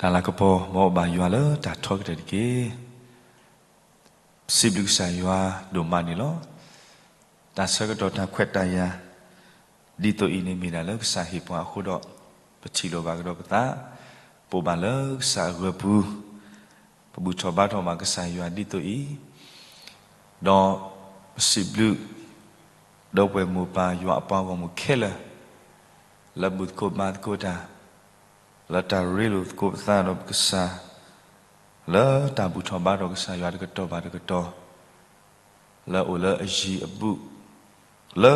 တၢ်လၤကပီၤ မ်အဘၣ်ယွၤလၢတၢ်ထီကတၢၢ်တက့ၢ်. ပစံးဘျုးကစၢ်ယွၤဒိၣ်မးန့ၣ်လီၤ. တၢ်ဆၢကတီၢ်တၢ်ခွဲးတၢ်ယာ် ဒ်သိးအံၤန့ၣ်မ့ၢ်ဒၣ်လၢကစၢ်ဟ့ၣ်ပှၤအဃိဒီး ပထံၣ်လိာ်ဘၣ်ကဒီးပသး, ပအိၣ်ဘၣ်လၢကစၢ်အဂၢၢ်ပူၤ, ပဘူၣ်ထီၣ်ဘါထီၣ်ဘၣ်ကစၢ်ယွၤဒ်သိးအံၤ, ဒီးပစံးဘျုး ဒီပုၢ်ဝဲၢ်မိၢ်ပၢ်ယွၤအပှၤဂီၢ်မုၢ်ခဲလၢာ် လၢဘူၣ်သကိးဘါသကိးတၢ်, လၢတၢ်ရ့လိာ်သကိးပသးဒီးပကစၢ်, လၢတၢ်ဘူၣ်ထီၣ်ဘါထီၣ်ကစၢ်ယွၤတကတီၢ်ဘၣ်တကတီၢ်, လၢအိၣ်လၢအယံၤအဘူး, လၢ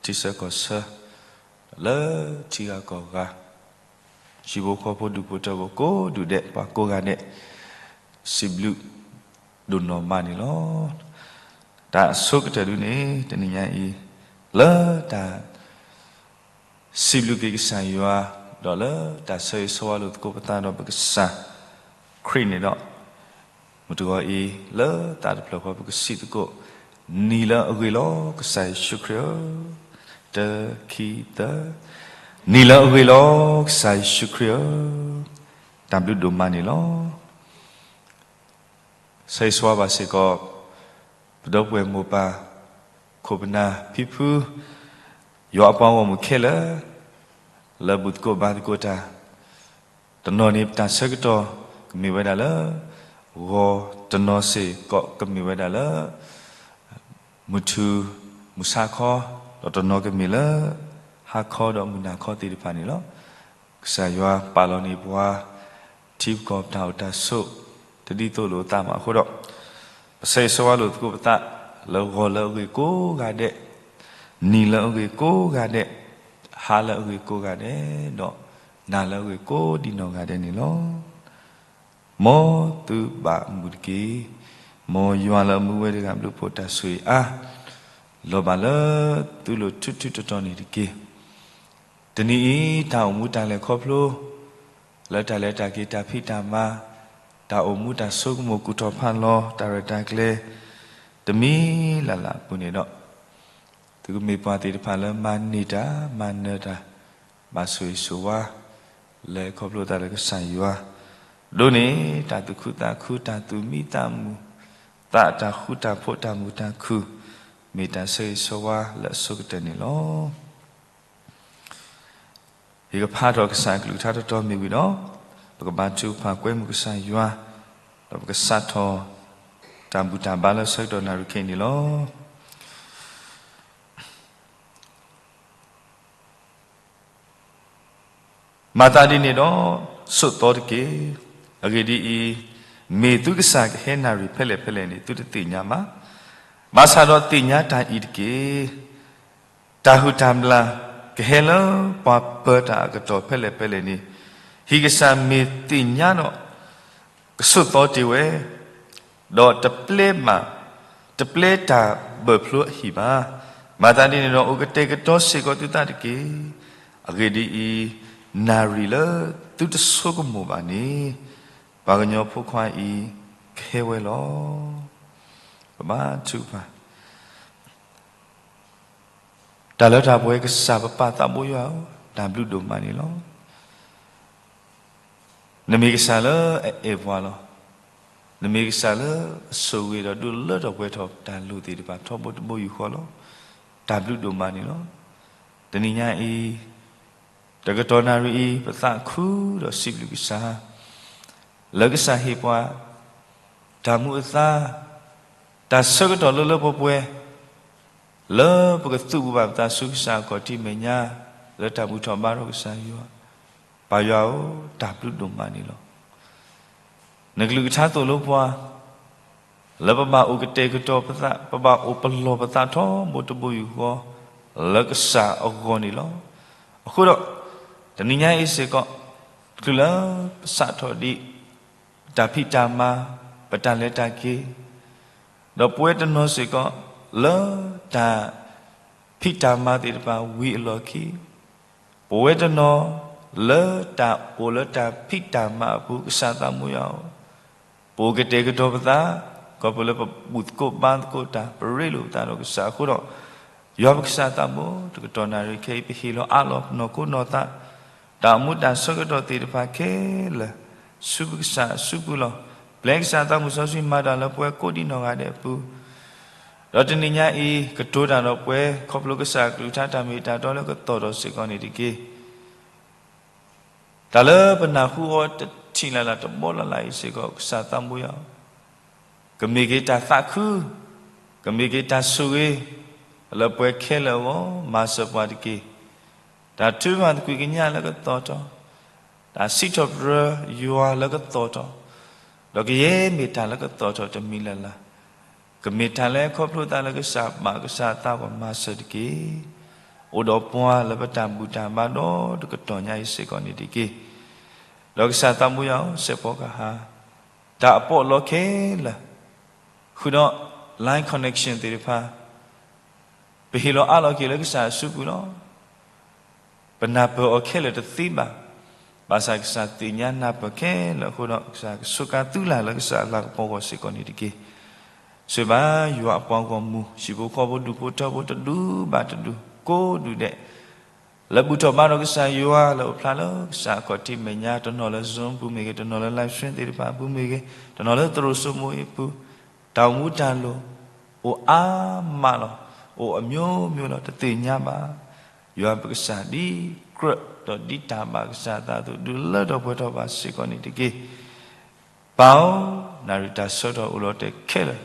ထံဆၢကီၢ်ဆၢ, လၢထံဂၤကီၢ်ဂၤ, ဟံၣ်ဖိဃီဖိဒူၣ်ဖိထၢဖိကိးဒူၣ်ဒဲး ပှၤကိးဂၤဒဲး, စံးဘျုးဒိၣ်နီၢ်မးန့ၣ်လီၤ. တၢ်အဆိကတၢၢ်ဒုန့ၣ် တနံၤညါအံၤ, လၢတၢ် စံးဘျုးက့ၤကစၢ်ယွၤ, ဒီးလၢတၢ်ဆၢဂ့ၤဆၢဝါလိာ်သကိးပသးဒီးပကစၢ်ခရံာ်န့ၣ်ဒီး, မုၢ်တဂီၤအံၤ လၢသးတဖျၢၣ်ဃီပကစံးသကိး, နံၤလၢအဂ့ၤလီၤ ကစၢ်ယ့ၣ်ၡူးခရံာ်ဧၢ, တၢ ခံ သၢ, နံၤလၢအဂ့ၤလီၤ ကစၢ်ယ့ၣ်ၡူးခရံာ်ဧၢ, တၢ်ဘျုးဒိၣ်မးန့ၣ်လီၤ. ဆၢဂ့ၤဆၢဝါဘၣ်စ့ၢ်ကီး ပဒီပုၢ်ဝဲၢ်မိၢ်ပၢ်, ခိၣ်ပနၢ်ဖံဖု, ယွၤအပှၤဂီၢ်မုၢ်ခဲလၢာ်, လၢဘူၣ်သကိးဘါသကိးတၢ်, တနီၤန့ၣ်တၢ်ဆၢကတီၢ် ကမ့ၢ်ဝဲဒၣ်လၢ ဂီၤ, တနီၤစ့ၢ်ကီးကမ့ၢ်ဝဲဒၣ်လၢ မုၢ်ထူၣ်မုၢ်ဆါခီ, ဒီးတနီၤကမ့ၢ်လၢ ဟါခီဒီးမုၢ်နၤခီသ့ၣ်တဖၣ်န့ၣ်လီၤ. ကစၢ်ယွၤပာ်လီၤန့ၢ်ပှၤ ထံပကီၢ်ပတၢ်အိၣ်တၢ်ဆိး တဒ်သိးလိာ်အသးဘၣ်အဃိဒီး, ပဆၢဂ့ၤဆၢဝါလိာ်သကိးပသး လၢဂီၤလၢအဂ့ၤကိးဂၤဒဲး, နံၤလၢအဂ့ၤကိးဂၤဒဲး, ဟါလၢအဂ့ၤကိးဂၤဒဲး, ဒီးနၤလၢအဂ့ၤကိးဒံနီၢ်ဂၤဒဲးန့ၣ်လီၤ. မ်သုဘၣ်မုာ်တက့ၢ်. မ်ယွၤလၢအမူဝဲတဂၤဘျုးဖှိၣ်တၢ်ဆိၣ်ဂ့ၤအါ လီၤဘၣ်လၢသုလိၤထူထူတီတီန့ၣ်တက့ၢ်. တနံၤအံၤ တၢ်အိၣ်မူတၢ်လဲၤခီဖျိ လၢတၢ်လဲၤတၢ်က့ၤတၢ်ဖံးတၢ်မၤ, တၢ်အိၣ်မူတၢ်ဆိကမိၣ်ကူၣ်ထီၣ်ဖးလီၤ တၢ်ရဲၣ်တၢ်ကျဲၤ တမံၤလၢ်လၢ်အပူၤန့ၣ်ဒီး, သုကမ့ၢ်ပှၤသ့ၣ်တဖၣ်လၢမၤန့ၢ်တၢ် မၤနၢၤတၢ်, ဘၣ်ဆိၣ်ဂ့ၤဆိၣ်ဝါ လၢခီဖျိသးလၢကစၢ်ယွၤ, ဒိးန့ၢ်တၢ်သူၣ်ခုသးခု တၢ်သူၣ်မံသးမုာ်, သးတၢ်ဃူတၢ်ဖိး တၢ်မုာ်တၢ်ခုၣ်, မ့ၢ်တၢ်ဆၢဂ့ၤဆၢဝါလၢအဆိကတၢၢ်န့ၣ်လီၤ. ယကဖးထီၣ်ကစၢ်အကလုၢ်ကထါတတီၤမ့ၢ်ဝံၤဒီး, ပကဘါထုကဖၣ်ကွဲမုာ်ကစၢ်ယွၤ, ဒီးပကစးထီၣ် တၢ်ဘူၣ်တၢ်ဘါလၢဆၢကတီၢ်နၣ်ရံၣ်ခဲအံၤန့ၣ်လီၤ. မၤသးဒ်န့ၣ်ဒီး ဆိးသီတက့ၢ်. အဂ့ၢ်ဒ်အံၤ, မ့ၢ်သုကစၢ်ကဟဲနၣ်ရံၣ်ဖဲလဲၣ်ဖဲလဲၣ်န့ၣ် သုတသ့ၣ်ညါဘၣ်. ဘၣ်ဆၣ်ဒီးသ့ၣ်ညါတၢ်အံၤတက့ၢ်. တၢ်ဟုၣ်တၢ်ဘျၣ်ကဟဲလၢပှၤပၢၤတၢ်အကတီၢ်ဖဲလဲၣ်ဖဲလဲၣ်န့ၣ်, ဟံၣ်ကစၢ်မ့ၢ်သ့ၣ်ညါဒီး ကဆိးသီတ့ၢ်ဝဲ, ဒီးတပျဲဘၣ်, တပျဲတၢ်ဘၢၣ်ဖျိအဟံၣ်ဘၣ်. မၤသးဒ်န့ၣ်ဒီး အိၣ်ကတဲာ်ကတီၤစ့ၢ်ကီးသုသးတက့ၢ်. အဂ့ၢ်ဒ်အံၤ, နၣ်ရံၣ်လၢသုတဆိကမိၣ်ဘၣ်န့ၣ်, ပှၤကညီဖိခွါအံၤကဟဲဝဲလီၤ. ပဘါထုကဖၣ် တၢ်လၢတၢ်ပှဲၤကစၢ်ပပၢ်သးဘိယွၤဧၢ, တၢ်ဘျုးဒိၣ်မးန့ၣ်လီၤ. နမ့ၢ်ကစၢ်လၢအအဲၣ်ပှၤလီၤ. နမ့ၢ်ကစၢ်လၢအဆိၣ်ဂ့ၤဒီးဒုးလၢထီၣ်ပှဲၤထီၣ်တၢ်လိၣ်သ့ၣ်တဖၣ်ထီဘိတဘိယူၢ်ဃီလီၤ. တၢ်ဘျုးဒိၣ်မးန့ၣ်လီၤ. တနံၤညါအံၤ တကတီၢ်နၣ်ရံၣ်အံၤ ပသးခုဒီးစံးဘျုးကစၢ် လၢကစၢ်ဟ့ၣ်ပှၤ တၢ်မူအသါ, တၢ်ဆၢကတီၢ်လၢလၢပှဲၤပှဲၤ, လၢပကသူၣ်ပူၤဘၣ်ပသးဆူကစၢ်အခီၣ်ထံးမဲာ်ညါ, လၢတၢ်ဘူၣ်ထီၣ်ဘါထီၣ်ကစၢ်ယွၤ, ပၢ်ယွၤဧၢ, တၢ်ဘျုးဒိၣ်မးန့ၣ်လီၤ. နကလုၢ်ကထါသိၣ်လိပှၤ လၢပဘၣ်အိၣ်ကတဲာ်ကတီၤပသး, ပဘၣ်အိၣ်ပလီၢ်ပသးထီဘိတဘိယူၢ်ဃီ လၢကစၢ်အဂီၢ်န့ၣ်လီၤ. အဃိဒီး တနံၤညါအံၤစ့ၢ်ကီး ချုးလၢပစးထီၣ်ဒံး ပတၢ်ဖံးတၢ်မၤ, ပတၢ်လဲၤတၢ်က့ၤ, ဒီးပဝဲတနီၤစ့ၢ်ကီး လၢတၢ်ဖံးတၢ်မၤသ့ၣ်တဖၣ်ဝံၤအလီၢ်ခံ, ပဝဲတနီၤ လၢတၢ်အိၣ်လၢတၢ်ဖံးတၢ်မၤအပူၤ ကစၢ်သးဘိယွၤဧၢ, ပအိၣ်ကတဲာ်ကတီၤပသး, ခီဖျိလၢပဘူၣ်သကိးဘါသကိးတၢ် ပရ့လိာ်ပသးဒီးကစၢ်အဃိဒီး, ယွၤပကစၢ်သးဘိ တကတီၢ်နၣ်ရံၣ်ခဲအံၤ ပဟ့ၣ်လီၤအးလီၤပနီၢ်ခိနီၢ်သး တၢ်အိၣ်မူတၢ်ဆၢကတီၢ်သ့ၣ်တဖၣ်ခဲလၢာ် ဆူပကစၢ်အစုပူၤလီၤ. ပျဲကစၢ်သးမုၢ်စီဆှံမၤတၢ်လၢပှၤကိးဒံးနီၢ်ဂၤဒဲးအပူၤ, ဒီးတနံၤညါအံၤ ကတိၤတၢ်ဒီးပှၤ ခီဖျိကစၢ်အကလုၢ်ကထါတၢ်မ့ၢ်တၢ်တီလၢကသီၣ်ထီၣ်စ့ၢ်ကီးန့ၣ်တက့ၢ်. တၢ်လၢပနၢ်ဟူအီၤတထံၣ်လၢ်လၢ်တဘီလၢ်လၢ်အံၤစ့ၢ်ကီး ကစၢ်သးဘိယွၤ, ကမ့ၢ်က့ၤတၢ်သးခု, ကမ့ၢ်က့ၤတၢ်ဆိၣ်ဂ့ၤ, လၢပှၤခဲလၢာ်အဂီၢ် မၤစၢၤပှၤတက့ၢ်. တၢ်ထုကဖၣ်သကွံာ်ကညးလၢကသီၣ်ထီၣ်, တၢ်စံးထီၣ်ပတြၢၤယွၤလၢကသီၣ်ထီၣ်, ဒီးကယဲၢ်မ့ၢ်တၢ်လၢကသီၣ်ထီၣ်တမံၤလၢ်လၢ်, ကမ့ၢ်တၢ်လၢခီဖျိသးလၢကစၢ်ဘၣ်ကစၢ်အသးပှၤမၤစၢၤတက့ၢ်. အိၣ်ဒီးပှၤလၢပတၢ်ဘူၣ်တၢ်ဘါဒီတကတီၢ်ညါအံၤစ့ၢ်ကီးန့ၣ်တက့ၢ်. ဒီးကစၢ်သးဘိယွၤဧၢ, စဲးဖီကဟၣ် တၢ်အပီးအလီခဲလၢာ်, ဃုာ်ဒီး line connection သ့ၣ်တဖၣ်, ပဟ့ၣ်လီၤအးလီၤက့ၤလၢကစၢ်အစုပူၤလီၤ. ပနၢ်ပၢၢ်အီၤခဲလၢာ်တသ့ဘၣ်. ဘၣ်ဆၣ်ကစၢ်သ့ၣ်ညါနၢ်ပၢၢ်ခဲလၢာ်အဃိဒီး ကစၢ်ကဆိးကါသုလၢ်လၢကစၢ်အလၤကပီၤအဂီၢ်စ့ၢ်ကီးန့ၣ်တက့ၢ်. ဆိၣ်ဂ့ၤဘၣ်ယွၤအပှၤဂီၢ်မုၢ် ဟံၣ်ဖိဃီဖိ ဒူၣ်ဖိထၢဖိတဒူၣ်ဘၣ်တဒူၣ် ကိးဒူၣ်ဒဲး လၢဘူၣ်ထီၣ်ဘါထီၣ်ကစၢ်ယွၤ လၢအိၣ်ဖျါလၢကစၢ်အခီၣ်ထံးမဲာ်ညါ တနီၤလၢ Zoom ပူၤမ့ၢ်ဂ့ၤ, တနီၤလၢ live stream သ့ၣ်တဖၣ်ပူၤမ့ၢ်ဂ့ၤ, တနီၤလၢသရိာ်စိမိၤအံၤပူၤ, တၢ်အိၣ်မူတၢ်လိၣ် အိၣ်အါမးလီၤ. အိၣ်အမျိုးမျိုးလီၤ တသ့ၣ်ညါဘၣ်. ယွၤပကစၢ်ဒ်ကြၢး ဒီးဒ်တၢ်ဘၣ်ကစၢ်အသးအသိး ဒုးလၢထီၣ်ပှဲၤထီၣ်ဘၣ်စ့ၢ်ကီးန့ၣ်တက့ၢ်. ပၢ်ဧၢ, နၣ်ရံၣ်တၢ်ဆၢကတီၢ်အိၣ်လီၤတဲာ်ခဲလၢာ်,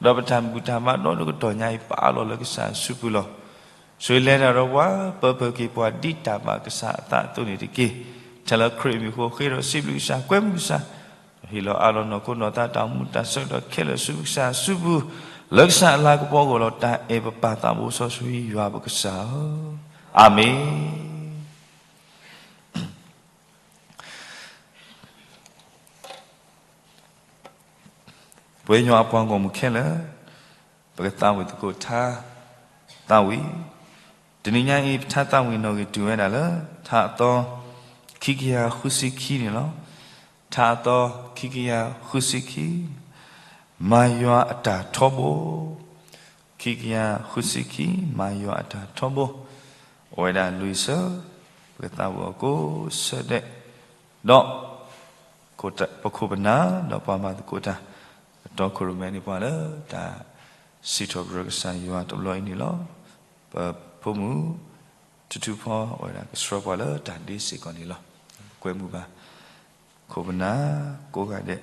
ဒီးပတၢ်ဘူၣ်တၢ်ဘါဒီတကတီၢ်ညါအံၤ ပအးလီၤလၢကစၢ်အစုပူၤလီၤ. ဆိၣ်ဂ့ၤလဲၤတၢ်ဒီးပှၤ ပၢပၢၢ်က့ၤပှၤဒ်တၢ်ဘၣ်ကစၢ်အသးအသိးန့ၣ်တက့ၢ်. ထဲလၢခရံာ်အမံၤအဃိ ဃ့ဒီးစံးဘျုးကစၢ် ကွဲမုာ်ကစၢ်, ဒီးဟ့ၣ်လီၤအးလီၤနီၢ်ခိနီၢ်သး တၢ်အိၣ်မူတၢ်ဆၢကတီၢ်ခဲလၢာ်ဆူကစၢ်အစုပူၤ, လၢကစၢ်အလၤကပီၤအဂီၢ်လီၤ. တၢ်အဲၣ်ပပၢ်သးဘိစီဆှံယွၤပကစၢ်ဧၢ, အၤမ့ၣ်. ပဝဲယွၤအပှၤဂီၢ်မုၢ်ခဲလၢာ်, ပကသးဝံၣ်သကိးထါသးဝံၣ်, တနံၤညါအံၤ ပထါသးဝံၣ်နီၣ်ဂံၢ်တုၤဝဲဒၣ်လၢ ထါအသီ ခံကယၤဃုဆံခံန့ၣ်လီၤ. ထါအသီ ခံကယၤဃုဆံခံ, မၤယွၤအတၢ်ထီဘိ, ခံကယၤဃုဆံခံ, မၤယွၤအတၢ်ထီဘိ, အိၣ်ဝဲဒၣ်လွံၢ်ဆၢ, ပကသးဝံၣ်အီၤကိးဆၢဒဲး, ဒီး ပခိၣ်ပနၢ် ဒီးပှၤမၤသကိးတၢ် ကတီၤခိၣ်ရိၣ်မဲန့ၢ်ပှၤလၢတၢ်စံးထီၣ်ပတြၢၤကစၢ်ယွၤတဘျီအံၤန့ၣ်လီၤ. ပဖိမုၣ် ထူထူဖီ အိၣ်ဝဲဒၣ်ကဆှၢပှၤလၢတၢ်ဒ့စ့ၢ်ကီးန့ၣ်လီၤ. ပကွဲမုာ်ဘၣ် ခိၣ်ပနၢ်ကိးဂၤဒဲး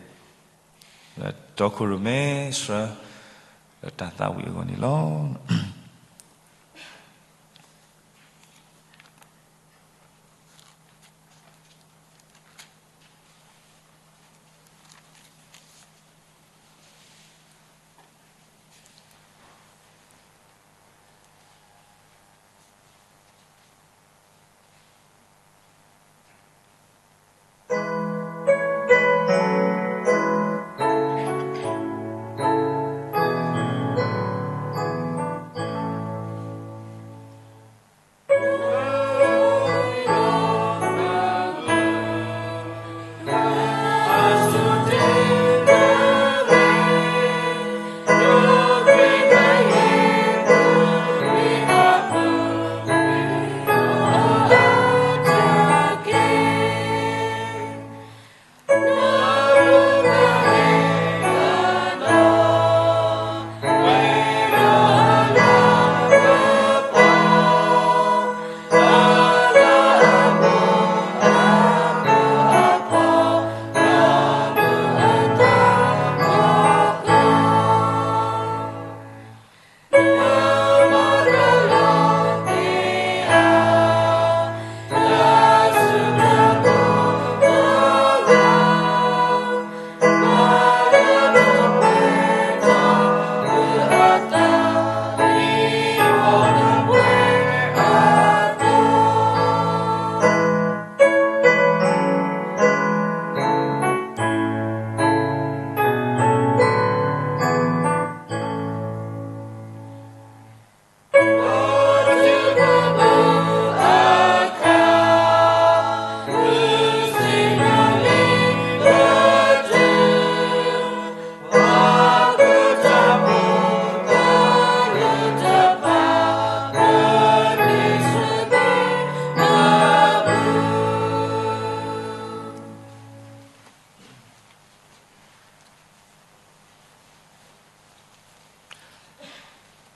လၢတီခိၣ်ရိၣ်မဲဆှၢ လၢတၢ်သးဝံၣ်အဂီၢ်န့ၣ်လီၤ.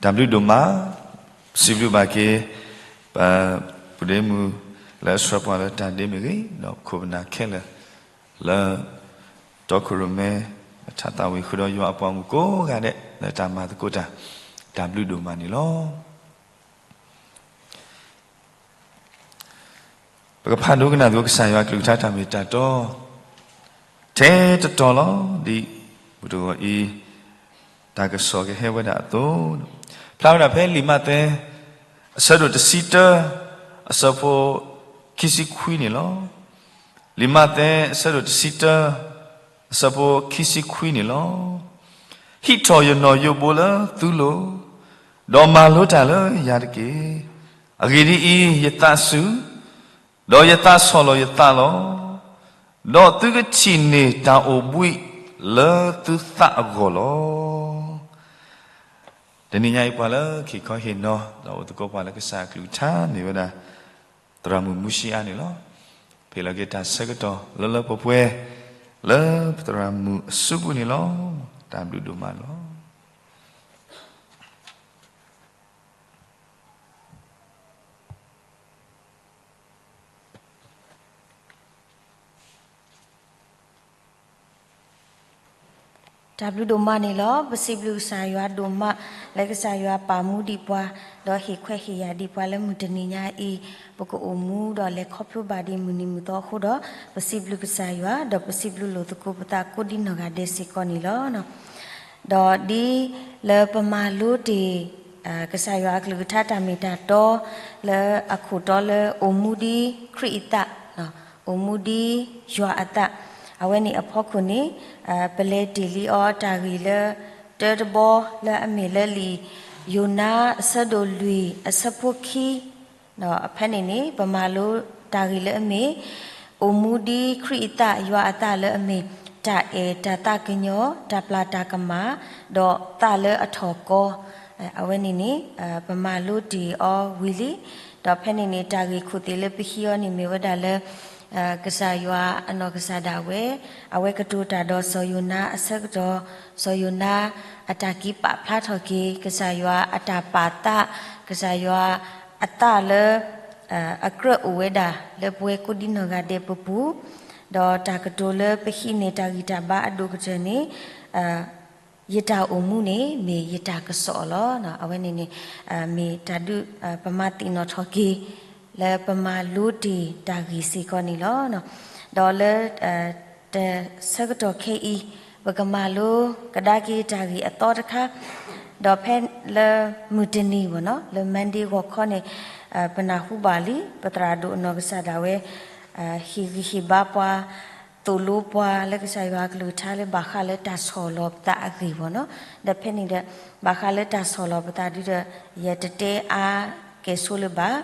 တၢ်ဘျုးဒိၣ်မး, စံးဘျုးဘၣ်က့ၤ ပပုၢ်ဒ့မုၣ်လၢအဆှၢပှၤလၢတၢ်ဒ့မ့ၢ်ဂ့ၤ, ဒီးခိၣ်ပနၢ်ခဲလၢာ် လၢ တီခိၣ်ရိၣ်မဲ အထးသးဝံၤဃုာ်ဒီးယွၤအပှၤမုၣ်ကိးဂၤဒဲး လၢတၢ်မၤသကိးတၢ်, တၢ်ဘျုးဒိၣ်မးန့ၣ်လီၤ. ပကဖးဒိကနၣ်သကိးကစၢ်ယွၤအကလုၢ်ကထါတၢ်မ့ၢ်တၢ်တီ ထဲတတီၤလီၤ. ဒ်မုၢ်တဂီၤအံၤ တၢ်ကစီၣ်ကဟဲဝဲဒၣ်အသိး, ဖျါဝဲဒၣ်ဖဲလံာ်မးသဲ အဆၢဒိၣ်တဆံတၢ အဆၢဖိ ခံဆံခွံန့ၣ်လီၤ. လံာ်မးသဲ အဆၢဒိၣ်တဆံတၢ အဆၢဖိခံဆံခွံန့ၣ်လီၤ. ဟံးထီၣ်ယနီၣ်ယိးဘိလၢသုလိၤ, ဒီးမၤလိတၢ်လၢယၤတက့ၢ်. အဂ့ၢ်ဒ်အံၤ, ယသးစူၤ, ဒီးယသးဆီၣ်လီၤယသးလီၤ. ဒီးသုကထံၣ်န့ၢ်တၢ်အိၣ်ဘှံးလၢသုသးအဂီၢ်လီၤ. တနံၤညါအံၤပှၤလၢဟ့ၣ်ခီဟ့ၣ်နီၤ ဒီးအိၣ်သကိးပှၤလၢကစၢ်အကလုၢ်ကထါမ့ၢ်ဝဲဒၣ် သရၣ်မုၣ်မူၡံအါန့ၣ်လီၤ. ဖဲလီၤက့ၤတၢ်ဆၢကတီၢ်လၢလၢပှဲၤပှဲၤ လၢပသရၣ်မုၣ်အစုပူၤန့ၣ်လီၤ. တၢ်ဘျုးဒိၣ်မးလီၤ. တၢ်ဘျုးဒိၣ်မးန့ၣ်လီၤ. ပစံးဘျုးကစၢ်ယွၤဒိၣ်မး လၢကစၢ်ယွၤပာ်မူဒံးပှၤ ဒီးဟ့ၣ်ခွဲးဟ့ၣ်ယာ်ဒံးပှၤလၢမုၢ်တနံၤညါအံၤ ပကအိၣ်မူဒီးလဲၤခီဖျိဘၣ်ဒံးမုၢ်နံၤမုၢ်သီအဃိဒီး ပစံးဘျုးကစၢ်ယွၤ ဒီးပစံးဘျုးလိာ်သကိးပသးကိးဒ်နီၢ်ဂၤဒဲးစ့ၢ်ကီးန့ၣ်လီၤ. ဒီးဒ်လၢပမၤလိတ့ၢ် ကစၢ်ယွၤအကလုၢ်ကထါတၢ်မ့ၢ်တၢ်တီ လၢအခိၣ်တီလၢအိၣ်မူဒ်ခရံာ်အသး, အိၣ်မူဒ်ယွၤအသး, အဝဲန့ၣ်အဖီခိၣ်န့ၣ် ပလဲၤတ့ၢ်လံအီၤတၢ်ဂ့ၢ်လၢ တၢတဘီလၢအမ့ၢ်လၢလံာ်ယိၤနါအဆၢဒိၣ်လွံၢ်အဆၢဖိခံ ဒီးဖဲန့ၣ်န့ၣ် ပမၤလိတၢ်ဂ့ၢ်လၢအမ့ၢ် အိၣ်မူဒ်ခရံာ်အသး ယွၤအသးလၢအမ့ၢ် တၢ်အဲၣ်တၢ်သးကညီၤ တၢ်ပျၢ်တၢ်ကမၣ် ဒီးသးလၢအထီၣ်ကီ, အဝဲန့ၣ်န့ၣ် ပမၤလိတ့ၢ်အီၤဝံၤလံ. ဒီးဖဲန့ၣ်န့ၣ် တၢ်ဂ့ၢ်ခိၣ်သ့ၣ်လၢပဟံးအီၤန့ၣ်မ့ၢ်ဝဲဒၣ်လၢ ကစၢ်ယွၤအနီၢ်ကစၢ်ဒၣ်ဝဲ အဝဲကတိၤတၢ်ဒီးစီၤယိၤနါအဆၢကတီၢ် စီၤယိၤနါအတၢ်က့ၤပာ်ဖျါထီၣ်က့ၤ ကစၢ်ယွၤအတၢ်ပာ်သး ကစၢ်ယွၤအသးလၢ အကြၢးအိၣ်ဝဲဒၣ်လၢပဝဲကိးဒ်နီၢ်ဂၤဒဲးပပူၤ, ဒီးတၢ်ကတိၤလၢပဟံးန့ၢ်တၢ်ဂံၢ်တၢ်ဘါအဒိၣ်ကတၢၢ်န့ၣ် ယတၢ်အိၣ်မူန့ၣ် မ့ၢ်ယတၢ်ကစီၣ်လီၤ. အဝဲန့ၣ်န့ၣ် မ့ၢ်တၢ်ဒုးပမၤသ့ၣ်နီၣ်ထီၣ်က့ၤ လၢပမၤလိတ့ၢ်တၢ်ဂ့ၢ်စ့ၢ်ကီးန့ၣ်လီၤ. ဒီးလၢ တဆၢကတီၢ်ခဲအံၤ ပကမၤလိကဒါက့ၤတၢ်ဂ့ၢ်အသီတခါ, ဒီးဖဲလၢမုၢ်တနံၤဘၣ်နီၤ လၢ Monday ဂီၤခီန့ၣ် ပနၢ်ဟူဘၣ်လံ ပသရၣ်ဒိၣ်အနီၢ်ကစၢ်ဒၣ်ဝဲ ဟ့ၣ်ဂံၢ်ဟ့ၣ်ဘါပှၤ သိၣ်လိပှၤလၢကစၢ်ယွၤအကလုၢ်ကထါလၢဘၣ်ဃးလၢတၢ်ဆီၣ်လီၤပသးအဂ့ၢ်ဘၣ်နီၤ, ဒီးဖဲန့ၣ်ဒီး ဘၣ်ဃးလၢတၢ်ဆီၣ်လီၤပသးဒုဒီး ယတတဲအါကဲၣ်ဆိလၢၤဘၣ်,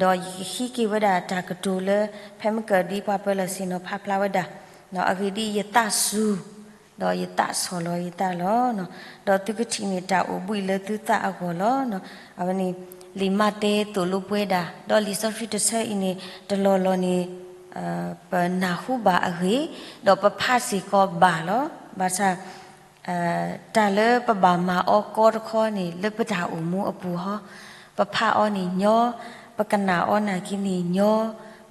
ဒီးယကဟံးက့ၤဝဲဒၣ်တၢ်ကတိၤလၢ ဖဲမုၢ်ကၢၢ်ဒ်ပှၤပၢၤလီၢ်ဆ့ၣ်နီၤဖးဖျါဝဲဒၣ်, အဂ့ၢ်ဒ်အံၤ ယသးစူၤ ဒီးယသးဆီၣ်လီၤယသးလီၤ. ဒီးသုကထံၣ်န့ၢ်တၢ်အိၣ်ဘှံးလၢသုသးအဂီၢ်လီၤ. အဝဲန့ၣ် လံာ်မးသဲသိၣ်လိပှၤဒၣ်, ဒီးလံာ်စီဆှံတဆၢအံၤန့ၣ် တလီၢ်လီၢ်န့ၣ် ပနၢ်ဟူဘၣ်အဂ့ၢ်, ဒီးပဖးစ့ၢ်ကီးဘၣ်လီၤ. ဘၣ်ဆၣ် တၢ်လၢပဘၣ်မၤအီၤကီတခီန့ၣ် လၢပတၢ်အိၣ်မူအပူၤဟီ, ပဖးအီၤန့ၣ်ညီ, ပကနၣ်အီၤနာ်က့န့ၣ်ညီ,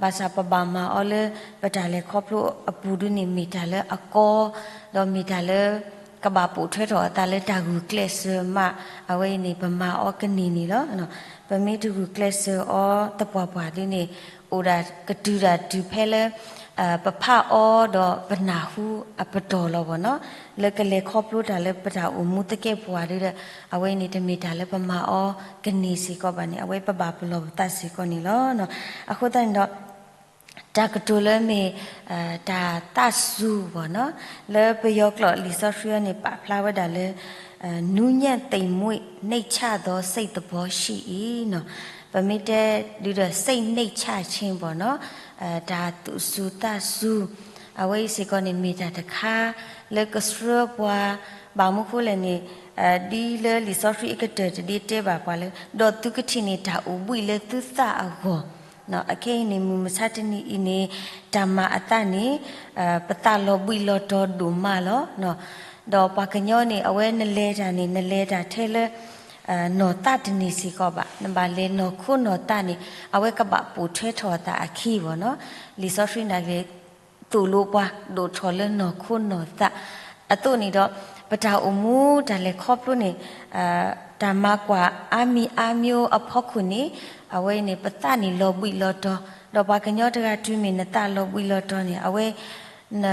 ဘၣ်ဆၣ်ပဘၣ်မၤအီၤလၢ ပတၢ်လဲၤခီဖျိအပူၤဒုန့ၣ် မ့ၢ်တၢ်လၢအကီ, ဒီးမ့ၢ်တၢ်လၢ ကဘၣ်ပိာ်ထွဲထီၣ်အသးလၢတၢ်ဂုာ်ကျဲးစၢးမး, အဝဲအံၤန့ၣ် ပမၤအီၤကန့ၢ်န့ၣ်လီၤ. ပမ့ၢ်တဂုာ်ကျဲးစၢးအီၤသပှၢ်ပှၢ်ဒုန့ၣ် အိၣ်ဒၣ်ကတုၤဒၣ်တုၤဖဲလၢ ပဖးအီၤဒီးပနၢ်ဟူအပတီၢ်လီၤဘၣ်နီၤ, လၢကလဲၤခီဖျိတၢ်လၢပတၢ်အိၣ်မူသကဲးပဝးဒုဒီး အဝဲန့ၣ်တမ့ၢ်တၢ်လၢပမၤအီၤကန့ၢ်စ့ၢ်ကီးဘၣ်န့ၣ် အဝဲပဘၣ်ပလီၢ်ပသးစ့ၢ်ကီးန့ၣ်လီၤ. အဃိသတးန့ၣ်ဒီး တၢ်ကတိၤလၢမ့ၢ် တၢ်သးစူၤဘၣ်နီၤ, လၢပယီၤကျိာ်လံာ်စီဆှံအံၤန့ၣ် ပာ်ဖျါဝဲဒၣ်လၢ နူးညံ့သိမ်မွေ့နှိမ့်ချသောစိတ်သဘောရှိ၏နီၤ, ပမ့ၢ်တဲဒုဒီး စိတ်နှိမ့်ချခြင်းဘၣ်နီၤ, တၢ်သူၣ်စူၤသးစူၤ, အဝဲအံၤစ့ၢ်ကီးန့ၣ် မ့ၢ်တၢ်တခါ လၢကဆှၢပှၤ, ဘၣ်မနုၤဃိလဲၣ်န့ၣ် ဒ်လၢလံာ်စီဆှံအကတၢၢ်တဒ့တဲဘၣ်ပှၤလၢ ဒီးသုကထံၣ်န့ၢ်တၢ်အိၣ်ဘှံးလၢသုသးအဂီၢ်, အခဲအံၤန့ၣ် မုၢ်မဆါတနံၤအံၤန့ၣ် တၢ်မၤအသးန့ၣ် ပသးလီၤဘှံးလီၤတီၤဒိၣ်မးလီၤ. ဒီးပှၤကညီန့ၣ် အဝဲနလဲၤတၢ်န့ၣ် နလဲၤတၢ်ထဲလၢ နီၢ်သၣ်တန့ၢ်စ့ၢ်ကီးဘၣ်. နဘၣ်လဲၤနီၢ်ခိနီၢ်သၣ်န့ၣ် အဝဲကဘၣ်ပိာ်ထွဲထီၣ်အသးအခံဘၣ်နီၤ. လံာ်စီဆှံန့ၣ်ဂ့ၤ သိၣ်လိပှၤ ဒိၣ်ထီၣ်လၢနီၢ်ခိနီၢ်သၣ်အသိးန့ၣ်ဒီး ပတၢ်အိၣ်မူတၢ်လဲၤခီဖျိန့ၣ် တၢ်မၤကွၢ်အါမံၤအါမျိုးအဖီခိၣ်န့ၣ် အဝဲအံၤန့ၣ် ပသးန့ၣ်လီၤဘှံးလီၤတီၤ, ဒီးပှၤကညီတဂၤတုၤမ့ၢ်နသးလီၤဘှံးလီၤတီၤန့ၣ် အဝဲ န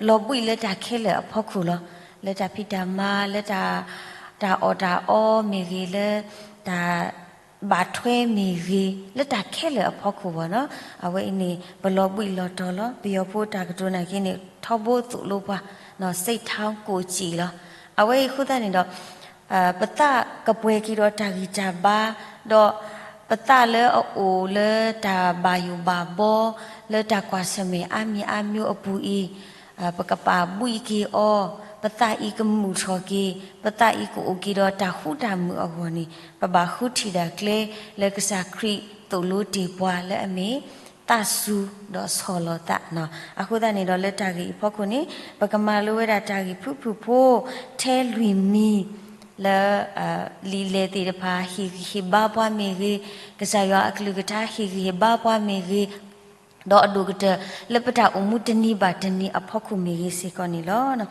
လီၤဘှံးလၢတၢ်ခဲလၢာ်အဖီခိၣ်လီၤ. လၢတၢ်ဖံးတၢ်မၤ လၢ တၢ်အီၣ်တၢ်အီမ့ၢ်ဂ့ၤ လၢတၢ်ဘၣ်ထွဲမ့ၢ်ဂ့ၤ လၢတၢ်ခဲလၢာ်အဖီခိၣ်ဘၣ်နီၤ. အဝဲအံၤန့ၣ် ပလီၤဘှံးလီၤတီၤလီၤ. ပယီၤဖိတၢ်ကတိၤနာ်က့န့ၣ် ထီဘိသိၣ်လိပှၤ စ့းထီကိၣ်စံၣ်လီၤ. အဝဲအံၤအဃိသတးန့ၣ်ဒီး ပသးကပှဲၤက့ၤဒီးတၢ်ဂံၢ်တၢ်ဘါ ဒီးပသးလၢအအိၣ်လၢတၢ်ဘၣ်ယိၣ်ဘၣ်ဘီ လၢတၢ်ကွၢ်ဆၢၣ်မဲာ်အါမံၤအါမျိုးအပူၤအံၤ ပကပာ်ဘှံးက့ၤအီၤ, ပသးအံၤကမုာ်ထီၣ်က့ၤ, ပသးအံၤကအိၣ်က့ၤဒီးတၢ်ဃူတၢ်မုာ်အဂီၢ်န့ၣ် ပဘၣ်ဃုထံၣ်တၢ်ကျဲလၢကစၢ်ခရံာ်သိၣ်လိတ့ၢ်ပှၤလၢအမ့ၢ် သးစူၤဒီးဆီၣ်လီၤသးနီၤ. အဃိသတးန့ၣ်ဒီးလၢတၢ်ဂ့ၢ်အံၤအဖီခိၣ်န့ၣ် ပကမၤလိဝဲဒၣ်တၢ်ဂ့ၢ်ဖုၣ်ဖုၣ်ဖိ ထဲလွံၢ်မံၤ လၢ လံာ်လဲၢ်သ့ၣ်တဖၣ် ဟ့ၣ်ဂံၢ်ဟ့ၣ်ဘါပှၤမ့ၢ်ဂ့ၤ, ကစၢ်ယွၤအကလုၢ်ကထါဟ့ၣ်ဂံၢ်ဟ့ၣ်ဘါပှၤမ့ၢ်ဂ့ၤ, ဒီးအဒိၣ်ကတၢၢ်လၢပတၢ်အိၣ်မူတနံၤဘၣ်တနံၤအဖီခိၣ်မ့ၢ်ဂ့ၤစ့ၢ်ကီးန့ၣ်လီၤ.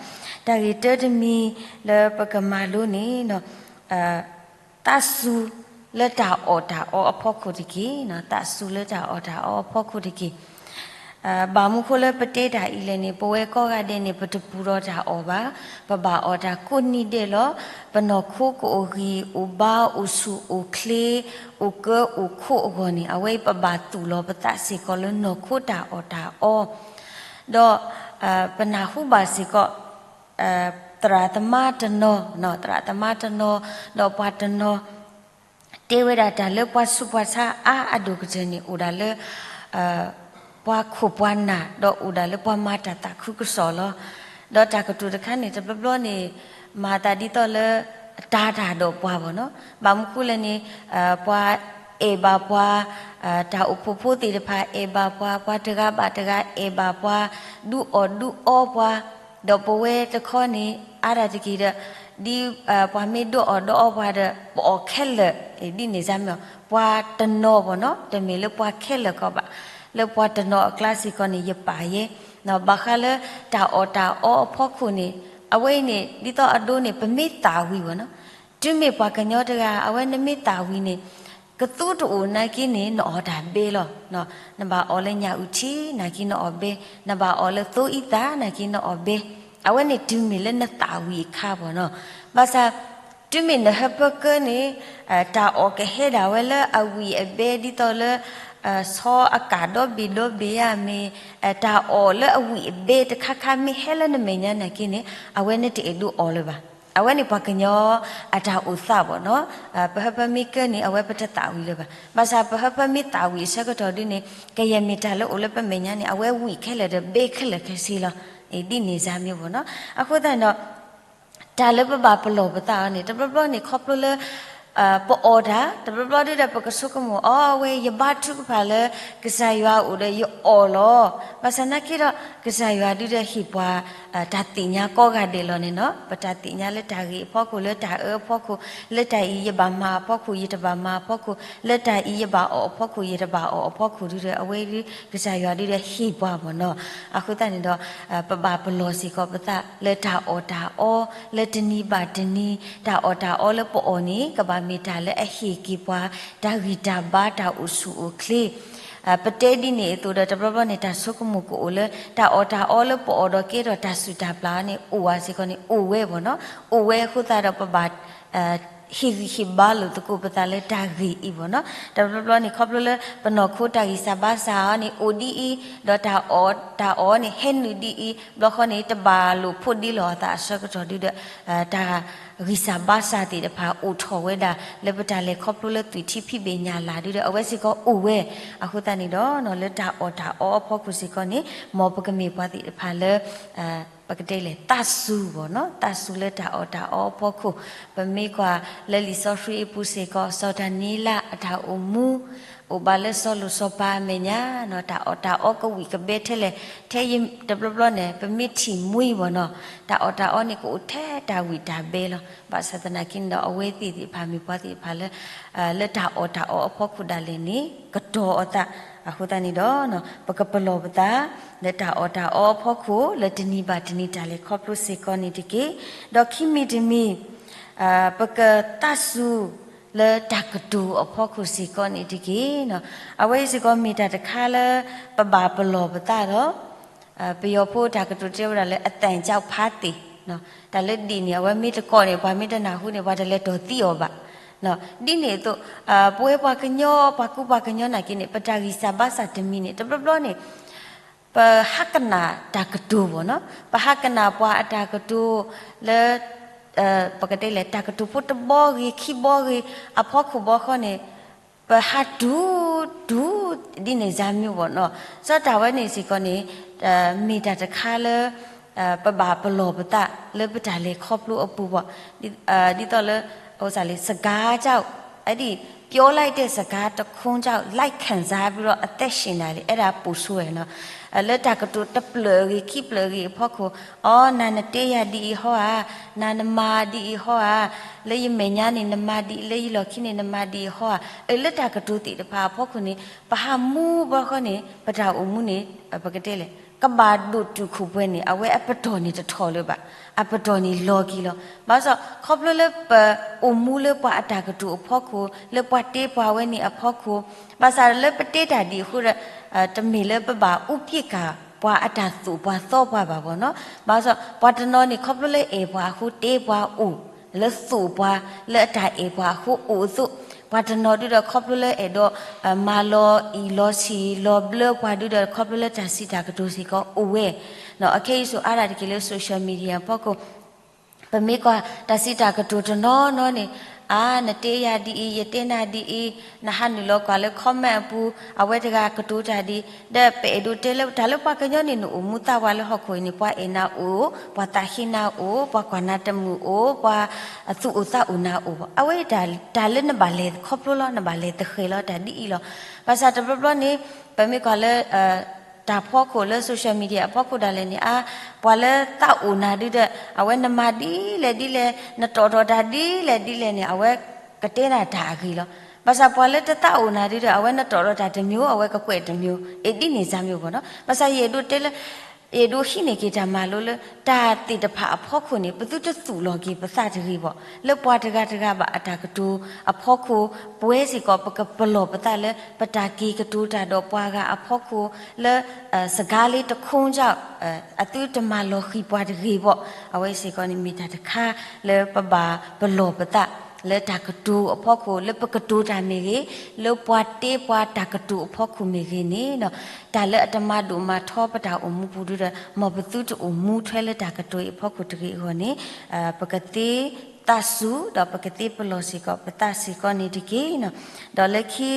တၢ်ဂ့ၢ်တၢတမံၤလၢပကမၤလိန့ၣ် သးစူၤလၢတၢ်အီၣ်တၢ်အီအဖီခိၣ်တက့ၢ်. သးစူၤလၢတၢ်အီၣ်တၢ်အီအဖီခိၣ်တက့ၢ်. ဘၣ်မနုၤဃိလၢပတဲတၢ်အံၤလဲၣ်န့ၣ် ပဝဲကိးဂၤဒဲးန့ၣ် ပတပူၤဒီးတၢ်အီၣ်ဘၣ်, ပဘၣ်အီၣ်တၢ်ကိးနံၤဒဲးလီၤ. ပနီၢ်ခိကအိၣ်ဂံၢ်အိၣ်ဘါ အိၣ်ဆူၣ်အိၣ်ချ့ အိၣ်ကၢအိၣ်ခိးအဂီၢ်န့ၣ် အဝဲအံၤပဘၣ်သူၣ်လီၤပသးစ့ၢ်ကီးလၢနီၢ်ခိတၢ်အီၣ်တၢ်အီ ဒီး ပနၢ်ဟူဘၣ်စ့ၢ်ကီး သရၣ်သမါတနီၤ, သရၣ်သမါတနီၤ ဒီးပှၤတနီၤ တဲဝဲဒၣ်တၢ်လၢပှၤဆူးပှၤဆါအါအဒိၣ်ကတၢၢ်န့ၣ် အိၣ်ဒၣ်လၢ ပှၤခိၣ်ပှၤနၢ် ဒီးအိၣ်ဒၣ်လၢပှၤမၤတၢ်သးခုကစီၣ်လီၤ. ဒီးတၢ်ကတိၤတခါန့ၣ် တဘျီဘျီန့ၣ် မၤသးဒ်သိးလၢ တၤတၢ်ဒီးပှၤဘၣ်နီၤ. ဘၣ်မနုၤဃိလဲၣ်န့ၣ် ပှၤအဲၣ်ဘၣ်ပှၤ တၢ်အိၣ်ဖှိၣ်ဖိသ့ၣ်တဖၣ်အဲၣ်ဘၣ်ပှၤ, ပှၤတဂၤဘၣ်တဂၤအဲၣ်ဘၣ်ပှၤ, ဒုးအီၣ်ဒုးအီပှၤ, ဒီးပဝဲတခီန့ၣ် အါဒၣ်တက့ၢ်ဒီး ဒ်ပှၤမ့ၢ်ဒုးအီၣ်ဒုးအီပှၤဒီး ပအီၣ်ခဲလၢာ် ဒ်န့ၣ်စ့ၢ်မ့ၢ် ပှၤတနီၤဘၣ်နီၤ, တမ့ၢ်လၢပှၤခဲလၢာ်ကီးဘၣ်, လၢပှၤတနီၤအကျါစ့ၢ်ကီးန့ၣ် ယပာ်ယဲ ဘၣ်ဃးလၢတၢ်အီၣ်တၢ်အီအဖီခိၣ်န့ၣ် အဝဲအံၤန့ၣ် ဒ်သိးအဒိန့ၣ် ပမ့ၢ်သၣ်ဝံၤဘၣ်နီၤ, တုၤမ့ၢ်ပှၤကညီတဂၤ အဝဲနမ့ၢ်သၣ်ဝံၤန့ၣ် ကသူတအိၣ်နာ်က့န့ၣ် နအီၣ်တၢ်ဘဲလီၤ. နဘၣ်အီၣ်လၢညၣ်အုၣ်ထံ နာ်က့နအီၣ်ဘဲ, နဘၣ်အီၣ်လၢသိအံသၣ် နာ်က့နအီၣ်ဘဲ, အဝဲန့ၣ်တုၤမ့ၢ်လၢနသၣ်ဝံၤအခါဘၣ်နီၤ. ဘၣ်ဆၣ် တုၤမ့ၢ်နဟၢဖၢကၢန့ၣ် တၢ်အီၣ်ကဟဲဒၣ်ဝဲလၢအဝံၣ်အဘဲ ဒ်သိးလၢ ဆီအကၣ်ဒီဘ့ၣ်ဒီဘ့ၣ်ဧါမ့ၢ် တၢ်အီၣ်လၢအဝံၣ်အဘဲတခါခါမ့ၢ်ဟဲလၢနမဲာ်ညါနာ်က့န့ၣ် အဝဲနတအဲၣ်ဒိးအီၣ်လၢၤဘၣ်. အဝဲန့ၣ်ပှၤကညီအတၢ်အိၣ်သးဘၣ်နီၤ. ပဟၢဖၢမ့ၢ်ကၢန့ၣ် အဝဲပတသၣ်ဝံၤလၢၤဘၣ်. ဘၣ်ဆၣ်ပဟၢဖၢမ့ၢ်သၣ်ဝံၤအဆၢကတီၢ်ဒုန့ၣ် ကယဲၢ်မ့ၢ်တၢ်လၢအိၣ်လၢပမဲာ်ညါန့ၣ် အဝဲဝံၣ်ခဲလၢာ်ဒီးဘဲခဲလၢာ်ခဲဆ့လီၤ. ဒ်န့ၣ်စ့ၢ်မ့ၢ်ဘၣ်နီၤ. အဃိသတးန့ၣ်ဒီး တၢ်လၢပဘၣ်ပလီၢ်ပသးအီၤန့ၣ် တဘျီဘျီန့ၣ် ခီဖျိလၢ ပအီၣ်တၢ် တဘျီဘျီဒုဒီး ပကဆိကမိၣ် အီ အဝဲယဘါထုကဖၣ်လၢ ကစၢ်ယွၤအအိၣ်ဒီးယအီၣ်လီၤ. ဘၣ်ဆၣ်နာ်က့ဒီး ကစၢ်ယွၤဒုဒီးဟ့ၣ်ပှၤ တၢ်သ့ၣ်ညါကိးဂၤဒဲးလီၤန့ၣ်နီၤ. ပတၢ်သ့ၣ်ညါလၢတၢ်ဂ့ၢ်အဖီခိၣ် လၢတၢ်အၢအဖီခိၣ် လၢတၢ်အံၤယဘၣ်မၤအဖီခိၣ် ယတဘၣ်မၤအဖီခိၣ် လၢတၢ်အံၤယဘၣ်အီၣ်အဖီခိၣ် ယတဘၣ်အီၣ်အဖီခိၣ်ဒုဒီး အဝဲဒု ကစၢ်ယွၤဒုဒီးဟ့ၣ်ပှၤဘၣ်နီၤ. အဃိသတးန့ၣ်ဒီး ပဘၣ်ပလီၢ်စ့ၢ်ကီးပသးလၢတၢ်အီၣ်တၢ်အီ လၢတနံၤဘၣ်တနံၤ တၢ်အီၣ်တၢ်အီလၢပအီၣ်န့ၣ် ကဘၣ်မ့ၢ်တၢ်လၢအဟ့ၣ်က့ၤပှၤ တၢ်ဂံၢ်တၢ်ဘါ တၢ်အိၣ်ဆူၣ်အိၣ်ချ့ ပတဲဒ်န့ၣ်အသိးဒီး တဘျီဘျီန့ၣ် တၢ်ဆိကမိၣ်ကအိၣ်လၢ တၢ်အီၣ်တၢ်အီလၢပအီၣ်ဒီးကဲထီၣ်တၢ်ဆူၣ်တၢ်ပျၢ်န့ၣ် အိၣ်ဝဲစ့ၢ်ကီးန့ၣ် အိၣ်ဝဲဘၣ်နီၤ. အိၣ်ဝဲအဃိသတးဒီး ပဘၣ် ဟ့ၣ်ဂံၢ်ဟ့ၣ်ဘါလိာ်သကိးပသးလၢတၢ်ဂ့ၢ်အံၤဘၣ်နီၤ. တဘျီဘျီန့ၣ် ခီဖျိလၢ ပနီၢ်ခိတၢ်ဂံၢ်စၢ်ဘါစၢ်အီၤန့ၣ် အိၣ်ဒ်အံၤ ဒီးတၢ်အီၣ်တၢ်အီန့ၣ် ဟဲနုာ်ဒ်အံၤ ဘျီဃီန့ၣ် တဘၣ်လိာ်ဖိးဒ့လိာ်အသးအဆၢကတီၢ်ဒုဒီး တၢ်ဂံၢ်စၢ်ဘါစၢ်သ့ၣ်တဖၣ် အိၣ်ထီၣ်ဝဲဒၣ် လၢပတၢ်လဲၤခီဖျိလၢသွံၣ်ထံဖံးဘ့ၣ်ညၣ်လၢ်ဒုဒီး အဝဲစ့ၢ်ကီးအိၣ်ဝဲ. အဃိသတးန့ၣ်ဒီး လၢတၢ်အီၣ်တၢ်အီအဖီခိၣ်စ့ၢ်ကီးန့ၣ် မ်ပကမ့ၢ်ပှၤသ့ၣ်တဖၣ်လၢ ပကတဲလဲၣ် သးစူၤဘၣ်နီၤ, သးစူၤလၢတၢ်အီၣ်တၢ်အီအဖီခိၣ်. ပမ့ၢ်ကွၢ်လၢလံာ်စီဆှံအပူၤစ့ၢ်ကီး စီၤဒၤနံးယ့လးအတၢ်အိၣ်မူ အိၣ်ဘၣ်လၢစီၤလိၤစီၤပၤအမဲာ်ညါနီၤ, တၢ်အီၣ်တၢ်အီကဝံၣ်ကဘဲထဲလဲၣ်, ထဲယတဘျီဘျီန့ၣ် ပမ့ၢ်ထံၣ်မှံဘၣ်နီၤ, တၢ်အီၣ်တၢ်အီန့ၣ် ကအိၣ်ထဲတၢ်ဝံၣ်တၢ်ဘဲလီၤ. ဘၣ်ဆၣ်သနာ်က့န့ၣ်ဒီး အဝဲသ့ၣ်သ့ၣ်တဖၣ်မ့ၢ်ပှၤသ့ၣ်တဖၣ်လၢ လၢတၢ်အီၣ်တၢ်အီအဖီခိၣ်ဒၣ်လဲာ်န့ၣ် ကတီၤအသးအဃိသတးန့ၣ်ဒီး ပကပလီၢ်ပသး လၢတၢ်အီၣ်တၢ်အီအဖီခိၣ် လၢတနံၤဘၣ်တနံၤတၢ်လဲၤခီဖျိစ့ၢ်ကီးန့ၣ်တက့ၢ်. ဒီးခံမံၤတမံၤ ပကသးစူၤလၢတၢ်ကတိၤအဖီခိၣ်စ့ၢ်ကီးန့ၣ်တက့ၢ်နီၤ. အဝဲအံၤစ့ၢ်ကီးမ့ၢ်တၢ်တခါလၢ ပဘၣ်ပလီၢ်ပသးဒီး ပယီၤဖိတၢ်ကတိၤတဲဝဲဒၣ်လၢ အသံကြောင့်ဖတ်သင် တၢ်လၢဒံးန့ၣ် အဝဲမ့ၢ်တကိးန့ၣ် ပှၤမ့ၢ်တနၢ်ဟူန့ၣ် ပှၤတလဲၤတီၢ်သံအီၤဘၣ်. ဒ်န့ၣ်အသိး ပဝဲပှၤကညီ ပှၤကူပှၤကညီနာ်က့န့ၣ် ပတၢ်ဂံၢ်စၢ်ဘါစၢ်တမံၤန့ၣ် တဘျီဘျီန့ၣ် ပဟးကနၣ်တၢ်ကတိၤဘၣ်နီၤ, ပဟးကနၣ်ပှၤအတၢ်ကတိၤလၢ ပကတဲလဲၣ် တၢ်ကတိၤဖိတဘီဂ့ၤ ခံဘီဂ့ၤ အဖီခိၣ်ဘီဃီန့ၣ် ပဟးတူၢ်တူၢ် ဒ်န့ၣ်စၢ်မ့ၢ်ဘၣ်နီၤ. စီၤတၢ်ဝဲန့ၣ်စ့ၢ်ကီးန့ၣ် မ့ၢ်တၢ်တခါလၢ ပဘၣ်ပလီၢ်ပသးလၢပတၢ်လဲၤခီဖျိအပူၤဘၣ်. ဒ်သိးလၢ စကားကြောင့် ပြောလိုက်တဲ့စကားတခွန်းကြောင့် လိုက်ခံစားပြီးတော့ အသက်ရှင်တာလေ အဲ့ဒါပိုဆိုးရယ်နီၤ. လၢတၢ်ကတိၤတဖျၢၣ်အဂ့ၤ ခံဖျၢၣ်အဂ့ၤအဖီခိၣ် အိ နၤနတဲယၤဒ်အံၤဟီဧါ, နၤနမၤဒ်အံၤဟီဧါ, လၢယမဲာ်ညါန့ၣ် နမၤဒ်အံၤ လၢယလီၢ်ခံန့ၣ် နမၤဒ်အံၤဟီဧါ, လၢတၢ်ကတိၤသ့ၣ်တဖၣ်အဖီခိၣ်န့ၣ် ပဟးမူဘၣ်ဃီန့ၣ် ပတၢ်အိၣ်မူန့ၣ် ပကတဲလဲၣ် ကဘၣ်ဒိၣ်တုာ်ခိၣ်ပှဲၤန့ၣ် အဝဲအပတီၢ်န့ၣ်တထီၣ်လၢၤဘၣ်, အပတီၢ်န့ၣ်လီၤက့ၤလီၤ. ဘၣ်ဆၣ် ခီဖျိလၢပအိၣ်မူလၢပှၤအတၢ်ကတိၤအဖီခိၣ် လၢပှၤတဲပှၤဝဲန့ၣ်အဖီခိၣ် ဘၣ်ဆၣ်လၢပတဲတၢ်ဒ်အဃိဒီး တမ့ၢ်လၢပဘၣ်အူပျ့ၢ်ကၢ် ပှၤအတၢ်သိၣ်ပှၤသီပှၤဘၣ်ဘၣ်နီၤ. ဘၣ်ဆၣ် ပှၤတနီၤန့ၣ် ခီဖျိလၢအဲၣ်ပှၤအဃိတဲပှၤအိၣ်, လၢသိၣ်ပှၤ လၢအတၢ်အဲၣ်ပှၤအဃိအိၣ်အသိး, ပှၤတနီၤဒုဒီးခီဖျိလၢအဲၣ်ဒိး မၤလီၤအံၣ်လီၤဆံး လီၤဘျၢပှၤဒုဒီး ခီဖျိလၢတၢ်စံးတၢ်ကတိၤစ့ၢ်ကီးအိၣ်ဝဲ. အခဲအံၤဆိအါဒၣ်တက့ၢ်လၢ social media အဖီခိၣ် ပမ့ၢ်ကွၢ်တၢ်စံးတၢ်ကတိၤတနီၤနီၤန့ၣ် အါ နတဲယၤဒ်အံၤ ယတဲနၤဒ်အံၤ နဟးနုာ်လီၤကွၢ်လၢ comment အပူၤ အဝဲတဂၤကတိၤတၢ်ဒ်အံၤ ဒီးပအဲၣ်ဒိးတဲလၢတၢ်လၢပှၤကညီန့ၣ် နအိၣ်မူသးဝးလၢဟီၣ်ခိၣ်အံၤန့ၣ် ပှၤအဲၣ်နၤအိၣ်, ပှၤသးဟ့နၤအိၣ်, ပှၤကွၢ်နၤတမုာ်အိၣ်, ပှၤသူၣ်အိၣ်သးအိၣ်နၤအိၣ်ဘၣ်. အဝဲတၢ်လၢနဘၣ်လဲၤခီဖျိလီၤ နဘၣ်လဲၤသဃဲၤလီၤတၢ်ဒ်အံၤလီၤ. ဘၣ်ဆၣ်တဘျီဘျီန့ၣ် ပမ့ၢ်ကွၢ်လၢ တၢ်ဖီခိၣ်လၢ social media အဖီခိၣ်ဒၣ်လဲာ်န့ၣ် အါ ပှၤလၢသးအိၣ်နၤဒုဒီး အဝဲနမၤဒ်လဲၣ်ဒ်လဲၣ် နတီၣ်ထီၣ်တၢ်ဒ်လဲၣ်ဒ်လဲၣ်န့ၣ် အဝဲကတဲနၤတၢ်အဂ့ၤလီၤ. ဘၣ်ဆၣ်ပှၤလၢတသးအိၣ်နၤဒုဒီး အဝဲနတီၣ်ထီၣ်တၢ်တမျိုး အဝဲကကွဲးတမျိုး အဒ်န့ၣ်စၢ်မ့ၢ်ဘၣ်နီၤ. ဘၣ်ဆၣ်ယအဲၣ်ဒိးတဲလၢ ယအဲၣ်ဒိးဟံးန့ၢ်က့ၤတၢ်မၤလိလၢ တၢ်သ့ၣ်တဖၣ်အဖီခိၣ်န့ၣ် ပသုတသူၣ်လီၤက့ၤပသးတဂ့ၤဘၣ်. လၢပှၤတဂၤတဂၤဘၣ်အတၢ်ကတိၤအဖီခိၣ် ပဝဲစ့ၢ်ကီး ပကပလီၢ်ပသးလၢ ပတၢ်က့ၤကတိၤတၢ်ဒီးပှၤဂၤအဖီခိၣ် လၢ စကားလေးတစ်ခွန်းကြောင့် အသုတမၤလီၤဃံၤပှၤတဂ့ၤဘၣ်. အဝဲစ့ၢ်ကီးန့ၣ် မ့ၢ်တၢ်တခါလၢပဘၣ်ပလီၢ်ပသး လၢတၢ်ကတိၤအဖီခိၣ် လၢပကတိၤတၢ်မ့ၢ်ဂ့ၤ, လၢပှၤတဲပှၤတၢ်ကတိၤအဖီခိၣ်မ့ၢ်ဂ့ၤန့ၣ် တၢ်လၢအတမၤဒိၣ်မၤထီပတၢ်အိၣ်မူပူၤဒုဒီး မ်ပသုတအိၣ်မူထွဲလၢတၢ်ကတိၤအံၤအဖီခိၣ်တဂ့ၤအဂီၢ်န့ၣ် ပကသ့သးစူၤ ဒီးပကသ့ပလီၢ်စ့ၢ်ကီးပသးစ့ၢ်ကီးန့ၣ်တက့ၢ်. ဒီးလၢခံ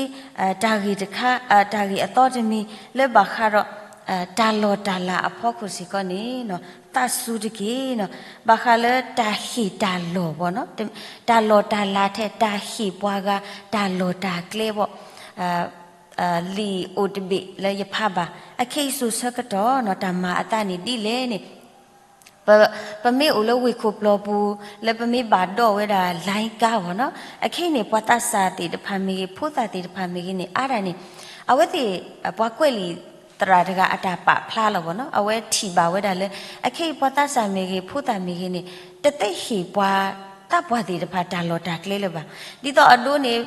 တၢ်ဂ့ၢ်တခါ တၢ်ဂ့ၢ်အသီတမံၤလၢဘၣ်ဃးဒီး တၢ်လီၢ်တၢ်လၤအဖီခိၣ်စ့ၢ်ကီးန့ၣ် သးစူၤတက့ၢ်. ဘၣ်ဃးလၢတၢ်ဟ့ၣ်တၢ်လီၢ်ဘၣ်နီၤ, တၢ်လီၢ်တၢ်လၤထဲတၢ်ဟ့ၣ်ပှၤဂၤ တၢ်လီၢ်တၢ်ကျဲဘၣ် လံာ်အိၣ်တဘ့ၣ်လၢယဖးဘၣ် အခဲအံၤစိၤဆၢကတီၢ်နီၤ တၢ်မၤအသးန့ၣ်ဒ်လဲၣ်န့ၣ် ပမ့ၢ်အိၣ်လၢဝ့ၢ်ခိၣ်ပျီၢ်ပူၤ လၢပမ့ၢ်ဘၣ်ဒိးဝဲဒၣ် လိုင်းကား ဘၣ်နီၤ, အခဲအံၤန့ၣ် ပှၤသးစၢ်သ့ၣ်တဖၣ်မ့ၢ်ဂ့ၤ ဖိသၣ်သ့ၣ်တဖၣ်မ့ၢ်ဂ့ၤန့ၣ် အါဒၣ်န့ၣ် အဝဲသ့ၣ် ပှၤကွဲးလံာ်သရၣ်တဂၤအတၢ်ပာ်ဖျါလီၤဘၣ်နီၤ, အဝဲထံၣ်ဘၣ်ဝဲဒၣ်လၢ အခဲအံၤပှၤသးစၢ်မ့ၢ်ဂ့ၤ ဖိသၣ်မ့ၢ်ဂ့ၤန့ၣ် တသ့ဟ့ၣ်ပှၤသးပှၢ်သ့ၣ်တဖၣ်တၢ်လီၢ်တၢ်ကျဲလၢၤဘၣ်. ဒ်သိးအဒိန့ၣ်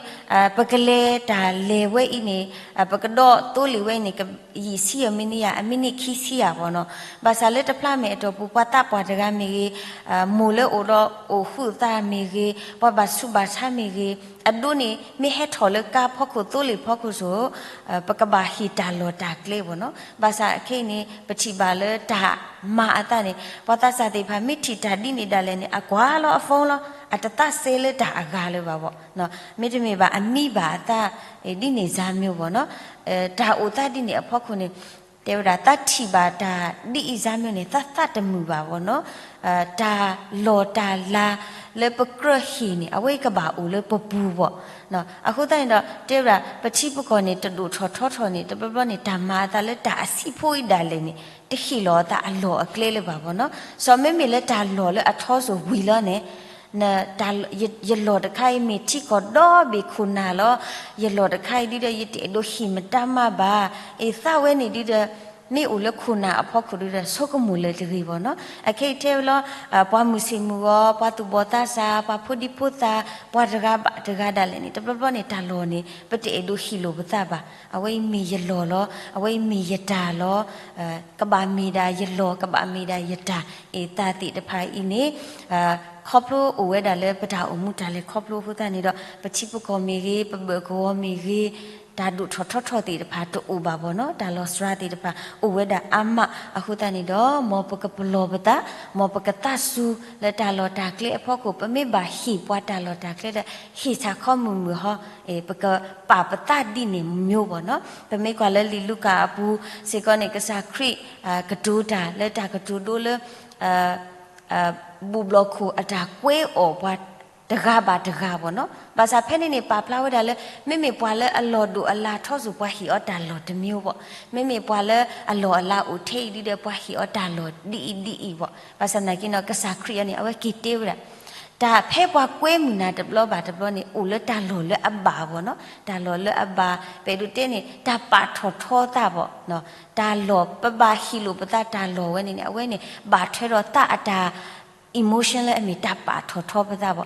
ပကလဲၤတၢ်လဲၤဝဲအံၤန့ၣ် ပကဒီးသိလ့ၣ်ဝဲအံၤန့ၣ် ယံာ်ဆံအမံးနံးယၤ အမံးနံးခံဆံယၤဘၣ်နီၤ, ဘၣ်ဆၣ်လၢတဖျါမဲာ်အတီၢ်ပူၤ ပှၤသးပှၢ်တဂၤမ့ၢ်ဂ့ၤ မိၢ်လၢအိၣ်ဒီးအိၣ်ဃုာ်သးမ့ၢ်ဂ့ၤ ပှၤဘၣ်ဆူးဘၣ်ဆါမ့ၢ်ဂ့ၤ အဒိန့ၣ် မ့ၢ်ဟဲထီၣ်လၢကါဖီခိၣ် သိလ့ၣ်ဖီခိၣ်စိၤ ပကဘၣ်ဟ့ၣ်တၢ်လီၢ်တၢ်ကျဲဘၣ်နီၤ, ဘၣ်ဆၣ်ခဲအံၤန့ၣ် ပထံၣ်ဘၣ်လၢတၢ်မၤအသးန့ၣ် ပှၤသးစၢ်သ့ၣ်တဖၣ်မ့ၢ်ထံၣ်တၢ်ဒ်န့ၣ်ဒၣ်လဲာ်န့ၣ် အကွၢ်လီၤအ phone လီၤ, အတသးစဲလၢတၢ်အဂၤလၢၤဘၣ်ဘၣ်, မ့တမ့ၢ်ဘၣ်အမံဘၣ်အသး ဒ်န့ၣ်စၢ်မ့ၢ်ဘၣ်နီၤ, တၢ်အိၣ်သးဒ်န့ၣ်အဖီခိၣ်န့ၣ် တဲဝဲဒၣ် သးထံၣ်ဘၣ်တၢ်ဒ်အံၤစၢ်မ့ၢ်န့ၣ် သးသးတမုာ်ဘၣ်ဘၣ်နီၤ, တၢ်လီၢ်တၢ်လၤလၢပကြၢးဟ့ၣ်န့ၣ် အဝဲကဘၣ်အိၣ်လၢပပူၤဘၣ် အဃိသတးန့ၣ်ဒီး တဲဝဲဒၣ် ပထံပကီၢ်န့ၣ် တဒိၣ်ထီၣ်ထီထီၣ်န့ၣ် တဘျီဘျီန့ၣ် တၢ်မၤအသးလၢတၢ်အဆံးဖိအံၤဒၣ်လဲာ်န့ၣ် တဟ့ၣ်လီၤအသးအလီၢ်အကျဲလၢၤဘၣ်ဘီနီၤ. စီၤမ့မ့ၢ်လၢတၢ်လီၢ်လၢအထီစိၤဝံၤလီၤန့ၣ် န တၢ် ယ ယလီၢ်တခါအံၤမ့ၢ်ထံကီၢ်ဒီဘ့ၣ်ခိၣ်နၢ်လီၤ. ယလီၢ်တခါအံၤဒုဒီး ယတအဲၣ်ဒိးဟ့ၣ်မတၤမးဘၣ်. အသးဝဲန့ၣ်ဒုဒီး မ့ၢ်အိၣ်လၢခိၣ်နၢ်အဖီခိၣ်ဒုဒီး ဆိကမိၣ်လၢၤတဂ့ၤဘီနီၤ. အခဲအံၤထဲဝဲလီၤ ပှၤမုၢ်ဆ့ၣ်မုၢ်ဂီၤ, ပှၤသူၣ်ဘီၣ်သးစၢ်, ပှၤဖိဒံဖိသၣ်, ပှၤတဂၤဘၣ်တဂၤဒၣ်လဲာ်န့ၣ် တဘျီဘျီန့ၣ် တၢ်လီၢ်န့ၣ် ပတအဲၣ်ဒိးဟ့ၣ်လိာ်ပသးဘၣ်. အဝဲအံၤမ့ၢ်ယလီၢ်လီၤ, အဝဲအံၤမ့ၢ်ယတၢ်လီၤ. ကဘၣ်မ့ၢ်ဒၣ်ယလီၢ်, ကဘၣ်မ့ၢ်ဒၣ်ယတၢ်, အသးသ့ၣ်တဖၣ်အံၤန့ၣ် ခီဖျိအိၣ်ဝဲဒၣ်လၢပတၢ်အိၣ်မူတၢ်လဲၤခီဖျိအဃိသတးန့ၣ်ဒီး ပထံပကီၢ်မ့ၢ်ဂ့ၤ, ပဘၢၣ်ကဝီၤမ့ၢ်ဂ့ၤ, တၢ်ဒိၣ်ထီၣ်ထီထီၣ်သ့ၣ်တဖၣ်တအိၣ်ဘၣ်ဘီနီၤ. တၢ်လီၤစှၤသ့ၣ်တဖၣ် အိၣ်ဝဲဒၣ်အါမးအဃိသတးန့ၣ်ဒီး မ်ပကပလီၢ်ပသး, မ်ပကသးစူၤလၢတၢ်လီၢ်တၢ်ကျဲအဖီခိၣ်, ပမ့ၢ်ဘၣ်ဟ့ၣ်ပှၤတၢ်လီၢ်တၢ်ကျဲဒီး ဟ့ၣ်ဆၣ်ခီမုၢ်မုၢ်ဟီ, ပကပာ်ပသးဒ်န့ၣ်မ့ၢ်ဘီနီၤ. ပမ့ၢ်ကွၢ်လၢလံာ်လူၤကၣ်အပူၤစ့ၢ်ကီးန့ၣ် ကစၢ်ခရံာ် ကတိၤတၢ်လၢတၢ်ကတိၤဒိလၢ ဘူၣ်ဘျီၣ်ခိၣ်အတၢ်ကွဲအီၣ်ပှၤတဂၤဘၣ်တဂၤဘီနီၤ. ဘၣ်ဆၣ်ဖဲန့ၣ်န့ၣ် ပာ်ဖျါဝဲဒၣ်လၢ မ့မ့ၢ်ပှၤလၢအလီၢ်ဒိၣ်အလၢ်ထီစိၤ ပှၤဟ့ၣ်အီၤတၢ်လီၢ်တမံၤဘီ, မ့မ့ၢ်ပှၤလၢအလီၢ်အလၢအိၣ်ထဲအံၤဒုဒီး ပှၤဟ့ၣ်အီၤတၢ်လီၢ်ဒ်အံၤဒ်အံၤဘီ. ဘၣ်ဆၣ်သနာ်က့နီၤ ကစၢ်ခရံာ်အံၤန့ၣ် အဝဲက့ၤတဲဝဲဒၣ် တၢ်ဖဲပှၤကွဲမုာ်နၤတဘျီဘၣ်တဘျီန့ၣ် အိၣ်လၢတၢ်လီၢ်လၢအဘၣ်ဘီနီၤ. တၢ်လီၢ်လၢအဘၣ် ပအဲၣ်ဒိးတဲန့ၣ် တၢ်ပာ်ထီၣ်ထီသးဘီ, တၢ်လီၢ် ပဘၣ်ဟ့ၣ်လိာ်ပသးတၢ်လီၢ်ဝဲန့ၣ်န့ၣ် အဝဲန့ၣ် ဘၣ်ထွဲဒီးသးအတၢ် emotion လၢအမ့ၢ်တၢ်ပာ်ထီၣ်ထီပသးဘီ.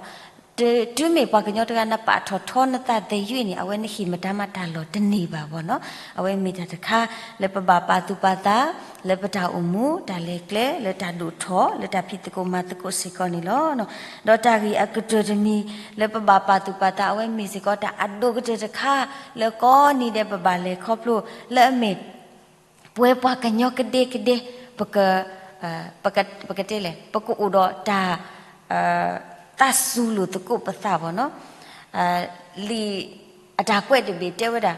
တုၤမ့ၢ်ပှၤကညီတဂၤ နပာ်ထီၣ်ထီနသးသယုၢ်န့ၣ် အဝဲနဟ့ၣ်မတၤမးတၢ်လီၢ်တန့ၢ်ဘၣ်ဘီနီၤ. အဝဲမ့ၢ်တၢ်တခါလၢပဘၣ်ပာ်သူၣ်ပာ်သး လၢပတၢ်အိၣ်မူ တၢ်လဲၤကျဲ လၢတၢ်ဒိၣ်ထီၣ် လၢတၢ်ဖံးသကိးမၤသကိးစ့ၢ်ကီးန့ၣ်လီၤ. ဒီးတၢ်ဂ့ၢ်အကတၢၢ်တမံၤ လၢပဘၣ်ပာ်သူၣ်ပာ်သး အဝဲမ့ၢ်စ့ၢ်ကီးတၢ်အဒိၣ်ကတၢၢ်တခါ လၢကိးနံၤဒဲးပဘၣ်လဲၤခီဖျိ လၢအမ့ၢ် ပဝဲပှၤကညီကဒဲကဒဲ ပက ပက ပကတဲလဲၣ် ပကအိၣ်ဒီးတၢ် သးစူၤလိာ်သကိးပသးဘီနီၤ. လံာ်အတၢ်ကွဲးတဘ့ၣ်တဲဝဲဒၣ်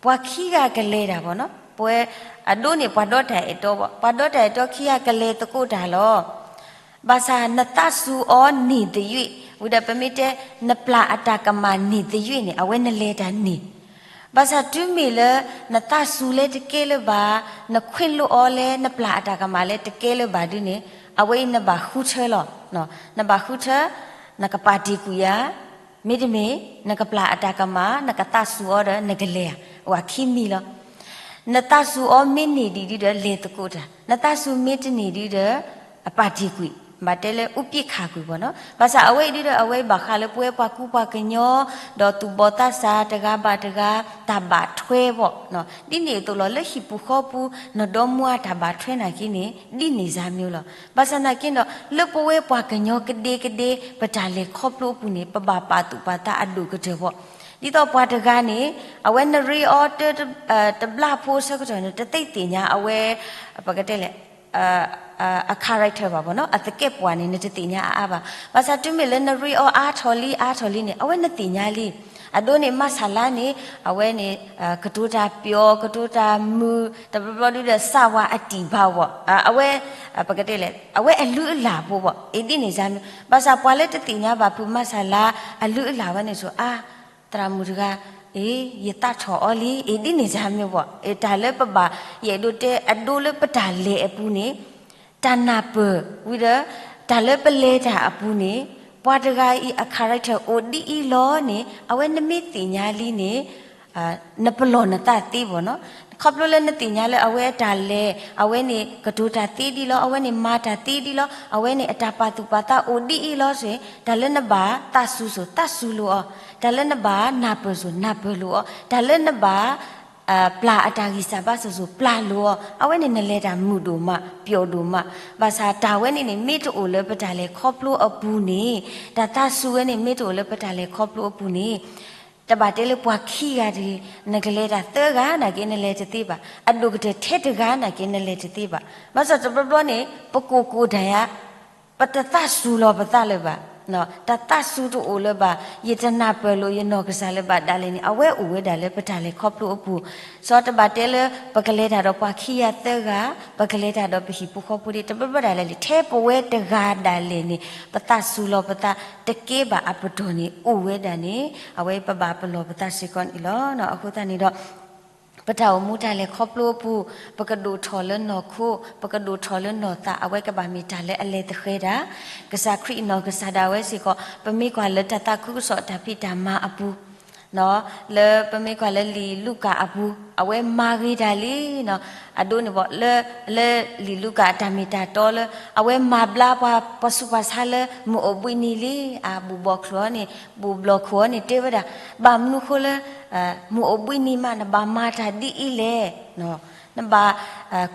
ပှၤခံဂၤကလဲၤတၢ်ဘီနီၤ. ပဝဲအဒိန့ၣ် ပှၤဒီတၢ်အဲၣ်တီဘီ, ပှၤဒီတၢ်အဲၣ်တီခံဂၤကလဲၤသကိးတၢ်လီၤ. ဘၣ်ဆၣ်နသးစူၤအီၤန့ၢ်သယုၢ်, ဝံၤဒီးပမ့ၢ်တဲ နပျၢ်အတၢ်ကမၣ်န့ၢ်သယုၢ်န့ၣ် အဝဲနလဲၤတၢ်န့ၢ် ဘၣ်ဆၣ်တုၤမ့ၢ်လၢ နသးစူၤလၢတကဲလၢၤဘၣ်, နခွင့်လွှတ်အီၤလၢနပျၢ်အတၢ်ကမၣ်လၢတကဲလၢၤဘၣ်ဒုန့ၣ် အဝဲအံၤနဘၣ်ဃုထၢလီၤ. နဘၣ်ဃုထၢ, နကပာ်တ့ၢ်ကွံာ်ဧါ, မ့တမ့ၢ် နကပျၢ်အတၢ်ကမၣ် နကသးစူၤအီၤဒီးနကလဲၤဧါ, အိၣ်ခံမံၤလီၤ. နသးစူၤအီၤမ့ၢ်န့ၢ်ဒံးဒုဒီးလဲၤသကိးတၢ်, နသးစူၤမ့ၢ်တန့ၢ်ဒုဒီး အပာ်တ့ၢ်ကွံာ်, ဘၣ်တဲလၢ ဥပက္ခာ ကွံာ်ဘီနီၤ. ဘၣ်ဆၣ်အဝဲအံၤဒုဒီး အဝဲဘၣ်ဃးလၢပဝဲပှၤကူပှၤကညီ ဒီးသူၣ်ဘီၣ်သးစၢ်တဂၤဘၣ်တဂၤ တၢ်ဘၣ်ထွဲဘီ, ဒ်န့ၣ်အသိးလီၤ လၢဟံၣ်ပူၤဃီပူၤ နဒီမါတၢ်ဘၣ်ထွဲနာ်က့န့ၣ် ဒ်န့ၣ်စ့ၢ်မ့ၢ်လီၤ. ဘၣ်ဆၣ်သနာ်က့ဒီး လၢပဝဲပှၤကညီကဒဲကဒဲ ပတၢ်လဲၤခီဖျိအပူၤန့ၣ် ပဘၣ်ပာ်သူၣ်ပာ်သးအဒိၣ်ကတၢၢ်ဘီ. ဒ်သိးပှၤတဂၤန့ၣ် အဝဲနရ့အီၤတ တဘျီဖိဆၢကတီၢ်န့ၣ် တသ့သ့ၣ်ညါအဝဲ ပကတဲလဲၣ် အ character ဘၣ်ဘီနီၤ, အသကဲးပဝးန့ၣ် နတသ့ၣ်ညါအါအါဘၣ်. ဘၣ်ဆၣ်တုၤမ့ၢ်လၢနရ့အီၤအါထီၣ်လံအါထီၣ်လံန့ၣ် အဝဲနသ့ၣ်ညါလံ. အဒိန့ၣ် မၤဆၣ်လါန့ၣ် အဝဲန့ၣ် ကတိၤတၢ်ပျီ ကတိၤတၢ်မုာ် တဘျီဘျီဒုဒီး စၢ်ဝါအတံၢ်ဘၣ်ဝီၤ အဝဲ ပကတဲလဲၣ် အဝဲအလုၢ်အလၢ်ဖိဘီ အ့ၣ်ဒ်န့ၣ်စ့ၢ်မ့ၢ်. ဘၣ်ဆၣ်ပှၤလၢတသ့ၣ်ညါဘၣ်ဖုးမၤဆၣ်လါ အလုၢ်အလၢ်ဝဲန့ၣ်ဆိ အါ သရၣ်မုၣ်တဂၤ အ့ၣ် ယသးထီၣ်အီၤလံ အ့ၣ်ဒ်န့ၣ်စ့ၢ်မ့ၢ်ဘီ. တၢ်လၢပဘၣ် ယအဲၣ်ဒိးတဲအဒိလၢပတၢ်လဲၤအပူၤန့ၣ် တၢ်နၢ်ပၢၢ်ဝံၤဒီး တၢ်လၢပလဲၤတၢ်အပူၤန့ၣ် ပှၤတဂၤအံၤအ character အိၣ်ဒ်အံၤလီၤန့ၣ် အဝဲနမ့ၢ်သ့ၣ်ညါလံန့ၣ် နပလီၢ်နသးသ့ဘီနီၤ. ခီဖျိလၢနသ့ၣ်ညါလၢအဝဲအတၢ်လဲၤ အဝဲန့ၣ်ကတိၤတၢ်သ့ဒ်လီၤ အဝဲန့ၣ်မၤတၢ်သ့ဒ်လီၤ အဝဲန့ၣ်အတၢ်ပာ်သူၣ်ပာ်သးအိၣ်ဒ်အံၤလီၤဆိ တၢ်လၢနဘၣ်သးစူၤဆိ သးစူၤလိာ်အီၤ တၢ်လၢနဘၣ်နၢ်ပၢၢ်ဆိ နၢ်ပၢၢ်လိာ်အီၤ တၢ်လၢနဘၣ် ပျၢ်အတၢ်ဂံၢ်စၢ်ဘါစၢ်ဆိ ပျၢ်လိာ်အီၤ အဝဲန့ၣ်နလဲၤတၢ်မုာ်ဒိၣ်မး ပျီဒိၣ်မး. ဘၣ်ဆၣ်တၢ်ဝဲန့ၣ်န့ၣ် မ့ၢ်တအိၣ်လၢပတၢ်လဲၤခီဖျိအပူၤန့ၣ် တၢ်သးစူၤဝဲန့ၣ် မ့ၢ်တအိၣ်လၢပတၢ်လဲၤခီဖျိအပူၤန့ၣ် တဘၣ်တဲလၢပှၤခံဂၤတဂ့ၤ နကလဲၤတၢ်သၢဂၤနာ်က့ နလဲၤတသ့ဘၣ်. အဒိၣ်ကတၢၢ်ထဲတဂၤနာ်က့ နလဲၤတသ့ဘၣ်. ဘၣ်ဆၣ်တဘျီဘျီန့ၣ် ပကိၢ်ကိၢ်တၢ်ယါ ပတသးစူၤလီၤပသးလၢၤဘၣ် တၢ်သးစူၤတအိၣ်လၢၤဘၣ်, ယတနၢ်ပၢၢ်လိာ်ယနီၢ်ကစၢ်လၢၤဘၣ်ဒၣ်လဲာ်န့ၣ် အဝဲအိၣ်ဝဲဒၣ်လၢပတၢ်လဲၤခီဖျိအပူၤ, စီၤတဘၣ်တဲလၢပကလဲၤတၢ်ဒီးပှၤခံဂၤသၢဂၤ, ပကလဲၤတၢ်ဒီးပဟံၣ်ဖိဃီဖိဒၣ် တဘျီဘျီဒၣ်လဲာ်လံ ထဲပဝဲတဂၤဒၣ်လဲာ်န့ၣ် ပသးစူၤလီၤပသးတကဲဘၣ်အပတီၢ်န့ၣ် အိၣ်ဝဲဒၣ်န့ၣ် အဝဲပဘၣ်ပလီၢ်ပသးစ့ၢ်ကီးန့ၣ်လီၤ. အဃိသတးန့ၣ်ဒီး ပတၢ်အိၣ်မူတၢ်လဲၤခီဖျိအပူၤ, ပကဒိၣ်ထီၣ်လၢနီၢ်ခိ, ပကဒိၣ်ထီၣ်လၢနီၢ်သး အဝဲကဘၣ်မ့ၢ်တၢ်လၢအလဲၤသဃဲၤတၢ်, ကစၢ်ခရံာ်အနီၢ်ကစၢ်ဒၣ်ဝဲစ့ၢ်ကီး ပမ့ၢ်ကွၢ်လၢတၢ်သးခုကစီၣ်တၢ်ဖံးတၢ်မၤအပူၤ လၢပမ့ၢ်ကွၢ်လၢလံာ်လူၤကၣ်အပူၤ အဝဲမၤဂ့ၤတၢ်လံ, အဒိန့ၣ်ဘၣ် လၢ လၢလံာ်လူၤကၣ်အတၢ်မ့ၢ်တၢ်တီလၢ အဝဲမၤဘျါပှၤ ပှၤဆူးပှၤဆါလၢမုၢ်အိၣ်ဘှံးနံၤလံ, အဘူးဘျီၣ်ချိၣ်အီၤန့ၣ် ဘူးဘျီၣ်ခိၣ်အီၤန့ၣ်တဲဝဲဒၣ်, ဘၣ်မနုၤဃိလၢ မုၢ်အိၣ်ဘှံးနံၤမး နဘၣ်မၤတၢ်ဒ်အံၤလဲၣ်, နဘၣ်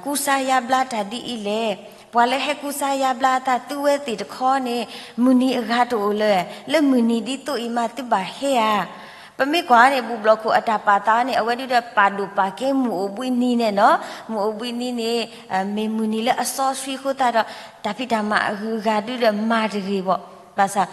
ကူစါယါဘျါတၢ်ဒ်အံၤလဲၣ်, ပှၤလၢဟဲကူစါယါဘျါအသးသုဝဲသ့ၣ်တခီန့ၣ် မုၢ်နံၤအဂၤတအိၣ်လၢၤ, လၢမုၢ်နံၤဒ်သိးအံၤမးသုဘၣ်ဟဲဧါ. ပမ့ၢ်ကွၢ်န့ၣ် ဘူးဘျီၣ်ခိၣ်အတၢ်ပာ်သးန့ၣ် အဝဲဒုးဒီးပာ်ဒိၣ်ပာ်ကဲမုၢ်အိၣ်ဘှံးနံၤန့ၣ်နီၤ, မုၢ်အိၣ်ဘှံးနံၤန့ၣ် မ့ၢ်မုၢ်နံၤလၢအစီဆှံအဃိသတးဒီး တၢ်ဖံးတၢ်မၤအဂုၤအဂၤဒုးဒီးမၤတဂ့ၤဘၣ်, ဘၣ်ဆၣ်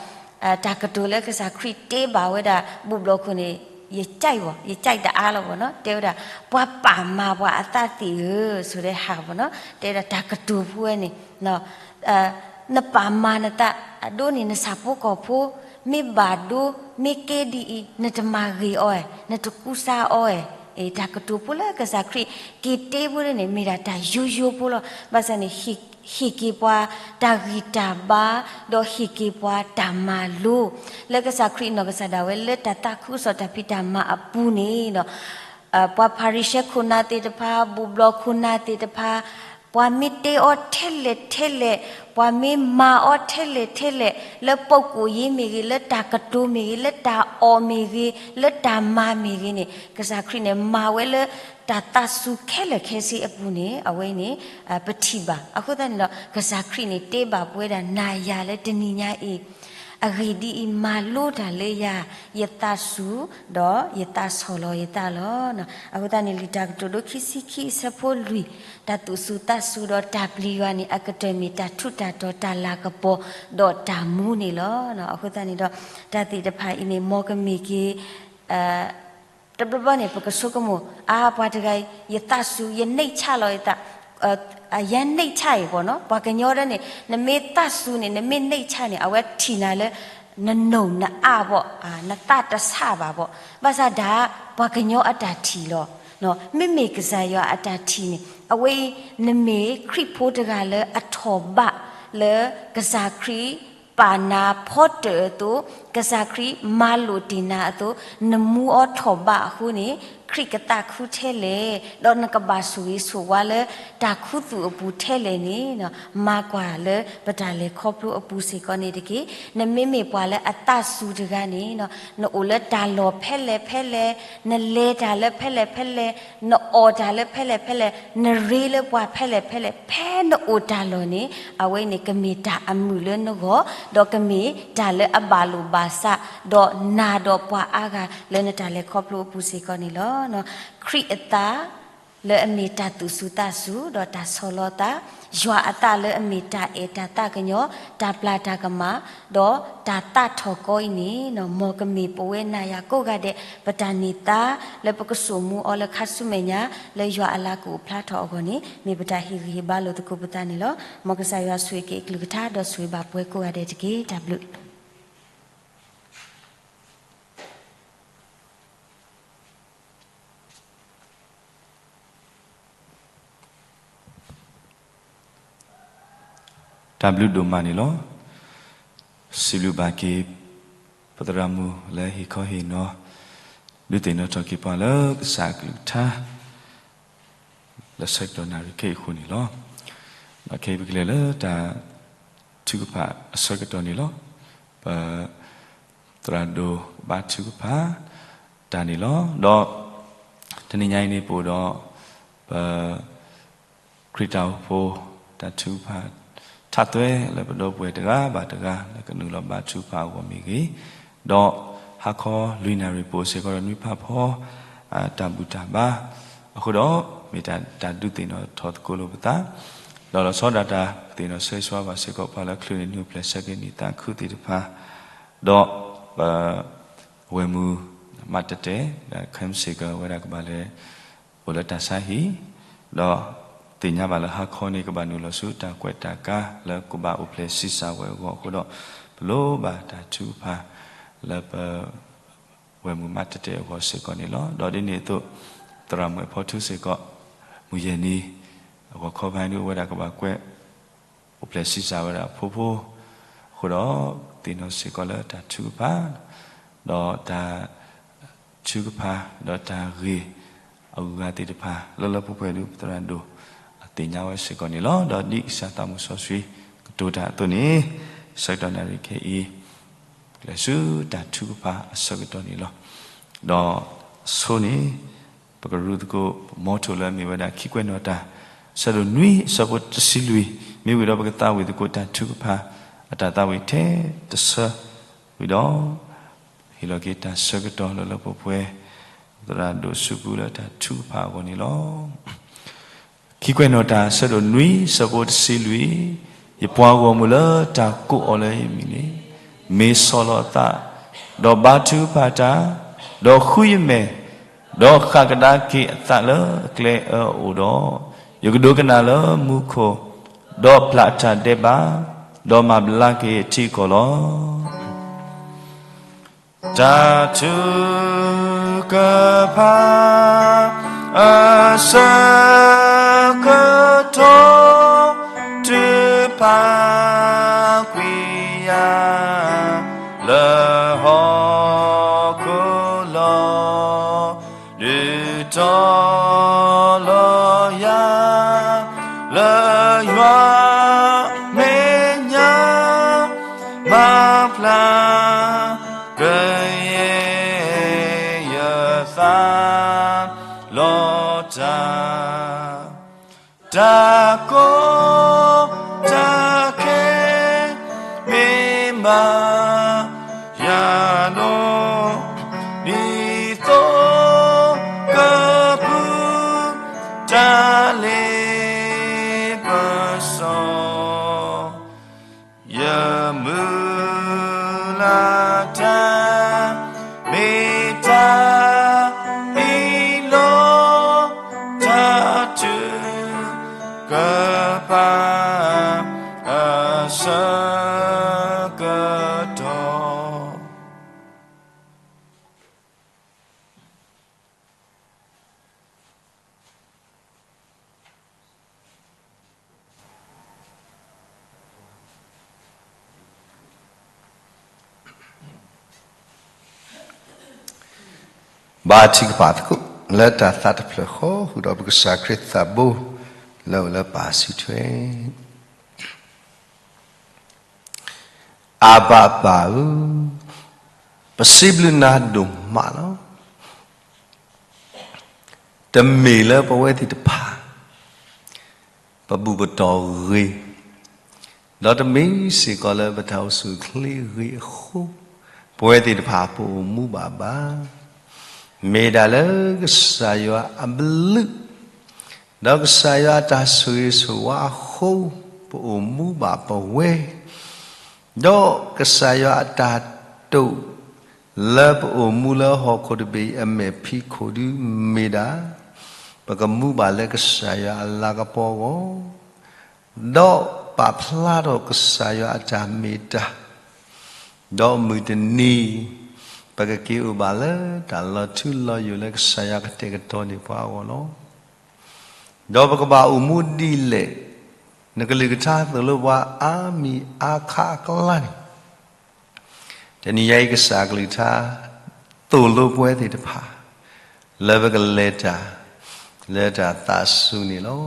တၢ်ကတိၤလၢကစၢ်ခရံာ်တဲဘၣ်ဝဲဒၣ် ဘူးဘျီၣ်ခိၣ်န့ၣ် ယကြိုက်ဘၣ်, ယကြိုက်တအါလီၤဘၣ်နီၤ, တဲဝဲဒၣ် ပှၤပာ်မၤပှၤအသးသ့ၣ်ဧၢ, ဆိဒီးဟးဘၣ်နီၤ, တဲဝဲဒၣ်တၢ်ကတိၤဖိဝဲန့ၣ် နပာ်မၤနသး အဒိန့ၣ် နဆၣ်ဖိကီၢ်ဖိ မ့ၢ်ဘၣ်ဒိ မ့ၢ်ကဲဒ်အံၤ နတမၤဂ့ၤအီၤဧါ, နတကူစါအီၤဧါ. တၢ်ကတိၤဖိလၢကစၢ်ခရံာ်က့ၤတဲဖိန့ၣ် မ့ၢ်ဒၣ်တၢ်ယိယိဖိလီၤ. ဘၣ်ဆၣ်န့ၣ် ဟ့ၣ်က့ၤပှၤတၢ်ဂံၢ်တၢ်ဘါ ဒီးဟ့ၣ်က့ၤပှၤတၢ်မၤလိ လၢကစၢ်ခရံာ်အနီၢ်ကစၢ်ဒၣ်ဝဲလၢတၢ်သးခုကစီၣ်တၢ်ဖံးတၢ်မၤအပူၤန့ၣ်ဒီး ပှၤဖၤရံၤၡဲခိၣ်နၢ်သ့ၣ်တဖၣ် ဘူးဘျီၣ်ခိၣ်နၢ်သ့ၣ်တဖၣ် ပှၤမ့ၢ်တဲအီၤထဲလဲၣ်ထဲလဲၣ်, ပှၤမ့ၢ်မၤအီၤထဲလဲၣ်ထဲလဲၣ်, လၢပုဂ္ဂိုလ်ရေးမ့ၢ်ဂ့ၤ, လၢတၢ်ကတိၤမ့ၢ်ဂ့ၤ, လၢတၢ်အီၣ်မ့ၢ်ဂ့ၤ, လၢတၢ်မၤမ့ၢ်ဂ့ၤန့ၣ် ကစၢ်ခရံာ်န့ၣ် မၤဝဲလၢတၢ်သးစူၤခဲလၢာ်ခဲဆ့အပူၤန့ၣ် အဝဲန့ၣ် ပထံၣ်ဘၣ်. အဃိသတးန့ၣ်ဒီး ကစၢ်ခရံာ်န့ၣ် တဲဘၣ်ပဝဲဒၣ် နၤယၤလၢတနံၤညါအံၤ အဂ့ၢ်ဒ်အံၤ, မၤလိတၢ်လၢယၤ, ယသးစူၤ, ဒီးယသးဆီၣ်လီၤယသးလီၤ. အဃိသတးန့ၣ် လံာ်တၢ်ကတိၤဒိခံဆံခံအဆၢဖိလွံၢ်, တၢ်သူၣ်စူၤသးစူၤဒီးတၢ်ပျံၤယွၤန့ၣ် အကတၢၢ်မ့ၢ်တၢ်ထူးတၢ်တီၤ တၢ်လၤကပီၤ ဒီးတၢ်မူန့ၣ်လီၤ. အဃိသတးန့ၣ်ဒီး တၢ်သ့ၣ်တဖၣ်အံၤန့ၣ် မ်ကမ့ၢ်က့ၤ တဘျီဘျီန့ၣ် ပကဆိကမိၣ် အါ ပှၤတဂၤအံၤ ယသးစူၤ ယ nature လီၤယသး, ယ nature အံၤဘၣ်နီၤ, ပှၤကညီဒၣ်န့ၣ် နမ့ၢ်သးစူၤန့ၣ် နမ့ၢ် nature န့ၣ် အဝဲထံၣ်နၤလၢ နနိၣ်နအါဘၣ်, နသးတဆးဘၣ်ဘၣ်. ဘၣ်ဆၣ်ဒၣ် ပှၤကညီအတၢ်ထံၣ်လီၤ. မ့မ့ၢ်ကစၢ်ယွၤအတၢ်ထံၣ်န့ၣ် အဝဲအံၤ နမ့ၢ်ခရံာ်ဖိတဂၤလၢအထီၣ်ဘးလၢ ကစၢ်ခရံာ် ပာ်နၤဖီတၢၣ်အသိး, ကစၢ်ခရံာ်မၤလိာ်တ့ၢ်နၤအသိး, နမူအီၤထီၣ်ဘးအဃိန့ၣ် ခရံာ်ကသးခုထဲလဲၣ်, ဒီးနကဘၣ်ဆိၣ်ဂ့ၤဆိၣ်ဝါလၢတၢ်ခူသူၣ်အပူၤထဲလဲၣ်န့ၣ် မၤကွၢ်လၢပတၢ်လဲၤခီဖျိအပူၤစ့ၢ်ကီးန့ၣ်တက့ၢ်. နမ့မ့ၢ်ပှၤလၢအသးစူၤတဂၤန့ၣ် နအိၣ်လၢတၢ်လီၢ်ဖဲလဲၣ်ဖဲလဲၣ်, နလဲၤတၢ်လၢဖဲလဲၣ်ဖဲလဲၣ်, နအီၣ်တၢ်လၢဖဲလဲၣ်ဖဲလဲၣ်, နရ့လၢပှၤဖဲလဲၣ်ဖဲလဲၣ်, ဖဲနအိၣ်တၢ်လီၢ်န့ၣ် အဝဲန့ၣ်ကမ့ၢ်တၢ်အမုာ်လၢနဂီၢ်, ဒီးကမ့ၢ်တၢ်လၢအဘၣ်လိာ်ဘၣ်စး, ဒီးနၤဒီးပှၤအါဂၤလၢနတၢ်လဲၤခီဖျိအပူၤစ့ၢ်ကီးန့ၣ်လီၤ. ခရံာ်အသး လၢအမ့ၢ်တၢ်သူၣ်စူၤသးစူၤ ဒီးတၢ်ဆီၣ်လီၤသး, ယွၤအသးလၢအမ့ၢ်တၢ်အဲၣ်တၢ်သးကညီၤ, တၢ်ပျၢ်တၢ်ကမၣ်, ဒီးတၢ်သးထီၣ်ကီအံၤန့ၣ် မ်ကမ့ၢ်ပဝဲနၤယၤကိးဂၤဒဲး ပတၢ်န့ၢ်သါလၢပကစိာ်မူအီၤလၢခါဆူမဲာ်ညါ လၢယွၤအလၤကအိၣ်ဖျါထီၣ်အဂီၢ်န့ၣ် မ့ၢ်ပတၢ်ဟ့ၣ်ဂံၢ်ဟ့ၣ်ဘါလိာ်သကိးပသးန့ၣ်လီၤ. မ်ကစၢ်ယွၤဆိၣ်ဂ့ၤက့ၤအကလုၢ်ကထါ ဒီးဆိၣ်ဂ့ၤဘၣ်ပှၤကိးဂၤဒဲးတက့ၢ်. တၢ်ဘျုး တၢ်ဘျုးဒိၣ်မးန့ၣ်လီၤ. စံးဘျုးဘၣ်က့ၤ ပသရၣ်မုၣ်လၢဟ့ၣ်ခီဟ့ၣ်နီၤ ဒုးသ့ၣ်နီၣ်ထီၣ်က့ၤပှၤလၢကစၢ်အကလုၢ်ကထါ လၢဆၢကတီၢ်နၣ်ရံၣ်ခဲအံၤအဃိန့ၣ်လီၤ. ဒီးခဲအံၤပကလဲၤလၢတၢ်ထုကဖၣ်အဆၢကတီၢ်န့ၣ်လီၤ. ပ သရၣ်ဒိၣ်ဘါထုကဖၣ်တၢ်န့ၣ်လီၤ. ဒီးတနံၤညါအံၤန့ၣ် ပအိၣ်ဒီး ပ ခရံာ်တၢ်အိၣ်ဖှိၣ် တၢ်ထုကဖၣ် ထးသွဲလၢပဒီပုၢ်ဝဲၢ်တဂၤဘၣ်တဂၤ လၢကနုာ်လီၤဘါထုကဖၣ်အဂီၢ်မ့ၢ်ဂ့ၤ, ဒီးဟါခီလွံၢ်နၣ်ရံၣ်ပအိၣ်စ့ၢ်ကီးဒီးနွံဖးဖီ တၢ်ဘူၣ်တၢ်ဘါအဃိဒီး မ့ၢ်တၢ်ဒုးသ့ၣ်နီၣ်ထီၣ်သကိးလိာ်ပသး, ဒီးလီၤဆီဒၣ်တၢ်သ့ၣ်နီၣ်ဆၢဂ့ၤဆၢဝါဘၣ်စ့ၢ်ကီးပှၤလၢချုးန့ၢ်နုၢ်ပျဲၢ်ဆၢက့ၤနံၣ်သးခုသ့ၣ်တဖၣ် ဒီးပဝဲၢ်မုၢ်မးတတဲာ် ခဲမုၢ်ဆ့ၣ်ကီး အဝဲဒၣ်ကဘၣ်လဲၤအိၣ်လၢတၢ်ဆါဟံၣ်, ဒီးသ့ၣ်ညါဘၣ်လၢဟါခီန့ၣ် ကဘၣ်နုာ်လီၤဆူတၢ်ကွဲးတၢ်ကါလၢကဘၣ်အိၣ်ဖျဲၣ်ဆံးစၢ်ဝဲအဂီၢ်အဃိဒီး ပလိၣ်ဘၣ်တၢ်ထုကဖၣ်လၢပ ဝဲၢ်မုၢ်မးတတဲာ်အဂီၢ်စ့ၢ်ကီးန့ၣ်လီၤ. ဒီးဒ်န့ၣ်အသိး သရၣ်မုၣ်အဖီထူစ့ၢ်ကီး မုၢ်ယဲၢ်နံၤ အဂီၢ်ခီဖဲန့ၣ် အိၣ်ဝဲဒၣ်ကဘၣ်ကွဲး အိၣ်ဖျဲၣ်ဆံးစၢ်ဝဲဒၣ်အဖိဖိအဃိဒီး သ့ၣ်နီၣ်စ့ၢ်ကီးလၢတၢ်ထုကဖၣ် ဒီးတၢ် ထုကဖၣ် ဒီးတၢ်ဂ့ၢ်အဂၤသ့ၣ်တဖၣ် လၢလၢပှဲၤပှဲၤဒုး ပသရၣ်ဒိၣ်အသ့ၣ်ညါဝဲစ့ၢ်ကီးန့ၣ်လီၤ. ဒီးဒ်ကစၢ်သးမုၣ်စီဆှံကတိၤတၢ်အသိးန့ၣ် ဆၢကတီၢ်နၣ်ရံၣ်ခဲအံၤ လဲၤဆူတၢ်ထုကဖၣ်အဆၢကတီၢ်န့ၣ်လီၤ. ဒီးဆိန့ၣ် ပကရူၢ်သကိး ပမီထိၣ်လၢအမ့ၢ်ဝဲဒၣ် ခံကွဲးနီၣ်တၢ် ဆၢဒိၣ်နွံ အဆၢဖိတဆံလွံၢ် မ့ၢ်ဝံၤဒီးပကသးဝံၣ်သကိးတၢ်ထုကဖၣ် အတၢ်သးဝံၣ်ထဲတဆၢဝံၤဒီး ဟ့ၣ်လီၤက့ၤတၢ်ဆၢကတီၢ်လၢလၢပှဲၤပှဲၤ သရၣ်ဒိၣ်စူးပူလၢတၢ်ထုကဖၣ်အဂီၢ်န့ၣ်လီၤ. ခံကွဲးနီၣ်တၢ် ဆၢဒိၣ်နွံ ဆၢဖိတဆံလွံၢ်, ယပှၤဂီၢ်မုၢ်လၢတၢ်ကိးအီၤလၢယမံၤန့ၣ် မ့ၢ်ဆီၣ်လီၤအသး, ဒီးဘါထုကဖၣ်တၢ်, ဒီးဃုယမဲာ်, ဒီးဃၣ်ကဒါက့ၤအသးလၢအကျဲအၢအအိၣ်ဒီး, ယကဒိကနၣ်လၢမူခိၣ်, ဒီးပျၢ်အတၢ်ဒဲးဘး, ဒီးမၤဘျါက့ၤအထံအကီၢ်လီၤ. တၢ်ထုကဖၣ်အဆၢကတီၢ် ထုကဖၣ်ကွံာ်ယၤ လၢဟီၣ်ခိၣ်လီၤ. ဒုးတီၤလီၤယၤ လၢယွၤမဲာ်ညါ မၤဖျါကယဲၢ်ယသးလီၤတၢ် တၢ်ကီတၢ်ခဲ မ့ၢ်ဘၣ်ယၤလီၤ ဒ်သိးကပူၤ တၢ်လ့ပစီ ယမုၢ်လၢ်တၢ် မ့ၢ်တၢ်အံၤလီၤ. တၢ်ထုကဖၣ်အဆၢကတီၢ် ဘါထုကဖၣ်သကိး လၢတၢ်သးတဖျၢၣ်ဃီ ဃုာ်ဒီးပကစၢ်ခရံာ်သးဘိ လၢအအိၣ်လၢပၢ်စုထွဲ အဘၣ်ပၢ်ဧၢ, ပစံးဘျုးနၤဒိၣ်မးလီၤ. တမ့ၢ်လၢပဝဲသ့ၣ်တဖၣ် ပဘူၣ်ပတီၢ်ဂ့ၤ, ဒီးတမ့ၢ်စ့ၢ်ကီးလၢပတၢ်အိၣ်ဆူၣ်အိၣ်ချ့ဂ့ၤအဃိ ပဝဲသ့ၣ်တဖၣ်ပအိၣ်မူဘၣ်ဘၣ်. မ့ၢ်ဒၣ်လၢကစၢ်ယွၤအဘျုး ဒီးကစၢ်ယွၤအတၢ်ဆိၣ်ဂ့ၤဆိၣ်ဝါအဃိ ပအိၣ်မူဘၣ်ပဝဲ, ဒီးကစၢ်ယွၤအတၢ်တိာ် လၢပအိၣ်မူလၢဟီၣ်ခိၣ်တဘ့ၣ်အံၤအမဲာ်ဖံးခိၣ်ဒုမ့ၢ်ဒၣ် ပကမူဘၣ်လၢကစၢ်ယွၤအလၤကပီၤအဂီၢ်, ဒီးပာ်ဖျါထီၣ်ကစၢ်ယွၤအတၢ်မ့ၢ်တၢ် ဒီးမုၢ်တနံၤ ပကက့ၤအိၣ်ဘၣ်လၢတၢ်လီၤထူလီၤယိာ်လၢကစၢ်ယွၤကတဲာ်ကတီၤန့ၢ်ပှၤအဂီၢ်လီၤ. ဒီးပကဘၣ်အိၣ်မူဒ်လဲၣ်, နကလုၢ်ကထါသိၣ်လိပှၤအါမံၤအါခါအကျါန့ၣ်, တနံၤညါအံၤကစၢ်ကလုၢ်ကထါ သိၣ်လိပဝဲသ့ၣ်တဖၣ် လၢပကလဲၤတၢ် လၢတၢ်သးစူၤန့ၣ်လီၤ.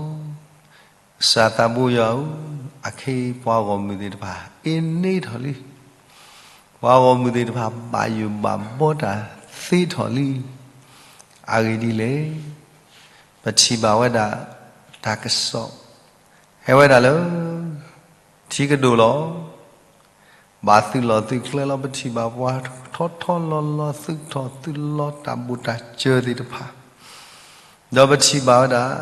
ကစၢ်သးဘိယွၤဧၢ, အခဲအံၤပှၤဂီၢ်မုၢ်သ့ၣ်တဖၣ် အ့န့ထီၣ်လံ. ပှၤဂီၢ်မုၢ်သ့ၣ်တဖၣ် ဘၣ်ယိၣ်ဘၣ်ဘီတၢ်သ့ထီၣ်လံ. အဂ့ၢ်ဒ်လဲၣ်, ပထံၣ်ဘၣ်ဝဲဒၣ် တၢ်ကစီၣ် ဟဲဝဲဒၣ်လၢ ထံကဒိၣ်လီၤ. ဘၣ်သုးလီၢ်သုးကျဲလီၤ. ပထံၣ်ဘၣ်ပှၤထီထီလီၤလီၤ သုးထီၣ်သုးလီၤ တၢ်ဘူၣ်တၢ်စၢၤသ့ၣ်တဖၣ်, ဒီးပထံၣ်ဘၣ်ဝဲဒၣ်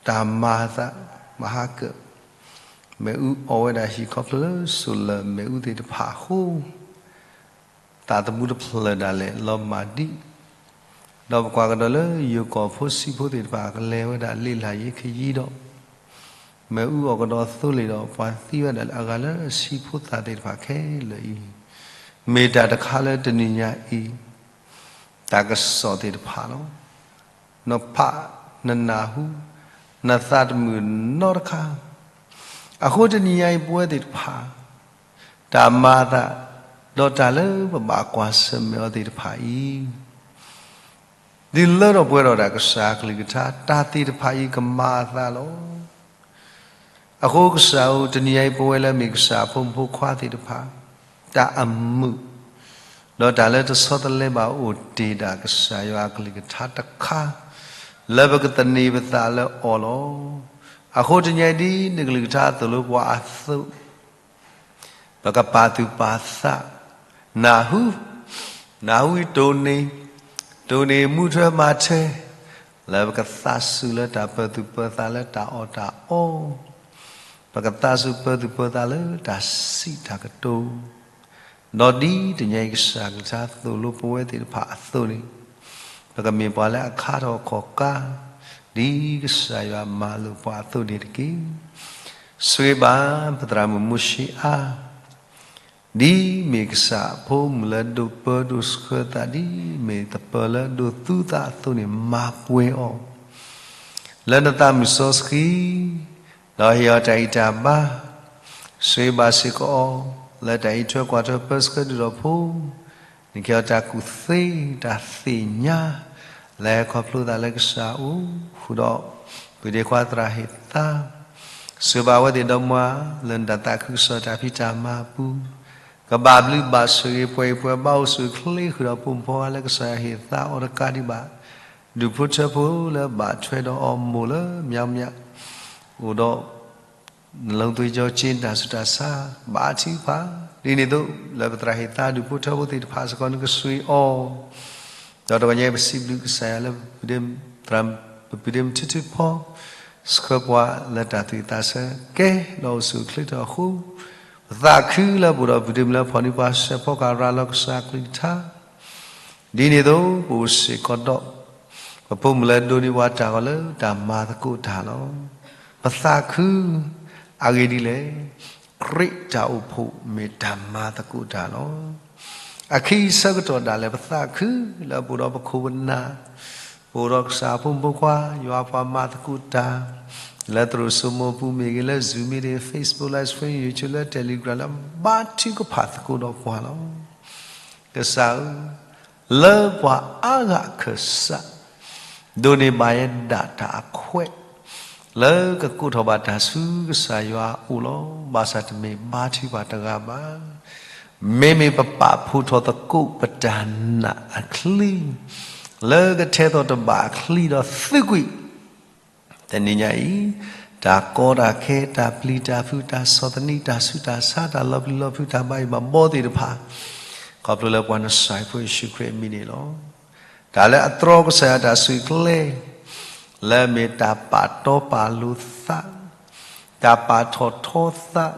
တၢ်မၤအသး မၤဟါကၢၣ်, မ့ၣ်အူအီၣ်ဝဲဒၣ်ဟံၣ်ခီဖျိလၢစိၤလၢမ့ၣ်အူသ့ၣ်တဖၣ်အဃိ, သးသမူတဖျၢၣ်ဒၣ်လဲာ်လီၤမၢ်ဒံး, ဒီးပကွၢ်ကဒီးလၢယိၤကီၢ်ဖိဆံးဖိသ့ၣ်တဖၣ် ကလဲၤဝဲဒၣ်လံာ်လၢ်ယံၤခယံၤဒီး မ့ၣ်အူအီၣ်ကဒီးသိလ့ၣ်ဒီး ပှၤသံဝဲဒၣ်လၢအဂၤလၢဆံးဖိသၣ်သ့ၣ်တဖၣ်ခဲလၢာ်အံၤ, မ့ၢ်တၢ်တခါလၢတနံၤညါအံၤ တၢ်ကစီၣ်သ့ၣ်တဖၣ်လီၤ. နဖးနနၢ်ဟူ နသးတမုာ်နီတခါ, အဃိတနံၤညါအံၤပဝဲသ့ၣ်တဖၣ် တၢ်မၤအသး ဒီးတၢ်လၢပဘၣ်ကွၢ်ဆၢၣ်မဲာ်အီၤသ့ၣ်တဖၣ်အံၤ ဒ်လၢထီၣ်ပှဲၤထီၣ်ဒၣ်ကစၢ်အကလုၢ်ကထါ တၢ်သ့ၣ်တဖၣ်အံၤကမၤအသးလီၤ. အဃိကစၢ်ဧၢ, တနံၤညါအံၤပဝဲလၢမ့ၢ်ကစၢ်အဖိမုၣ်ဖိခွါသ့ၣ်တဖၣ် တၢ်အမုာ် ဒီးတၢ်လၢတဆီတလဲဘၣ်အိၣ်တ့ၢ်ဒၣ်ကစၢ်ယွၤအကလုၢ်ကထါတခါ လၢပကသန့ၤပသးလၢအီၤလီၤ. အဃိတနံၤညါအံၤဒ်နကလုၢ်ကထါသိၣ်လိပှၤအသိး ပကပာ်သူၣ်ပာ်သး, နၢ်ဟူ, နၢ်ဟူအံၤတိၢ်န့ၢ်, တိၢ်န့ၢ်မူထွဲမၤထွဲ, လၢပကသးစူၤလၢတၢ်ပၢၤသူၣ်ပၢၤသးလၢတၢ်အီၣ်တၢ်အီ, ပကသးစူၤပၢၤသူၣ်ပၢၤသးလၢတၢ်စံးတၢ်ကတိၤ ဒီးဒ်တနံၤညါအံၤကစၢ်ကလုၢ်ကထါသိၣ်လိပဝဲသ့ၣ်တဖၣ်အသိးန့ၣ်, ပကမ့ၢ်ပှၤလၢအခါထီၣ်အခီၣ်ကါ, ဒ်ကစၢ်ယွၤမၤလိာ်ပှၤအသိးန့ၣ်တက့ၢ်. ဆိၣ်ဂ့ၤဘၣ်ပသရၣ်မုၣ်မိၤၡ့အါ ဒ်မ့ၢ်ကစၢ်အဖိမုၣ်လၢဒိးပၢဒိးဆှၢသး, ဒ်မ့ၢ်သပၢၤလၢဒိးသူသးအသိးန့ၣ် မၤပှဲၤအီၤ လၢနသးမုၢ်စီဆှံ, ဒီးဟ့ၣ်အီၤတၢ်အံၣ်တၢ်ဘါ, ဆိၣ်ဂ့ၤဘၣ်စ့ၢ်ကီးအီၤ လၢတၢ်အံးထွဲကွၢ်ထွဲပၢဆှၢဒုၣ်ဒီးဖိ, န့ၢ်က့ၤအီၤတၢ်ကူၣ်သ့တၢ်သ့ၣ်ညါ, လၢဟဲခီဖျိသးလၢကစၢ်အအိၣ်ဃုာ်ဒီး, ပုၢ်ဒ့ခွါသရၣ်ဟ့ၣ်သါ ဆိၣ်ဂ့ၤဘၣ်အဝဲသ့ၣ်ဒီမါ လၢနတၢ်သးခုကစီၣ်တၢ်ဖံးတၢ်မၤအပူၤ, ကဘၣ်ဘျုးဘၣ်ဆိၣ်ဂ့ၤပှဲၤအံၤပှဲၤဘၣ်အိၣ်ဆူၣ်အိၣ်ချ့ဃုာ်ဒီးပိာ်မုၣ်ဖိခွါလၢကစၢ်ယွၤဟ့ၣ်သါအီၤတကးဒံးဘၣ်, ဒူၣ်ဖိထၢဖိလၢဘၣ်ထွဲဒီးအီၤမိၢ်လၢမၠးမၠး, အိၣ်ဒီး နလိသွံၣ်ကၠီက့ၤတၢ်ဆူးတၢ်ဆါ ဘါထုကဖၣ်, ဒ်န့ၣ်အသိး လၢပသရၣ်ဟ့ၣ်သါဒူၣ်ဖိထၢဖိသ့ၣ်တဖၣ်စ့ၢ်ကီး နကဆိၣ်ဂ့ၤအီၤ, ဒီးတဂီၤညါအံၤပစံးဘျုးကစၢ်ယွၤလၢ ပပုၢ်ဒ့မုၣ်ထူထူဖီ ဆှၢပှၤလၢတၢ်သူၣ်ဝံၣ်သးဆၢကဲဒီးအိၣ်ဆူၣ်အိၣ်ချ့တၢ်အဃိ, ပသးခုလၢပအိၣ်ဒီးပုၢ်ဒ့မုၣ်လၢဖီၣ်န့ၢ်ပှၤစဲးဖီကၤရၤလီၤကစၢ်အကလုၢ်ကထါ ဒ်န့ၣ်အသိး ပအိၣ်စ့ၢ်ကီးဒီး ပဖိမုၣ်လၢဒိးန့ၢ်ပှၤတၢ်ဂီၤလၢတၢ်မၤသကိးတၢ်လီၤ. ပသးခု အဂ့ၢ်ဒ်လဲၣ်, ခရံာ်တၢ်အိၣ်ဖှိၣ်မ့ၢ်တၢ်မၤသကိးတၢ်လီၤ. အခံဆၢကတီၢ်ဒၣ်လဲာ် ပသးခုလၢပအိၣ်ဒီးပခိၣ်ပနၢ်, ပအိၣ်ဒီးကစၢ်အဖိမုၣ်ဖိခွါ ယွၤပှၤမၤသကိးတၢ် လၢသရိာ်စိမိၤပူၤမ့ၢ်ဂ့ၤ, လၢ Zoom meeting, Facebook Live Stream, YouTube လၢ Telegram လၢဘါထုကဖၣ်သကိးဒီးပှၤလီၤ. ကစၢ်ဧၢ, လၢပှၤအါဂၤအခၢၣ်စး ဒိးန့ၢ်ဘၣ်ယဲဒၣ်တၢ်အခွဲး လၢကကိးထီၣ်ဘၣ်တၢ်ဆူကစၢ်ယွၤအအိၣ်လီၤ. ဘၣ်ဆၣ်တမ့ၢ်ဘါထုကဖၣ်တဂၤဘၣ်. မ့မ့ၢ်ပပာ်ဖှိၣ်ထီၣ်သကိးပတၢ်နာ်အချံ လၢကထဲသိးတဘၣ်အချံဒီးသုးကွံာ် တနံၤညါအံၤ တၢ်ကီတၢ်ခဲ တၢ်ပျံၤတၢ်ဖုး တၢ်ဆီၣ်သနံး တၢ်ဆူးတၢ်ဆါ တၢ်လီၤပျံၤလီၤဖုး တၢ်ဘၣ်ယိၣ်ဘၣ်ဘီသ့ၣ်တဖၣ် ခီဖျိလၢပှၤနစၢ်ဖိယ့ၣ်ၡူးခရံာ်အမံၤန့ၣ်လီၤ. တၢ်လၢအတြီကစၢ်ယွၤတၢ်ဆူၣ်ကျဲ လၢအမ့ၢ်တၢ်ပာ်တီပာ်လိၤသး တၢ်ပာ်ထီၣ်ထီသး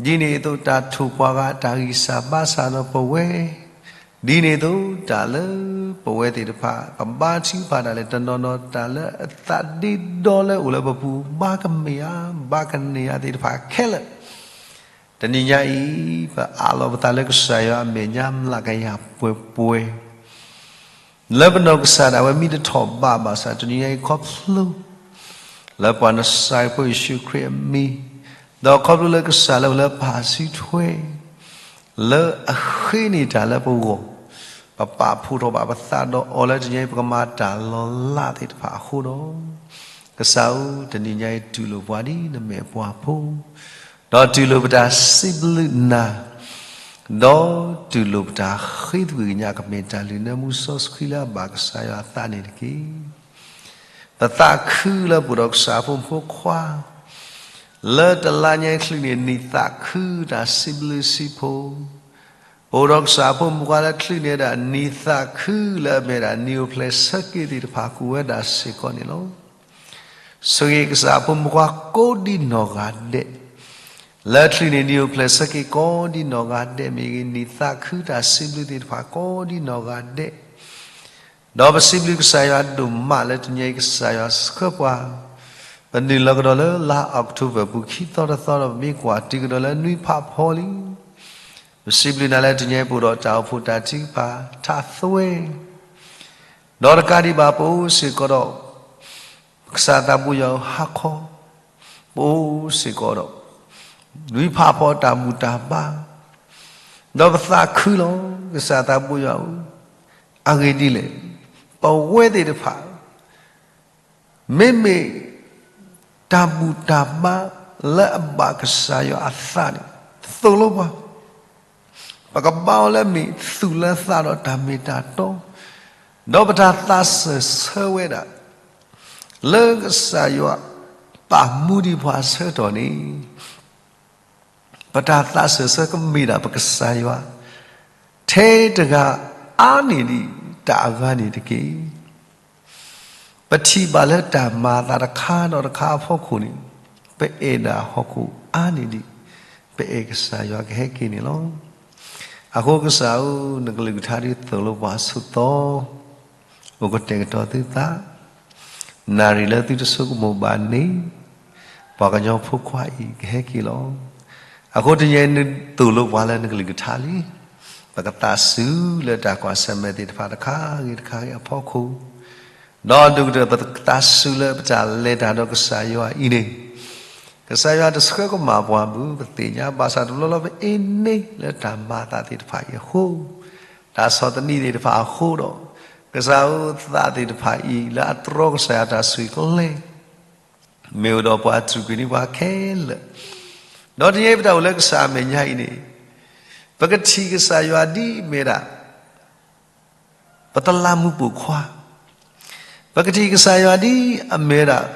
ဒ်န့ၣ်အသိးတၢ်ထိၣ်ပှၤဂၤတၢ်ဂံၢ်စၢ်ဘါစၢ်ဒီးပဝဲ ဒ်န့ၣ်အသိးတၢ်လၢပဝဲသ့ၣ်တဖၣ် ပဘါထုကဖၣ်ဒၣ်လဲာ်တနီၤနီၤ တၢ်လၢအသးဒ့ဒီလၢအိၣ်လၢပပူၤ ဘါကမ့ၢ်ဧါ ဘါကန့ၢ်ဧါသ့ၣ်တဖၣ်ခဲလၢာ် တနံၤညါအံၤ ပအးလီၤပသးလၢကစၢ်ယွၤအမဲာ်ညါမျးကယၤပှဲၤပှဲၤ လၢပနီၢ်ကစၢ်ဒၣ်ဝဲမံတထီၣ်ဘးဘၣ်ဆၣ် တနံၤညါအံၤခီဖျိ လၢပှၤနစၢ်ဖိယ့ၣ်ၡူးခရံာ်အမံၤ ဒီးခီဖျိလၢကစၢ်လၢပှၤလၢပာ်စုထွဲ လၢအဃ့န့ၢ်တၢ်လၢပဂီၢ် ပပာ်ဖှိၣ်ထီၣ်ဘၣ်ပသးဒီးအီၤလၢတနံၤညါအံၤ ပကမၤတၢ်လီၤလးသ့ၣ်တဖၣ်အဃိဒီး ကစၢ်ဧၢ တနံၤညါအံၤတူၢ်လိာ်ပှၤဒ်နမဲာ်ပှၤဖိ ဒီးတူၢ်လိာ်ပတၢ်စံးဘျုးနၤ ဒီးတူၢ်လိာ်ပတၢ်ဃ့သကွံာ်ကညး ကမ့ၢ်တၢ်လုၢ်နၢမူစီဆှံလၢအဘၣ်ကစၢ်ယွၤအသးန့ၣ်တက့ၢ်. ပသးခုလၢပအိၣ်ဒီးကစၢ်အဖိမုၣ်ဖိခွါ လၢတလါညါအံၤချုးန့ၢ်နံၣ်သးခုတၢ်စံးဘျုးစံးဖှိၣ် ပအိၣ်ဒီးကစၢ်အဖိမုၣ်ဖိခွါလၢချုးန့ၢ်ဒၣ်နံၣ်သးခုလၢအမ့ၢ်ဒၣ်နံၣ်အိၣ်ဖျဲၣ်ဆၢက့ၤသ့ၣ်တဖၣ် ကူၣ်ဝဲဒၣ်စ့ၢ်ကီးန့ၣ်လီၤ. ဆိၣ်ဂ့ၤကစၢ်အဖိမုၣ်ဖိခွါကိးဒံနီၢ်ဂၤဒဲး လၢချံးန့ၣ် နံၤအိၣ်ဖျဲၣ်ဆၢက့ၤကိးဒ်နီၢ်ဂၤဒဲးမ့ၢ်ဂ့ၤ, နံၣ်သးခုတၢ်စံးဘျုးသ့ၣ်တဖၣ်ကိးဒ်နီၢ်ဂၤဒဲး, ဒီးပစံးဘျုးကစၢ်ယွၤဒိၣ်မးလၢတနံၤအံၤကစၢ်ယွၤဆှၢပှၤ, ပနုာ်လီၤကဒီးလၢလါအီးကထိဘၢၣ်ပူၤခံသီတသီဒီး ပမ့ၢ်ကွၢ်တုၤကဒီးလၢနွံဖးဖီလံ. ပစံးဘျုးနၤလၢတနံၤအံၤ ပအိၣ်ဒီးတၢ်အိၣ်ဖှိၣ်တၢ်ထုကဖၣ်ထးသွဲ ဒီးတကးဒံးဘၣ် ပအိၣ်စ့ၢ်ကီးဒီး ကစၢ်သးဘိယွၤဧၢ ဟါခီ, ပအိၣ်စ့ၢ်ကီးဒီး နွံဖးဖီတၢ်ဘူၣ်တၢ်ဘါ, ဒီးပသးခုလီၤ ကစၢ်သးဘိယွၤဧၢ. အဂ့ၢ်ဒ်လဲၣ်, ပဝဲသ့ၣ်တဖၣ် မ့မ့ၢ်တၢ်ဘူၣ်တၢ်ဘါလၢအဘၣ်ကစၢ်ယွၤအသးန့ၣ် သိၣ်လိပှၤ, ပကဘါအီၤလၢအမ့ၢ်သူၣ်လၢသးဒီးတၢ်မ့ၢ်တၢ်တီ, ဒီးပတၢ်သးစၢၢ်ဆၢဝဲဒၣ် လၢကစၢ်ယွၤပာ်မူဒံးပှၤအဆၢကတီၢ်န့ၣ် ပတၢ်သးစၢၢ်ဆၢကမ့ၢ်ဒၣ်ပကစၢ်ယွၤ ထဲတဂၤအါန့ၢ်ဒံးတၢ်အဂၤန့ၣ်တက့ၢ်. ပထံၣ်ဘၣ်လၢတၢ်မၤအသးတခါဒီးတခါအဖီခိၣ်န့ၣ် ပအဲၣ်ဒၣ်ဟီၣ်ခိၣ်အါန့ၢ်ဒံး ပအဲၣ်ကစၢ်ယွၤကဟဲက့ၤန့ၣ်လီၤ. အဃိကစၢ်ဧၢ, နကလုၢ်ကထါဒုးသိၣ်လိပှၤအဆိးသီ အိၣ်ကတဲာ်ကတီၤသုသး, နၣ်ရံၣ်လၢသုတဆိကမိၣ်ဘၣ်န့ၣ် ပှၤကညီဖိခွါအံၤကဟဲက့ၤလီၤ. အဃိတနံၤအံၤနသိၣ်လိပှၤလၢနကလုၢ်ကထါလံ. ပကသးစူၤလၢတၢ်ကွၢ်ဆၢၣ်မဲာ်သ့ၣ်တဖၣ်တခါဂ့ၤတခါဂ့ၤအဖီခိၣ်, ဒီးဒိၣ်ကတၢၢ်ပကသးစူၤလၢပတၢ်လဲၤတၢ်ဒီးကစၢ်ယွၤအံၤန့ၣ် ကစၢ်ယွၤတဆှၢကမၣ်ပှၤဘၣ် ပသ့ၣ်ညါဘၣ်ဆၣ်တဘျီလီၤ ပအ့န့လၢတၢ်မၤအသးသ့ၣ်တဖၣ်အံၤအဃိ, တၢ်ဆီၣ်သနံးသ့ၣ်တဖၣ်အဃိဒီး ကစၢ်ဧၢ သးသ့ၣ်တဖၣ်အံၤလၢအတြီကစၢ်ယွၤတၢ်ဆိၣ်ဂ့ၤကလဲၤ မ့ၢ်အိၣ်ဒီးပှၤတြူာ်ကွံာ်န့ၢ်ပှၤခဲလၢာ်, ဒီးတနံၤအံၤပတၢ်အိၣ်လၢကစၢ်အမဲာ်ညါအံၤန့ၣ် ပကထံၣ်ကစၢ်ယွၤဒ်အမ့ၢ်ဒၣ် ပတလးမူးပိာ်ခွါ, ပကထံၣ်ကစၢ်ယွၤဒ်အမ့ၢ်ဝဲဒၣ်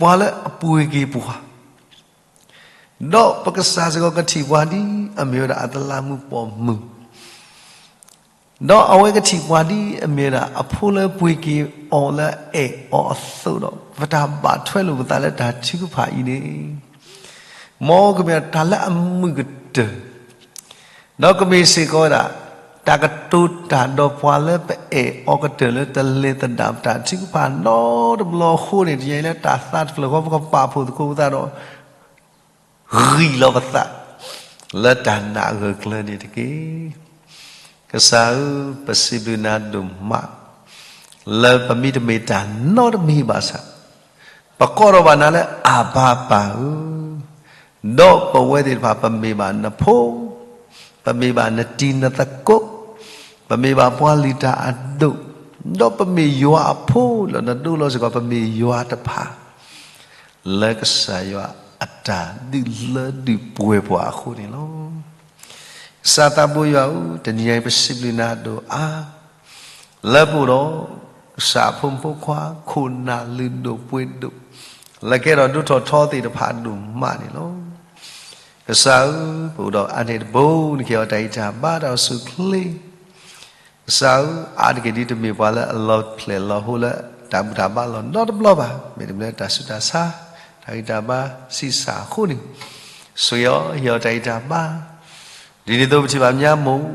ပှၤလၢအပှ့ၤက့ၤပှၤ, ဒီးပကစၢ်စ့ၢ်ကီးကထံၣ်ပှၤဒ်အမ့ၢ်ဝဲဒၣ်အတလးမူးပိာ်မုၣ်, ဒီးအဝဲကထံၣ်ပှၤဒ်အမ့ၢ်ဝဲဒၣ်အဖိလၢပှ့ၤက့ၤအီၤလၢအအဲၣ်အီၤအသိးဒီး ပတၢ်ဘၣ်ထွဲလိာ်ပသးလၢတၢ်ထုကဖၣ်အံၤန့ၣ် မ်ကမ့ၢ်တၢ်လၢအမုာ်ကတၢၢ် ဒီးကမ့ၢ်စ့ၢ်ကီးဝဲဒၣ် တၢ်ကတိၤတၢ်ဒီးပှၤလၢပအဲၣ်အီၤကတၢၢ်လၢတလ့ၤသဒၣ်ပတၢ်ထုကဖၣ်နီတဘျီအဃိန့ၣ် တနံၤအံၤလၢတၢ်သးတဖျၢၣ်ဃီ ပကပာ်ဖှိၣ်သကိးပသးဒီး ဂံၢ်လီၤပသး လၢတၢ်နာ်အဂၢၢ်ကျၢၤန့ၣ်တက့ၢ်. ကစၢ်ဧၢ, ပစံးဘျုးနၤဒိၣ်မး လၢပမ့ၢ်တမ့ၢ်တၢ်နီတမံၤဘၣ်ဆၣ် ပကိးထီၣ်ဘၣ်နၤလၢအဘၤပၢ်ဧၢ, ဒီးပဝဲသ့ၣ်တဖၣ် ပမ့ၢ်ဘၣ်နဖိ, ပမ့ၢ်ဘၣ်နတံၤနသကိး, ပမ့ၢ်ဘၣ်ပှၤလုၢ်တၢ်အဒိၣ်, ဒီးပမ့ၢ်ယွၤအဖိဒီးနဒိလီၤစ့ၢ်ကီး ပမ့ၢ်ယွၤတဖၣ် လၢကစၢ်ယွၤအတၢ်ဒုးလၢဒုးပှဲၤပှၤအဃိန့ၣ်လီၤ. ကစၢ်သးဘိယွၤဧၢ, တနံၤအံၤပစံးဘျုးနၤဒိၣ်အါ လၢပအိၣ်ဒီး ကစၢ်အဖိမုၣ်ဖိခွါ ခိၣ်နၢ်လုၢ်ဒိၣ်ပှ့ၤဒိၣ် လၢကဲထီၣ်ဒိၣ်ထီၣ်ထီသ့ၣ်တဖၣ်ဒိၣ်မးန့ၣ်လီၤ. ကစၢ်ဧၢ, ပအိၣ်ဒီးအါန့ၢ်တဘိ နကဟ့ၣ်အီၤတၢ်ဂံၢ်တၢ်ဘါတၢ်အိၣ်ဆူၣ်အိၣ်ချ့ ကစၢ်ဧၢ, အါတက့ၢ်ဒ်တမ့ၢ်ပှၤလၢအလီၤဖျဲၣ်လီၤဟိလၢ တၢ်ဘူၣ်တၢ်ဘါလီၤနီတဘျီဘၣ်, မ့တမ့ၢ်လၢတၢ်ဆူးတၢ်ဆါ တၢ်ဂံၢ်တၢ်ဘါဆံးစၢ်အဃိန့ၣ်, ဆိၣ်ဂ့ၤအီၤ ဟ့ၣ်အီၤတၢ်ဂံၢ်တၢ်ဘါ, ဒ်န့ၣ်အသိးပထံၣ်ဘၣ်မၠါမိၢ်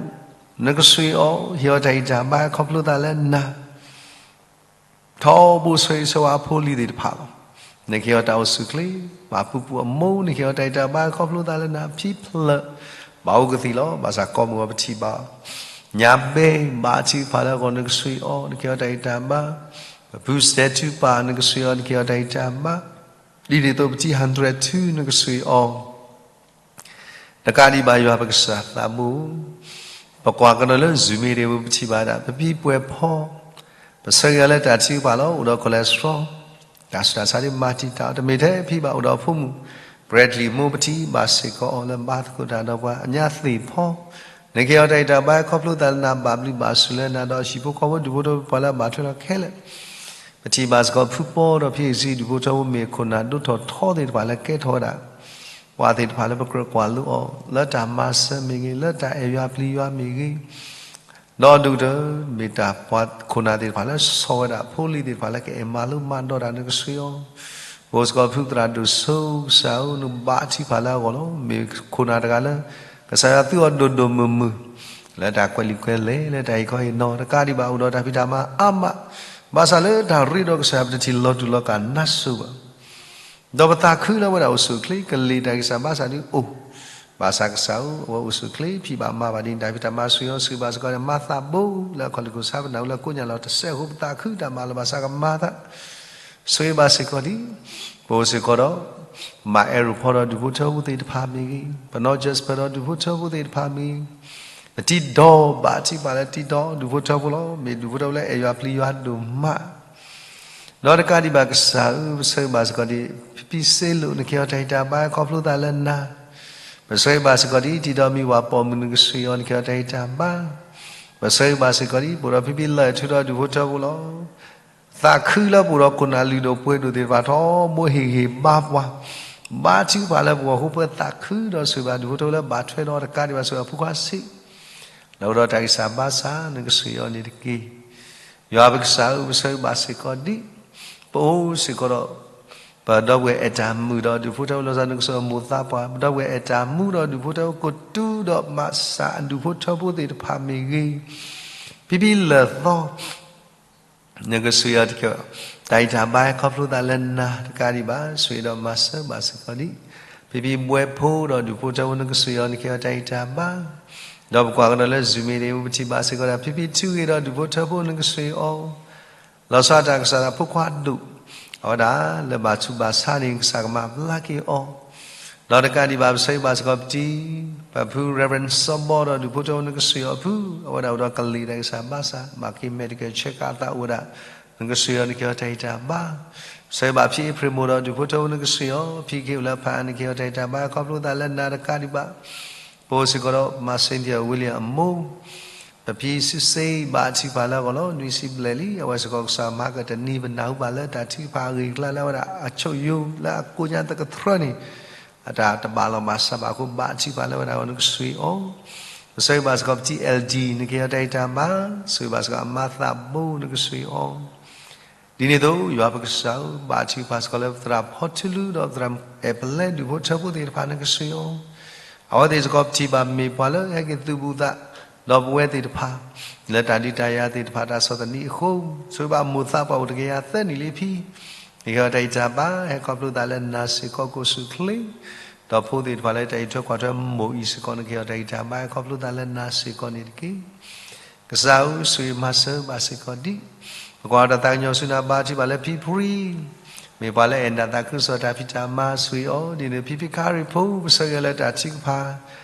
နကဆိၣ်ဂ့ၤအီၤ ဟ့ၣ်အီၤတၢ်ဂံၢ်တၢ်ဘါခီဖျိသးလၢနၤ ထီဘိဆိၣ်ဂ့ၤဆိၣ်ဝါအဖိအလံၤသ့ၣ်တဖၣ်လီၤ. နကဟ့ၣ်အီၤတၢ်အိၣ်ဆူၣ်အိၣ်ချ့, ပှၤဖုပူၤအမိၢ် နကဟ့ၣ်အီၤတၢ်ဂံၢ်တၢ်ဘါခီဖျိသးလၢနၤ ဖံဖျၢၣ် ဘၣ်အိၣ်ကသံၣ်လီၤ. ဘၣ်ဆၣ်ကိးမုၢ်ဂီၤပထံၣ်ဘၣ် ညါဘဲ ဘၣ်အထံကဖၣ်လၢအဂီၢ် နကဆိၣ်ဂ့ၤအီၤ နကဟ့ၣ်အီၤတၢ်ဂံၢ်တၢ်ဘါ, ပဖုစတဲထူပၢ် နကဆိၣ်ဂ့ၤအီၤ နကဟ့ၣ်အီၤတၢ်ဂံၢ်တၢ်ဘါ, ဒ်န့ၣ်အသိးပထံၣ် ဟၣ်ဒြဲၣ်ထူ နကဆိၣ်ဂ့ၤအီၤ တကးဒံးဘၣ်ယွၤပကစၢ်သးဘိ, ပကွၢ်ကဒီးလၢ Zoom မ့ၢ်ဂ့ၤ ပထံၣ်ဘၣ်ဒၣ် ပဖံပှဲၤဖီ, ပဆၢဂ့ၤအီၤလၢတၢ်ထုကဖၣ်လီၤ အိၣ်ဒီး cholesterol, တၢ်ဆူးတၢ်ဆါဒ်မၤတံာ်တာ်အီၤ တမ့ၢ်ထဲဖံဘၣ် အိၣ်ဒီးအဖိမုၣ် Bradley မိၢ် ပထံၣ်ဘၣ်စ့ၢ်ကီးအီၤလၢဘါသကိးတၢ်ဒီးပှၤအညါသ့ၣ်ဖီ, နကဟ့ၣ်အီၤတၢ်ဂံၢ်တၢ်ဘါခီဖျိသးလၢနၤ ဘၣ်ဘျုးဘၣ်ဆိၣ်လၢနၤဒီးဟံၣ်ဖိဃီဖိဒူၣ်ဖိထၢဖိပှၤလၢအဘၣ်ထွဲလီၤခဲလၢာ် ပထံၣ်ဘၣ်စ့ၢ်ကီးဖုပီဒီးဖံအ့ၣ်စံဒူၣ်ဖိထၢဖိမ့ၢ်ခိၣ်နၢ်ဒိၣ်ထီၣ်ထီသ့ၣ်တဖၣ်လၢကဲထီၣ်ဝဲဒၣ် ပှၤသ့ၣ်တဖၣ်လၢပကြၢးကွၢ်လိအီၤ လၢတၢ်မၤစၢၤမ့ၢ်ဂ့ၤ လၢတၢ်အဲၣ်ယွၤပျံၤယွၤမ့ၢ်ဂ့ၤ, ဒီးဒိၣ်ကတၢၢ် မ့ၢ်တၢ်ပှၤခိၣ်နၢ်သ့ၣ်တဖၣ်လၢဆီၣ်ဝဲဒၣ် ဖိလံၤသ့ၣ်တဖၣ်လၢကအဲၣ်မၤလိမၤဒိးတၢ် နကဆိၣ်ဂ့ၤအီၤ ပအိၣ်စ့ၢ်ကီးဖုသရၣ်ဒိၣ်စိကစၢ်ဧၢ နကဘၣ်ထုကဖၣ်လၢအဂီၢ်လီၤ. မ့ၢ်ခိၣ်နၢ်တဂၤလၢ ကစၢ်ယွၤသူအီၤဒိၣ်ဒိၣ်မုၢ်မုၢ် လၢတၢ်ကွဲးလံာ်ကွဲးလဲၢ် လၢတၢ်ဟ့ၣ်ခီဟ့ၣ်နီၤတကးဒံးဘၣ် အိၣ်ဒီးတၢ်ဖံးတၢ်မၤအါမး, ဘၣ်ဆၣ်လၢတၢ်ရ့ဒီးကစၢ်ယွၤ ပတထံၣ်လီၤတူာ်လီၤကာ်နါစိၤဘၣ် ဒီးပသးခုလၢအဝဲဒၣ်အိၣ်ဆူၣ်အိၣ်ချ့ ကလံၤတၢ်ဂံၢ်စၢ်ဘါစၢ်ဒုအိၣ်, ဘၣ်ဆၣ်ကစၢ်ဧၢ အဝဲအိၣ်ဆူၣ်အိၣ်ချ့ ဖံးဘၣ်မၤဘၣ်ဒ်န့ၣ် တၢ်ဖံးတၢ်မၤဆိၣ်ဂ့ၤအီၤ ဆိၣ်ဂ့ၤဘၣ်စ့ၢ်ကီးန့ၣ် မၤသးဘိလၢအခီၣ်လ့ၣ်ခိၣ်ဆါ ပနၢ်ဟူလၢကိးညါလီၤတစဲးအဃိ ပသးခုတၢ်မၤလီၤ ဘၣ်ဆၣ်ကမၤသး ဆိၣ်ဂ့ၤဘၣ်စ့ၢ်ကီးဒံး ပအိၣ်စ့ၢ်ကီးဒီး မၤအဲၣ်ရိၣ်ဖီဒီးဒူၣ်ဖိထၢဖိသ့ၣ်တဖၣ်မ့ၢ်ဂ့ၤ, ပနီၢ် Jasper ဒီးဒူၣ်ဖိထၢဖိသ့ၣ်တဖၣ်မ့ၢ်ဂ့ၤ, ပတံၤဒီး ဘၣ်ထုကဖၣ်လၢတံၤဒီး ဒူၣ်ဖိထၢဖိလီၤ. မ့ၢ်ဒူၣ်ဖိထၢဖိလၢအဲၣ်ယွၤပျံၤယွၤဒိၣ်မး ဒီးတကးဒံးဘၣ်ကစၢ်ဧၢ ပဆိၣ်ဂ့ၤဘၣ်စ့ၢ်ကီးဒံး ဖံဖံစ့လိာ် နကဟ့ၣ်အီၤတၢ်ဂံၢ်တၢ်ဘါ ဟဲခီဖျိသးလၢနၤ, ပဆိၣ်ဂ့ၤဘၣ်စ့ၢ်ကီးဒံး တံၤဒီးမံၤဝၤပိာ်မုၣ် နကဆိၣ်ဂ့ၤအီၤ နကဟ့ၣ်အီၤတၢ်ဂံၢ်တၢ်ဘါ, ပဆိၣ်ဂ့ၤဘၣ်စ့ၢ်ကီးဒံး ပအိၣ်ဒီးဖံဖံလၢၢ်ထူဒီးဒူၣ်ဖိထၢဖိလီၤ. သးခုလၢပအိၣ်ဒီးခိၣ်နၢ်လုၢ်ဒိၣ်ပှ့ၤဒိၣ်သ့ၣ်တဖၣ် ထီဘိဟ့ၣ်ဂံၢ်ဘါပှၤ, ဘါထုကဖၣ်လၢပဂီၢ်အဃိ ပသးခုဒီးဆိၣ်ဂ့ၤဘၣ်ဒူၣ်ဖိထၢဖိလၢဘၣ်ထွဲဒီးတကးဒံးဘၣ် ဆိၣ်ဂ့ၤအဖိခွါဆံး လၢအိၣ်ဒီးတၢ်ဂံၢ်စၢ်ဘါစၢ် နကဆိၣ်ဂ့ၤအီၤန့ၣ်တက့ၢ်. ယွၤပကစၢ်ဧၢ ပဆိၣ်ဂ့ၤဘၣ်စ့ၢ်ကီးဒံး ပအိၣ်စ့ၢ်ကီးဒီး ပဒီပုၢ်ဝဲၢ်အဲၣ်တၢ်မုာ်ဒီးဒူၣ်ဖိထၢဖိ လီၤဆီ နကဆိၣ်ဂ့ၤအမိၢ်သးပှၢ်, ပဒီပုၢ်ဝဲၢ်အဲၣ်တၢ်မုာ်ဒီးဒူၣ်ဖိထၢဖိ ကိးတူဒီးမၤစၢ်အဒူၣ်ဖိထၢဖိသ့ၣ်တဖၣ်မ့ၢ်ဂ့ၤ, ဖံဖံလၢၢ်သီ နကဆိၣ်ဂ့ၤအီၤတက့ၢ်. တၢ်ဂံၢ်တၢ်ဘါဟဲခီဖျိသးလၢနၤတကးဒံးဘၣ် ဆိၣ်ဂ့ၤဒီးမၤစၢၤဘၣ်စ့ၢ်ကီးဒံး, ဖံဖံဘှဲဖိဒီးဒူၣ်ဖိထၢဖိ နကဆိၣ်ဂ့ၤအီၤ နကဟ့ၣ်အီၤတၢ်ဂံၢ်တၢ်ဘါ, ဒီးပကွၢ်ကဒီးလၢ Zoom မ့ၢ်ဂ့ၤ ပထံၣ်ဘၣ်စ့ၢ်ကီးဒၣ် ဖံဖံထူဂ့ၤဒီးဒူၣ်ဖိထၢဖိ နကဆိၣ်ဂ့ၤအီၤ လီၤဆီဒၣ်တၢ်ကစီၣ်ဒီးဖိခွါဒိၣ်, အဝဲဒၣ်လၢဘၣ်ဆူးဘၣ်ဆါန့ၣ် ကစၢ်ကမၤဘျါက့ၤအီၤ, ဒီးတကးဒံးဘၣ် ပဆိၣ်ဂ့ၤဘၣ်စ့ၢ်ကီးပတံၤ, ပဖု Reverend စီၤဘီဒီးဒူၣ်ဖိထၢဖိ နကဆိၣ်ဂ့ၤအီၤဖု, အဝဲဒၣ်အိၣ်ဒီးကလံၤတၢ်ဂံၢ်စၢ်ဘါစၢ် ဘၣ်က့ၤ medical check up အသးအိၣ်ဝဲဒၣ်, နကဆိၣ်ဂ့ၤအီၤ နကဟ့ၣ်အီၤတၢ်ဂံၢ်တၢ်ဘါ, ပဆိၣ်ဂ့ၤဘၣ်ဖံ အ့ဖြ့ၣ်မိၢ်ဒီးဒူၣ်ဖိထၢဖိ နကဆိၣ်ဂ့ၤအီၤ, ဖံက့ၤအိၣ်လၢဖး နကဟ့ၣ်အီၤတၢ်ဂံၢ်တၢ်ဘါ ခီဖျိသးလၢနၤတကးဒံးဘၣ် ပအိၣ်စ့ၢ်ကီးဒီး မၤစ့ၣ်ဒၣ် William အမိၢ်, ပဖံစံးစ့ ဘါထုကဖၣ်လၢအဂီၢ်လီၤ. နွံဆံဘျဲၣ်လံ အဝဲစ့ၢ်ကီးကစၢ်မၤကတနံၤ ပနၢ်ဟူဘၣ်လၢတၢ်ထုကဖၣ်အဂ့ၢ်အကျါလၢအဝဲဒၣ်အဆိၣ်ယိာ်လၢအကိးညါသကထြၢန့ၣ် အတၢ်တဘၣ်လီၤဘၣ်စးဘၣ်အဃိ ဘါထုကဖၣ်လၢအဝဲဒၣ်အဂီၢ် နကဆိၣ်ဂ့ၤအီၤ, ပဆိၣ်ဂ့ၤဘၣ်စ့ၢ်ကီးပတံၤ L D နကဟ့ၣ်အီၤတၢ်ဂံၢ်တၢ်ဘါ, ဆိၣ်ဂ့ၤဘၣ်စ့ၢ်ကီးအမါသးဘိ နကဆိၣ်ဂ့ၤအီၤ ဒ်န့ၣ်အသိး ယွၤပကစၢ်ဧၢ, ဘါထုကဖၣ်စ့ၢ်ကီးလၢပသရၣ်ဖီထူလူ ဒီးပသရၣ်အဲၣ်ပလဲ ဒူၣ်ဖိထၢဖိသ့ၣ်တဖၣ် နကဆိၣ်ဂ့ၤအီၤ, အဝဲသ့ၣ်စ့ၢ်ကီးပထံၣ်ဘၣ်မ့ၢ်ပှၤလၢဟဲက့ၤသုးဘူးသး ဒီးပဝဲသ့ၣ်တဖၣ် လၢတၢ်ဒုးတၢ်ယၤသ့ၣ်တဖၣ် တၢ်ဆီၣ်သနံးအဃိ, ဆိၣ်ဂ့ၤဘၣ်မိၢ်သးပှၢ်အိၣ်တကယၤသၢနံၣ်လံဖံ နကဟ့ၣ်အီၤတၢ်ဂံၢ်တၢ်ဘါ ဟဲခီဖျိသးလၢနၤစ့ၢ်ကီး ကိးဆူၣ်ချ့, ဒီးဖိသ့ၣ်တဖၣ်လၢတၢ်အံးထွဲကွၢ်ထွဲမိၢ်အံၤစ့ၢ်ကီး နကဟ့ၣ်အီၤတၢ်ဂံၢ်တၢ်ဘါ ဟဲခီဖျိသးလၢနၤစ့ၢ်ကီးန့ၣ်တက့ၢ်. ကစၢ်ဧၢ, ဆိၣ်ဂ့ၤမၤစၢၤဘၣ်စ့ၢ်ကီးဒံး, ပကွၢ်တၢ်သးကညီၤဆူနၤ ဘါထုကဖၣ်လၢဖံဖရံ, မ့ၢ်ပှၤလၢအဲၣ်နၤသးခုကစီၣ်တၢ်ဖံးတၢ်မၤ ဆိၣ်ဂ့ၤအီၤ, ဒ်န့ၣ် ဖံဖံခါရံၣ်ဖိ ပဆၢဂ့ၤလၢတၢ်ထုကဖၣ်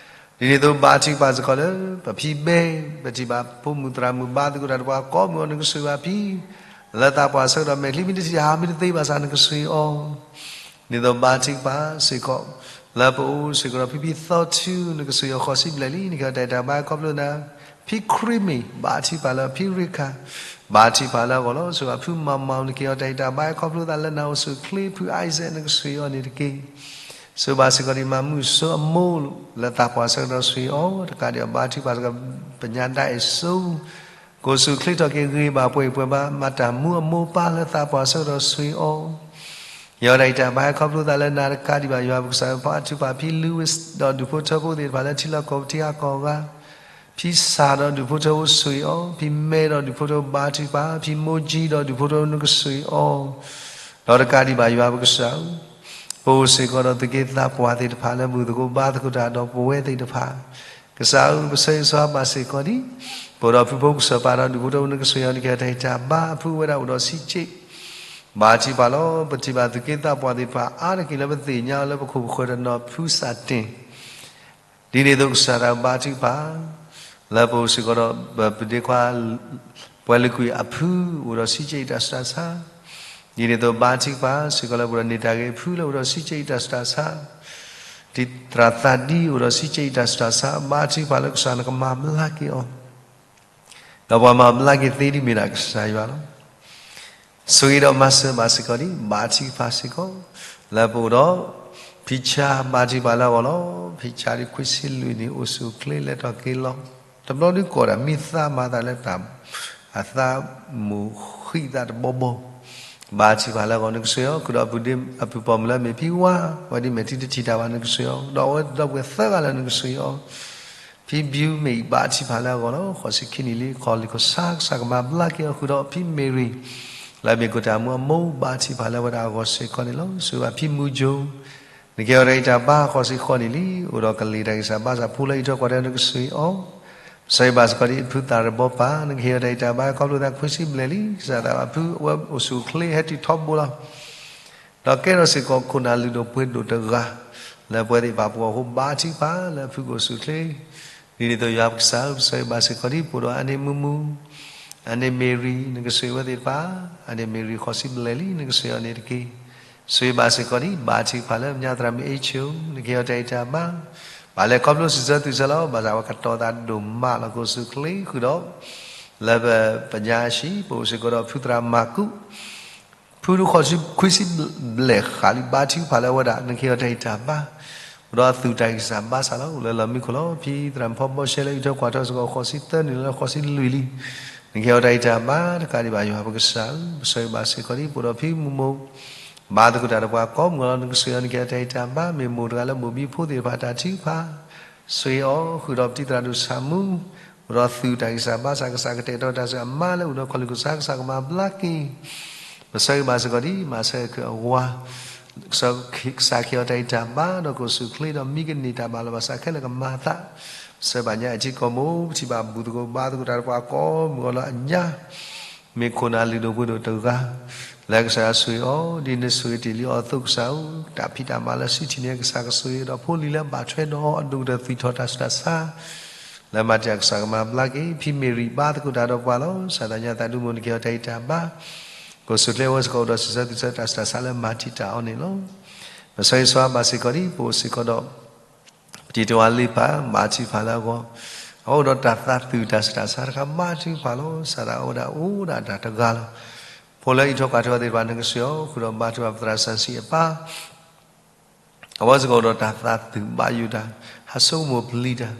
ဒ်န့ၣ်အသိး ဘါထုကဖၣ်စ့ၢ်ကီးလၢ ပဖံဘဲ, ပထံၣ်ဘၣ်ဖိမုၣ်သရၣ်မုၣ် ဘါသကိးတၢ်ဒီးပှၤကိးမုၢ်အီၤ နကဆိၣ်ဂ့ၤဘၣ်ဖံ, လၢသးပှၢ်ဆၢကတီၢ် မဲာ်ချံမ့ၢ်တထံၣ်ဟးမ့ၢ်တသ့ဘၣ်ဆၣ် နကဆိၣ်ဂ့ၤအီၤ ဒ်သိးဘါထုကဖၣ်စ့ၢ်ကီး လၢပအိၣ်စ့ၢ်ကီးဒီးဖံဖံသီထူ နကဆိၣ်ဂ့ၤအီၤ ဃိးဆံဘျဲၣ်လံ နကဟ့ၣ်အီၤတၢ်ဂံၢ်တၢ်ဘါ ဟဲခီဖျိနၤ, ဖံခရံမ့ၣ် ဘါထုကဖၣ်လၢဖံရ့ခၣ်, ဘါထုကဖၣ်လၢအဂီၢ်လီၤ. ဆိၣ်ဂ့ၤဘၣ်ဖုမၤမၤ နကဟ့ၣ်အီၤတၢ်ဂံၢ်တၢ်ဘါ ဟဲခီဖျိသးလၢနၤ အိၣ်ဆူၣ်အိၣ်ချ့, ဖုအံစဲး နကဆိၣ်ဂ့ၤအီၤန့ၣ်တက့ၢ်. ဆိၣ်ဂ့ၤဘၣ်စ့ၢ်ကီးဒံး မၤမုၢ်စိအမိၢ် လၢသးပှၢ်ဆၢကတီၢ် ဆိၣ်ဂ့ၤအီၤ တကးဒံးဘၣ် ဘါထုကဖၣ်စ့ၢ်ကီး ပညါဒါအဲၣ်စိ ကိးဆူၣ်ချ့ထီၣ်က့ၤ ဂ့ၤဘၣ်ပှဲၤပှဲၤဘၣ် မၤတၢ်မူအမိၢ်ပၢ်လၢသးပှၢ်ဆၢကတီၢ် ဆိၣ်ဂ့ၤအီၤ, ဟ့ၣ်အီၤတၢ်ဂံၢ်တၢ်ဘါ ဟဲခီဖျိသးလၢနၤတကးဒံးဘၣ် ယွၤပကစၢ်ဧၢ, ဘါထုကဖၣ်ဖံ Louis ဒီးဒူၣ်ဖိထၢဖိသ့ၣ်တဖၣ်လၢထံလီၢ်ကီၢ်ပူၤ ထံဂၤကီၢ်ဂၤ, ဖံစၢ်ဒီးဒူၣ်ဖိထၢဖိ ဆိၣ်ဂ့ၤအီၤ, ဖံမဲဒီးဒူၣ်ဖိထၢဖိ ဘါထုကဖၣ်, ဖံမိၢ်ကၠံဒီးဒူၣ်ဖိထၢဖိ နကဆိၣ်ဂ့ၤအီၤ ဒီးတကးဒံးဘၣ် ယွၤပကစၢ်ဧၢ, ပအိၣ်စ့ၢ်ကီးဒီးသုးက့သးပှၢ်သ့ၣ်တဖၣ်လၢမုၢ်သကိးဘါသကိးတၢ်ဒီးပဝဲသ့ၣ်တဖၣ်, ကစၢ်ဧၢ, ပဆၢဂ့ၤဆၢဝါဘၣ်စ့ၢ်ကီးဒံး, ပအိၣ်ဒီးဖုဖိကစၢၢ်ပၢ်ဒီးဒူၣ်ဖိထၢဖိ နကဆိၣ်ဂ့ၤအီၤ နကဟ့ၣ်အီၤတၢ်ဂံၢ်တၢ်ဘါ အဖုဝဲဒၣ်အိၣ်ဒီးဆံးက့း, ဘါထုကဖၣ်လီၤ. ပထံၣ်ဘၣ်သုးက့သးပှၢ်သ့ၣ်တဖၣ် အါတက့ၢ်လၢပသ့ၣ်ညါအီၤလၢပခိၣ်ပဃၢၤတနီၤ ဖုစၢ်တ့ၢ် ဒ်န့ၣ်အသိး ကစၢ်တၢ်ဘါထုကဖၣ် လၢပအိၣ်စ့ၢ်ကီးဒီး ပဒ့ခွါ ပှဲၤလုၢ်ကွံာ်အဖု အိၣ်ဒီးဆံးက့းအတၢ်ဆူးတၢ်ဆါ, ဒ်န့ၣ်အသိး ဘါထုကဖၣ်စ့ၢ်ကီးလၢ ပအိၣ်ဒီးန့ၢ်တၢ်ဂ့ၤအဖုလၢအိၣ်ဒီးဆံးက့းအတၢ်ဆူးတၢ်ဆါ, ဒ်သရၣ်သးဒံအိၣ်ဒီးဆံးက့းအတၢ်ဆူးတၢ်ဆါ, ဘါထုကဖၣ်လၢကစၢ်နကမၤဘျါက့ၤအီၤ ဒီးပှၤမၤဘျါက့ၤသ့ဒ်မ့ၢ်ဒၣ်ကစၢ်ယွၤလီၤ. ဆိၣ်ဂ့ၤဒီးမၤစၢၤဘၣ်စ့ၢ်ကီးဒံး ဘါထုကဖၣ်စ့ၢ်ကီး လၢပအိၣ်ဒီး ဖံဆါ ဘါထုကဖၣ်လၢအဂီၢ်လီၤ. ဖံဆါဒ်ခွံဆံလွံၢ်နံၣ် အိၣ်ဆူၣ်အိၣ်ချ့လဲၤထီၣ်က့ၤလီၤ. တဘျီဒုးကိးဒၣ်မံသးမၤသးလၢတၢ် အသးမုာ်ဃံးသးတဘီဘီ ဘါထုကဖၣ်လၢအဂီၢ် နကဆှၢအီၤ ဃုာ်ဒီးအပုၢ်ဒ့အပုၢ်ပိာ်မုၣ်လၢအမ့ၢ်ဖံဝါ, အဝဲဒ်အမ့ၢ်တံၤတထံၣ်တၢ်ဘၣ် နကဆှၢအီၤ, ဒီးအဝဲဒီပုၢ်ဝဲၢ်သၢဂၤလၢနကဆှၢအီၤ, ဖံဘံမ့ၢ် ဘါထုကဖၣ်လၢအဂီၢ်လီၤ. ဃိးဆံခံနံၣ်လံ ကီၢ်လံၤကစၢ် ကစၢ်ကမၤဘျါက့ၤအီၤ ဃုာ်ဒီးဖံမ့ၤရံ လၢအမ့ၢ်ကိၣ်တၢ်မူအမိၢ် ဘါထုကဖၣ်လၢအဝဲဒၣ်အဂီၢ်စ့ၢ်ကီးန့ၣ်လီၤ. ဆိၣ်ဂ့ၤဘၣ်ဖံမူကၠိ နကဟ့ၣ်အီၤတၢ်ဂံၢ်တၢ်ဘါ ဃိးဆံဃိးနံၣ်လံ, အိၣ်ဒီးကလံၤတၢ်ဂံၢ်စၢ်ဘါစၢ် ဖိလၢအံးထွဲကွၢ်ထွဲ နကဆှၢအီၤ, ပဆၢဂ့ၤဘၣ်စ့ၢ်ကီးဒ်အဖုသၣ်ရဘီပၢ် နကဟ့ၣ်အီၤတၢ်ဂံၢ်တၢ်ဘါ ခီဖျိသးခွံဆံဘျဲၣ်လံ, ကစၢ်သးဘၣ်ဖုအဝဲအိၣ်ဆူၣ်အိၣ်ချ့ဟဲတုၤထီဘိလီၤ. ဒီးကဲထီၣ်စ့ၢ်ကီးခိၣ်နၢ်လုၢ်ဒိၣ်ပှ့ၤဒိၣ်တဂၤ လၢပဝဲသ့ၣ်တဖၣ်ပဂီၢ်အဃိ ဘါထုကဖၣ်လၢအဖုကအိၣ်ဆူၣ်အိၣ်ချ့, ဒ်န့ၣ်အသိးယွၤပကစၢ်ဧၢ ပဆၢဂ့ၤဘၣ်စ့ၢ်ကီးဒ် ပအိၣ်ဒီးအန့ၣ်မူမူ အန့ၣ်မ့ၤရံ နကဆှၢအဝဲသ့ၣ်တဖၣ်, အန့ၣ်မ့ၤရံ ဃိးဆံဘျဲၣ်လံ နကဆှၢအီၤန့ၣ်တက့ၢ်. ဆိၣ်ဂ့ၤဘၣ်စ့ၢ်ကီးဒ် ဘါထုကဖၣ်လၢညါသရၣ်မုၣ်အ့ၣ်ဆိၣ် နကဟ့ၣ်အီၤတၢ်ဂံၢ်တၢ်ဘါ, ဘၣ်လဲၤခီဖျိစံးဆၢသုဆၢလီၤ, ဘၣ်ဆၣ်ဝဲကတီၤသးဒိၣ်မးလီၤ ကအိၣ်ဆူၣ်အိၣ်ချ့ဃုာ်ဒီး လၢပညါအဟံၣ် ပအိၣ်စ့ၢ်ကီးဒီးဖုသရၣ်မၤကူး ဖုဒူၣ်ဃိးဆံခွံဆံဘျဲၣ်ဃးလံ ဘါထုကဖၣ်လၢအဝဲဒၣ် နကဟ့ၣ်အီၤတၢ်ဂံၢ်တၢ်ဘါ, အိၣ်ဒီးအသူၣ်တၢ်ဂံၢ်စၢ်ဘါစၢ်လီၤ အိၣ်လၢလီၢ်မံခိၣ်လီၤ. ဖံသရၣ်မုၣ်ဖီဘီရှဲလၢအံးထွဲကွၢ်ထွဲစ့ၢ်ကီး ဃိးဆံသၢနံၣ်လၢဃိးဆံလွံၢ်လံ, နကဟ့ၣ်အီၤတၢ်ဂံၢ်တၢ်ဘါ တကးဒံးဘၣ်ယွၤပကစၢ်ဧၢ, ပဆၢဂ့ၤဘၣ်စ့ၢ်ကီးဒ် ပအိၣ်ဒီးဖံမူမိၢ် ဘါသကိးတၢ်ဒီးပှၤကိးမုၢ်လီၤ နကဆှၢအီၤ နကဟ့ၣ်အီၤတၢ်ဂံၢ်တၢ်ဘါ, မ့ၢ်မိၢ်တဂၤလၢမိၢ်ဘံဖိသ့ၣ်တဖၣ်တၢ်ထုကဖၣ် ဆှၢအီၤ ဃုာ်ဒီးပတံၤသရၣ်ဒိၣ်ဆၣ်မူ အိၣ်ဒီးသူၣ်တၢ်ဂံၢ်စၢ်ဘါစၢ် ကစၢ်ကတဲာ်ကတီၤတၢ်စၢၤအမါလၢအိၣ်ဒီးကီၢ်လံၤကစၢ် ကစၢ်ကမၤဘျါက့ၤ ပဆၢဂ့ၤဘၣ်စ့ၢ်ကီးဒ် မၤဆၢခုၣ်အဝၤ ကစၢ်ကဟ့ၣ်အီၤတၢ်ဂံၢ်တၢ်ဘါ ဒီးကအိၣ်ဆူၣ်အိၣ်ချ့ဒီးမံကန့ၢ်တၢ်ဘၣ်လီၤဘၣ်ဆၣ်ခဲလၢာ်ကမၤအသး, ပဆၢဘၣ်ညါအထံကီၢ်မိၢ် ပထံၣ်ဘၣ်ဘူၣ်သကိးဘါသကိးတၢ်ဒီးပှၤကိးမုၢ်အီၤလၢအညါ မ့ၢ်ခိၣ်နၢ်လုၢ်ဒိၣ်ပှ့ၤဒိၣ်တဂၤ လၢကစၢ်ယွၤဆိၣ်ဂ့ၤအီၤ ဒ်နဆိၣ်ဂ့ၤတ့ၢ်လံအီၤအသိးကစၢ်ဧၢ, တၢ်ဖံးတၢ်မၤလၢစုထံၣ်န့ၣ် ကစၢ်ကဆိၣ်ဂ့ၤဒီးဖိလံၤလၢအဘၣ်ထွဲဒီးအီၤ အဒိၣ်ကတၢၢ်သွံၣ်ထီၣ်တၢ်ဆူးတၢ်ဆါ လၢမၤတၢ်ကစၢ်ကမၤဘျါက့ၤ ဖံမ့ၤရံဘါသကိးတၢ်ဒီးပှၤလီၤ. ကစၢ်သးညါသးဒူမိၢ် နကဟ့ၣ်အီၤတၢ်ဂံၢ်တၢ်ဘါ, ကအိၣ်ဆူၣ်အိၣ်ချ့ဝဲစ့ၢ်ကီး အိၣ်ဒီးစံးဆၢသုဆၢတၢ်ဆူးတၢ်ဆါလၢမၤတံာ်တာ်အီၤန့ၣ်လီၤ. ပဆၢဂ့ၤဆၢဝါဘၣ်စ့ၢ်ကီးဒ် ပအိၣ်စ့ၢ်ကီးဒီး ပတံၤတဝၤလ့ပၢ် ဘါထုကဖၣ်လၢအဂီၢ်, အဝဲအိၣ်ဒီးတၢ်သးသူၣ်တၢ်ဆူးတၢ်ဆါတခါ ဘါထုကဖၣ်လီၤ. ကစၢ်သးအိၣ်ဝဲဒၣ်အိၣ်ဒၣ်တၢ်တဂၤလီၤ. ဖိလၢအံးထွဲကွၢ်ထွဲအီၤသ့ၣ်တဖၣ် နကဆှၢအီၤ ဃုာ်ဒီးဘါထုကဖၣ်ပသရၣ်စီဆှံအပၢ် အဝဲစ့ၢ်ကီးအိၣ်ဒီးတၢ်သးသူၣ်ဘၣ်ယိၣ်တၢ် ဟးဆိကမိၣ်ပျံၤတၢ်,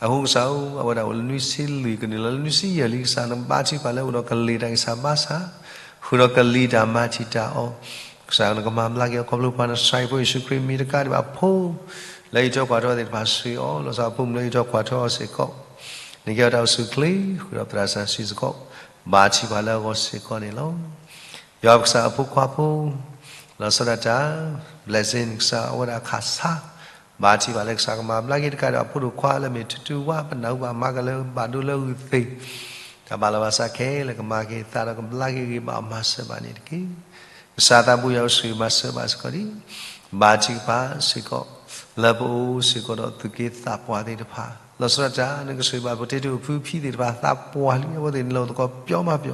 အဃိကစၢ်ဧၢ အဝဲဒၣ်အိၣ်လၢနွံဆံလွံၢ်ကနံၣ်လီၤ လၢနွံဆံယဲၢ်လံ ကစၢ်နဘါထုကဖၣ်လၢအိၣ်ဒီးကလံၤတၢ်ဂံၢ်စၢ်ဘါစၢ်, ဃုာ်ဒီးကလံၤတၢ်မၤတံာ်တာ်အီၤ, ကစၢ်နကမၤဘျါက့ၤအီၤခီဖျိပှၤနစဲးဖိယ့ၣ်ၡူးခရံာ်မံၤတကးဒံးဘၣ်ဖိ လၢအံးထွဲကွၢ်ထွဲအီၤသ့ၣ်တဖၣ်ဆှၢအီၤ, လီၤဆီအဖိမုၣ်လၢအံးထွဲကွၢ်ထွဲအီၤစ့ၢ်ကီး နကဟ့ၣ်အီၤတၢ်အိၣ်ဆူၣ်အိၣ်ချ့ ဃုာ်ဒီးပသရၣ်စီဆှံစ့ၢ်ကီး ဘါထုကဖၣ်လၢအဂီၢ်စ့ၢ်ကီးန့ၣ်လီၤ. ယွၤပကစၢ်အဖိခွါဖိ လီၤဆီဒၣ်တၢ် blessing ကစၢ်အဝဲဒၣ်ခးဆါ ဘါထုကဖၣ်လၢကစၢ်ကမၤဘျါက့ၤတကးဒီးအဖိဒိၣ်ခွါလၢမ့ၢ်ထူထူဝါ ပနၢ်ဟူဘၣ်မၤကလၢၤဘၣ်ဒိလၢအဂုၢ်သ့ၣ် တၢ်ဘၣ်လီၤဘၣ်စးခဲလၢာ်ကမၤက့ၤသးဒီးကဘျါက့ၤဂ့ၤဘၣ်အီၤ မၤစၢၤဘၣ်န့ၣ်တက့ၢ်. ကစၢ်သးဘိယွၤအိၣ်ဆူၣ်မၤစၢၤဘၣ်စ့ၢ်ကီးဒ် ဘါထုကဖၣ်စ့ၢ်ကီး လၢပအိၣ်စ့ၢ်ကီးဒီးသူၣ်က့သးပှၢ်သ့ၣ်တဖၣ် လီၤဆီဒၣ်တၢ် နကဆိၣ်ဂ့ၤဘၣ်ပှၤတ့တ့ၢ်အိၣ်ဖုဖံသ့ၣ်တဖၣ်သးပှၢ်လံ အဝဲသ့ၣ်န့ၣ်လီၤသကိးပျီမးပျီ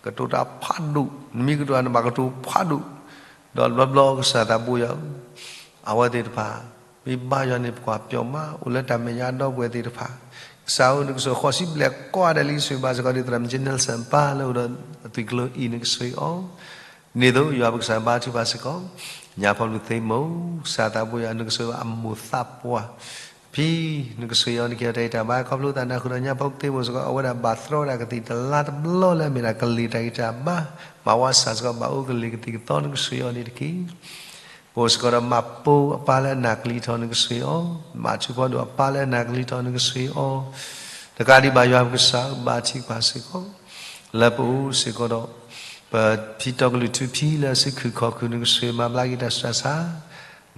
ကတိၤတၢ်ဖးဒိၣ် နမ့ၢ်ကတိၤတၢ်နဘၣ်ကတိၤဖးဒိၣ် ဒီးဘျီဘျီကစၢ်သးဘိယွၤဧၢ အဝဲသ့ၣ်တဖၣ် မ့ၢ်ဘါယွၤန့ၣ်ပှၤပျီမး အိၣ်လၢတၢ်မဲာ်ညါဒီပုၢ်ဝဲၢ်သ့ၣ်တဖၣ် ကစၢ်ဧၢ နကဆိၣ်ဃိးဆံဘျဲၣ်ကိးဂၤဒဲးလံ ဆိၣ်ဂ့ၤဘၣ်စ့ၢ်ကီးဒ်သရၣ်မုၣ်ကၠ့နဲစၢၣ်ပၢ်လၢအိၣ်ဒီးအသွံၣ်ကျိၤအံၤ နကဆိၣ်ဂ့ၤအီၤ ဒ်န့ၣ်အသိး ယွၤပကစၢ်ဘါထုကဖၣ်စ့ၢ်ကီး ညါဖီလူၤသ့မိၢ် ကစၢ်သးဘိယွၤ နကဆိၣ်ဂ့ၤဘၣ်အမိၢ်သးပှၢ် ဖံ နကဆိၣ်ဂ့ၤအီၤ နကဟ့ၣ်အီၤတၢ်ဂံၢ်တၢ်ဘါ ခီဖျိသးနၢ်ဟူဒီးညါဖီလူၤသ့မိၢ်စ့ၢ်ကီး အဝဲဒၣ်ဘၣ်တြီဒၣ်ကသံၣ်တလါတဘျီလၢအမ့ၢ်ဒၣ်ကလံၤတၢ်ဂံၢ်တၢ်ဘါ မၤဝါစၢ်စ့ၢ်ကီး ဘၣ်အိၣ်ကလံၤကသံၣ်ကသီ နကဆိၣ်ဂ့ၤအီၤန့ၣ်တက့ၢ်. ပအိၣ်စ့ၢ်ကီးဒီးမၤပိာ်အပၢ်လၢအနၢ်ကလံၤထီၣ် နကဆိၣ်ဂ့ၤအီၤ, မၤထူဖီဒိၣ်အပၢ်လၢအနၢ်ကလံၤထီၣ် နကဆိၣ်ဂ့ၤအီၤ တကးဒံးဘၣ်ယွၤပကစၢ်ဧၢ ဘါထုကဖၣ်စ့ၢ်ကီး လၢပအိၣ်စ့ၢ်ကီးဒီး ပဖံတီကလုာ်ထူဖံလၢအစုခုၣ်ခီၣ်ခုၣ် နကဆိၣ်ဂ့ၤမၤဘျါက့ၤတၢ်ဆူးတၢ်ဆါ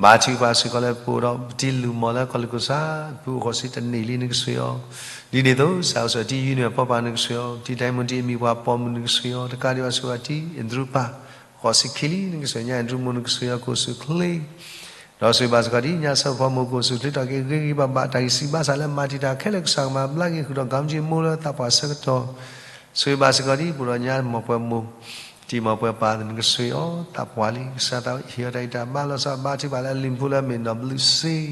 ဘါထုကဖၣ်စ့ၢ်ကီးလၢပအိၣ်ဒီးပတံၤလုၢ်မီၢ်လၢကီၢ်လံၤကိၣ်စၢ် ဖုအိၣ်ဃိးဆံတနံၣ်လံ နကဆိၣ်ဂ့ၤအီၤ, ဒ်န့ၣ်အသိး ကစၢ်အိၣ်ဆိးတံၤယုၢ်န့ၢ်အပှၤပၢ် နကဆိၣ်ဂ့ၤအီၤ, တံၤဒဲမုၣ်တံၤအမံၤပှၤပိာ်မုၣ် နကဆိၣ်ဂ့ၤအီၤ, တကးဒံးဘၣ်ဆိၣ်ဂ့ၤတံၤအ့ၣ်ဒရူးပၢ် ဃိးဆံခံလံ နကဆိၣ်ဂ့ၤညါအ့ၣ်ဒရူးမိၢ် နကဆိၣ်ဂ့ၤအီၤ ကအိၣ်ဆူၣ်အိၣ်ချ့ ဒီးဆိၣ်ဂ့ၤဘၣ်စ့ၢ်ကီးဒ်ညါဆၢဖီမိၢ် ကအိၣ်ဆူၣ်အိၣ်ချ့ထီၣ်က့ၤဂ့ၤဂ့ၤဘၣ်ဘၣ် တၢ်ဂံၢ်စၢ်ဘါစၢ်လၢမၤတံာ်တာ်ခဲလၢာ် ကစၢ်ကမၤဘျါက့ၤဃုာ်ဒီး ကမ္ဘာ့မိၢ်လၢသးပှၢ်ဆၢကတီၢ်, ဆိၣ်ဂ့ၤဘၣ်စ့ၢ်ကီးဒ်ပအိၣ်ဒီးညါမီၢ်ပှဲၤမိၢ် တံၤမီၢ်ပှဲၤပၢ် နကဆိၣ်ဂ့ၤအီၤ သးပှၢ်လံ ကစၢ်သးဟ့ၣ်အီၤတၢ်ဂံၢ်တၢ်ဘါ လီၤဆီဘါထုကဖၣ်လၢအလံၤဖိလၢအမ့ၢ်နီၢ်ဘျုးစ့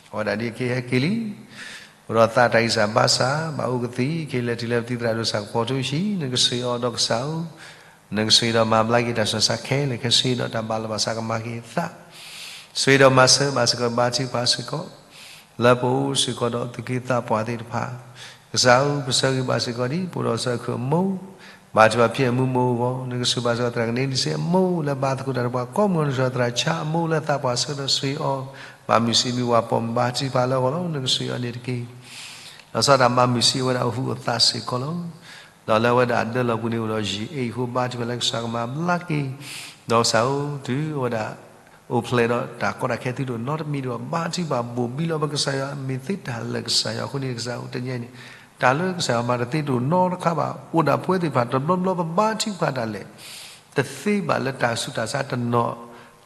အဝဲဒၣ်ဒ်အက့ၤဟဲက့ၤလံ အိၣ်ဒီးသးတၢ်ဂံၢ်စၢ်ဘါစၢ် ဘၣ်အိၣ်ကသံၣ် က့ၤလဲၤတုၤလၢပတံၤသရၣ်ဒိၣ်စၢ်ကပီၤထူအဟံၣ် နကဆိၣ်ဂ့ၤအီၤဒီးကစၢ်ဧၢ, နကဆိၣ်ဂ့ၤဒီးမၤဘျါက့ၤတၢ်ဆူးတၢ်ဆါခဲလၢာ်ခဲဆ့ဒီးတၢ်ဘၣ်လီၤဘၣ်စးကမၤက့ၤအသး, ဆိၣ်ဂ့ၤဒီးမၤစၢၤဘၣ်စ့ၢ်ကီး ဘါထုကဖၣ်စ့ၢ်ကီး လၢပအိၣ်စ့ၢ်ကီးဒီးသူၣ်က့သးပှၢ်သ့ၣ်တဖၣ်, ကစၢ်ဧၢ ပဆၢဂ့ၤဘၣ်စ့ၢ်ကီးဒ် ပအိၣ်ဒီးစီၤခုၣ်အမိၢ် ဘါထုကဖၣ်ဖံအမူမိၢ်အဂီၢ်, နကဆိၣ်ဘၣ်စ့ၢ်ကီးသရၣ်ကန့လံၤစ့အမိၢ်လၢဘါသကိးတၢ်ဒီးပှၤ, ကိးမုၢ်နကဆိၣ်သရၣ်ဆါအမိၢ်လၢသးပှၢ်ဆၢကတီၢ်ဆိၣ်ဂ့ၤအီၤ, မၤမုာ်ဆံးမံဝၤပိာ်မုၣ်ဘါထုကဖၣ်လၢအဂီၢ်လီၤ. နကဆိၣ်ဂ့ၤအီၤန့ၣ်တက့ၢ်. လီၤဆီဒၣ်တၢ်မၤမုာ်ဆံးအဝဲဒၣ်အဟူးအသးစ့ၢ်ကီးလီၤ. ဒီးလၢအဝဲဒၣ်အဒၢလီၢ်ပူၤန့ၣ်အိၣ်ဒီးယံာ်အ့ၣ်အဃိ ဘါထုကဖၣ်လၢကစၢ်ကမၤဘျါက့ၤ, ဒီးကစၢ်ဧၢတုၤအဝဲဒၣ် အိၣ်ဖျဲၣ်ဒီးတၢ်ကီတၢ်ခဲသုတအိၣ်နီတမံၤဒီး ဘါထုကဖၣ်ဘိၣ်ဘံလီၤပကစၢ်ယွၤ မ့ၢ်သ့တၢ်လၢာ်ကစၢ်ယွၤအဃိန့ၣ် ကစၢ်အိၣ်တညါအံၤန့ၣ် တၢ်လၢကစၢ်ယွၤမၤတသ့တအိၣ်နီတခါဘၣ်. အိၣ်ဒၣ်ပဝဲသ့ၣ်တဖၣ်တဘျီဘျီပဘါထုကဖၣ်ဒၣ်လဲာ် တသ့ဘၣ်လၢတၢ်ဆူးတၢ်ဆါတနီၤ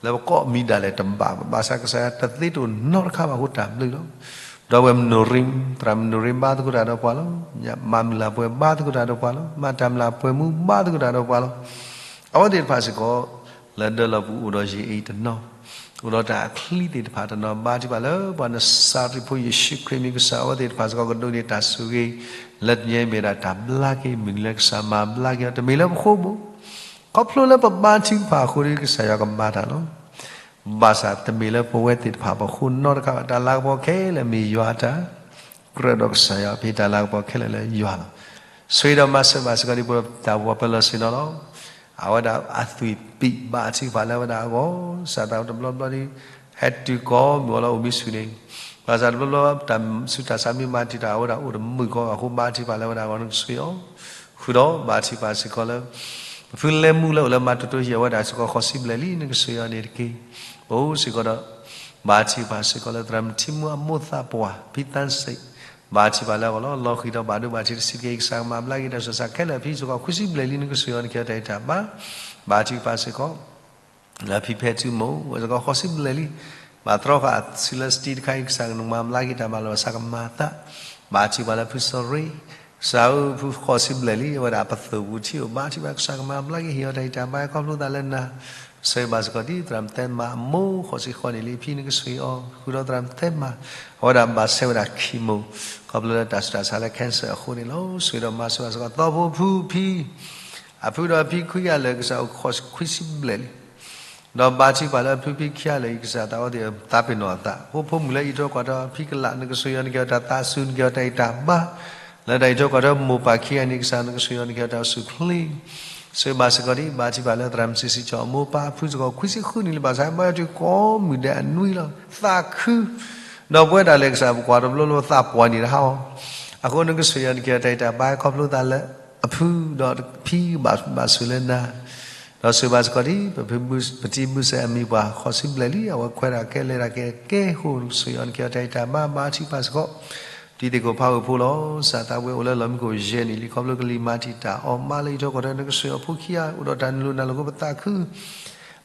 လၢပကိးမံၤဒၣ်လဲာ်တဘၣ်ဘၣ်. ဘၣ်ဆၣ်ကစၢ်ယွၤတသ့တအိၣ်နီတခါဘၣ်အဃိတၢ်ဘျုးလီၤ. ဒီးဝဲမနိၣ်ရံ သရၣ်မနိၣ်ရံဘါသကိးတၢ်ဒီးပှၤလီၤ. မၤမုာ်လၢ်ပှဲၤဘါသကိးတၢ်ဒီးပှၤလီၤ. မၤတၢ်မုာ်လၢ်ပှဲၤမူဘါသကိးတၢ်ဒီးပှၤလီၤ. အဝဲသ့ၣ်တဖၣ်စ့ၢ်ကီး လၢဒၢလီၢ်ပူၤအိၣ်ဒီးယံာ်အ့ၣ်တနီၤ, အိၣ်ဒီးတၢ်အချံသ့ၣ်တဖၣ်တနီၤ ဘါထုကဖၣ်လၢပှၤနစၤရ့းဖိယ့ၣ်ၡူးခရံာ်မ့ၢ်ကစၢ် အဝဲသ့ၣ်တဖၣ်စ့ၢ်ကီးကဒိးန့ၢ်တၢ်ဆိၣ်ဂ့ၤ လၢတနံၤအံၤမ့ၢ်ဒၣ်တၢ်ဘျါက့ၤ မုၢ်နံၤလၢကစၢ်မၤဘျါက့ၤအီၤ တမ့ၢ်လၢပဃိဘၣ်. ခီဖျိလၢပဘါထုကဖၣ်အဃိဒီးကစၢ်ယွၤကမၤတၢ်လီၤ. ဘၣ်ဆၣ်တမ့ၢ်လၢပဝဲသ့ၣ်တဖၣ်ပဃိနီတခါဘၣ်. တၢ်လၤကပီၤခဲလၢာ်မ့ၢ်ယွၤအတၢ် ကြၢးဒီးကစၢ်ယွၤဖဲတၢ်လၤကပီၤခဲလၢာ်လၢယွၤလီၤ. ဆိၣ်ဂ့ၤဒီးမၤစၢၤဘၣ်စ့ၢ်ကီးဒ်ပတၢ်အိၣ်ဖှိၣ်ပၢၤလီၢ်ဆ့ၣ်နီၤလီၤ. အဝဲဒၣ်အသွံၣ်ပံးဘါထုကဖၣ်လၢအဝဲဒၣ်အဂီၢ်, ကစၢ်သးဝဲတဘျီဘျီဒီး ဟဲတုၤကိးမုၢ်အီၤလၢအိၣ်မံဆူၣ်န့ၣ်, ဘၣ်ဆၣ်တဘျီဘျီတၢ်ဆူးတၢ်ဆါမ့ၢ်မၤတံာ်တာ်အဝဲဒၣ်အိၣ်တမုာ်ကီးဘၣ်အဃိ ဘါထုကဖၣ်လၢအဝဲဒၣ်အဂီၢ် နကဆိၣ်ဂ့ၤအီၤ ဃုာ်ဒီးဘါထုကဖၣ်စ့ၢ်ကီးလၢ ပဖုလဲမူလၢအိၣ်လၢမၤတိၢ်တိၢ်ယံာ်အဝဲဒၣ်စ့ၢ်ကီးဃိးဆံဘျဲၣ်လံ နကဆိၣ်ဂ့ၤအီၤန့ၣ်တက့ၢ်. ပအိၣ်စ့ၢ်ကီးဒီး ဘါထုကဖၣ်စ့ၢ်ကီးလၢသရၣ်မုၣ်ထံမူအမိၢ်သးပှၢ် ဖံသၣ်စ့ၣ်, ဘါထုကဖၣ်လၢအဂီၢ်လီၤ. လီၤဃံၤဒီးဘၣ်ဒိဘၣ်ထံးတဆံးတက့ၢ် ကစၢ်ကမၤဘျါက့ၤတၢ်ဆူးတၢ်ဆါခဲလၢာ် ဖံစ့ၢ်ကီးခွံဆံဘျဲၣ်လံ နကဆိၣ်ဂ့ၤအီၤ နကဟ့ၣ်အီၤတၢ်ဂံၢ်တၢ်ဘါ, ဘါထုကဖၣ်စ့ၢ်ကီး လၢဖံဖဲထူမိၢ် ဝဲစ့ၢ်ကီးဃိးဆံဘျဲၣ်လံ, ဘၣ်တြီဃာ်အစုလၢစတံတခါအံၤ ကစၢ်ကမၤဘျါက့ၤတၢ်မၤလီၤဘၣ်ဆၣ်ကမၤသး, ဘါထုကဖၣ်လၢဖုစီၤရ့, ကစၢ်ဧၢ ဖုဃိးဆံဘျဲၣ်လံ အဝဲဒၣ်ပသိၣ်ပူၤထံအိၣ် ဘါထုကဖၣ်ကစၢ်ကမၤဘျါက့ၤဟ့ၣ်အီၤတၢ်ဂံၢ်တၢ်ဘါ ခီဖျိသးလၢနၤ, ဆိၣ်ဂ့ၤဘၣ်စ့ၢ်ကီးဒ်သရၣ်မုၣ်သဲမၤအမိၢ်ဃိးဆံဃိးနံၣ်လံ ဖံနကဆိၣ်ဂ့ၤအီၤ ဃုာ်ဒီးသရၣ်မုၣ်သဲမၤ, အဝဲဒၣ်ဘၣ်ဆဲးဝဲဒၣ်ခံမိၢ် ခီဖျိလၢတၢ်ဆူးတၢ်ဆါလၢ cancer အဃိန့ၣ်လီၤ. ဆိၣ်ဂ့ၤဒီးမၤစၢၤဘၣ်စ့ၢ်ကီး သီဖိဖုဖံ အဖုဒီးဖံခွံဂၤလၢာ် ကစၢ်အိၣ်ခွံဆံဘျဲၣ်လံ ဒီးဘါထုကဖၣ်လၢအဖုဖံခံဂၤလၢာ်အံၤ ကစၢ်သးအိၣ်သ့ၣ်သးပ့ၤနီၣ်အသး, ဖိဖိမုၣ်လၢအံးထွဲကွၢ်ထွဲဖံကလး နကဆိၣ်ဂ့ၤအီၤ နကဟ့ၣ်အီၤတၢ်သးစူၤ နကဟ့ၣ်အီၤတၢ်ဂံၢ်တၢ်ဘါ, လၢတၢ်အံးထွဲကွၢ်ထွဲမိၢ်ပၢ်ခံဂၤန့ၣ် ကစၢ်နကဆိၣ်ဂ့ၤအီၤ နကဟ့ၣ်အီၤတၢ်အိၣ်ဆူၣ်ချ့ ဆိၣ်ဂ့ၤဘၣ်စ့ၢ်ကီးဒ် ဘါထုကဖၣ်လၢသရၣ်မုၣ်စံးစံးကၠီအမိၢ်ပၢ်ဖုစ့ၢ်ကီးခွံဆံဃုနံၣ်လံ ဘၣ်ဆၣ်ဘါယွၤတုၤကိးမုၢ်ဒဲးအနွံလီၤ သးခု ဒီးပဝဲဒၣ်လဲၤကစၢ်ပကွၢ်တဘျီဘျီ သးပှၢ်န့ၣ်တဟါအီၤ, အဃိနကဆိၣ်ဂ့ၤအီၤ နကဟ့ၣ်အီၤတၢ်ဂံၢ်တၢ်ဘါ ခီဖျိသးလၢအဖုဒီးဖံဘၣ်ဘၣ်ဆိၣ်လၢနၤ, ဒီးဆိၣ်ဂ့ၤဘၣ်စ့ၢ်ကီးဒ် ပဖုတံမုၢ်စဲအမံၤပှၢ်ဃိးဆံဘျဲၣ်လံ အဝဲခွဲးတၢ်ကဲလဲၤတၢ်ကဲကဲဃိ နကဆိၣ်ဂ့ၤအီၤ နကဟ့ၣ်အီၤတၢ်ဂံၢ်တၢ်ဘါ ဘါထုကဖၣ်စ့ၢ်ကီး တံၤသကိးဖးဂုာ်ဖိလီၤ. ကစၢ်သးဝဲအိၣ်လၢလီၢ်မံခိၣ်ယဲၢ်နံၣ်လံ ခီဖျိကလံၤမၤတံာ်တာ်အီၤမးလၢအံးထွဲကွၢ်ထွဲ နကဆိၣ်ဂ့ၤအီၤဖိခံဂၤ အိၣ်ဒီးတၢ်နုာ်လီၤနုာ်လီၤအဃိ ပသးခု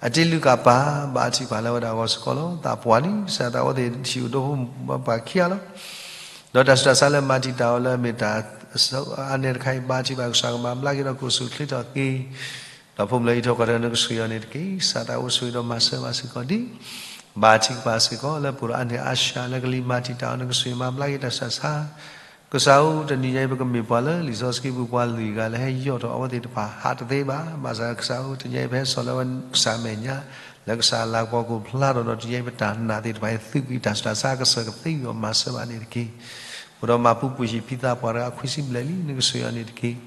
အတ့လုၢ်ကၣ်ပၤ ဘါထုကဖၣ်လၢအဝဲဒၣ်အဂီၢ်စ့ၢ်ကီးလီၤ. သးပှၢ်လံ ကစၢ်သးအိၣ်သ့ၣ်ဟံၣ်အိၣ်ဒီးဖိမုၣ်ပှၢ်ခံဂၤလီၤ. ဒီးတၢ်ဆူးတၢ်ဆါလၢမၤတံာ်တာ်အီၤလၢအမ့ၢ်တၢ်အါန့ၢ်တခါအံၤ ဘါထုကဖၣ်ကစၢ်ကမၤဘျါက့ၤဒီးကအိၣ်ဆူၣ်အိၣ်ချ့ထီၣ်က့ၤ ဒီးဖိမုၣ်လၢအံးထွဲကွၢ်ထွဲ နကဆိၣ်ဂ့ၤအီၤန့ၣ်တက့ၢ်. ကစၢ်သးအိၣ်ဆိၣ်ဂ့ၤဒီးမၤစၢၤဘၣ်စ့ၢ်ကီးဒ် ဘါထုကဖၣ်စ့ၢ်ကီးလၢပအိၣ်ဒီးအါန့ၢ်အါဆါလၢကလံၤမၤတံာ်တာ်အီၤ နကဆိၣ်ဂ့ၤမၤဘျါက့ၤတၢ်ဆူးတၢ်ဆါ ကစၢ်ဧၢ တနံၤညါအံၤ ပကမ့ၢ်ပှၤလၢလံာ်စီဆှံပူၤပှၤလွံၢ်ဂၤလၢဟဲယီၢ်ထီၣ်အဝဲသ့ၣ်တဖၣ် ဟးတသ့ဘၣ်. ဘၣ်ဆၣ်ကစၢ်ဧၢ တနံၤညါအံၤ ပဟဲစိာ်လၢအဝဲကစၢ်အမဲာ်ညါ လၢကစၢ်အလၤကပီၤကအိၣ်ဖျါထီၣ်ဒီး တနံၤညါအံၤ ပတၢ်နာ်သ့ၣ်တဖၣ်အံၤ သုးကွံာ်တၢ်ဆူးတၢ်ဆါ ကစၢ်ကသ့ကွံာ်အီၤ မၤစၢၤဘၣ်န့ၣ်တက့ၢ်. ပအိၣ်ဒီးမၤပူၤပူၤဟံၣ်ဖံသးပှၢ်တဂၤခွံဆံဘျဲၣ်လံ နကဆိၣ်ဂ့ၤအီၤန့ၣ်တက့ၢ်.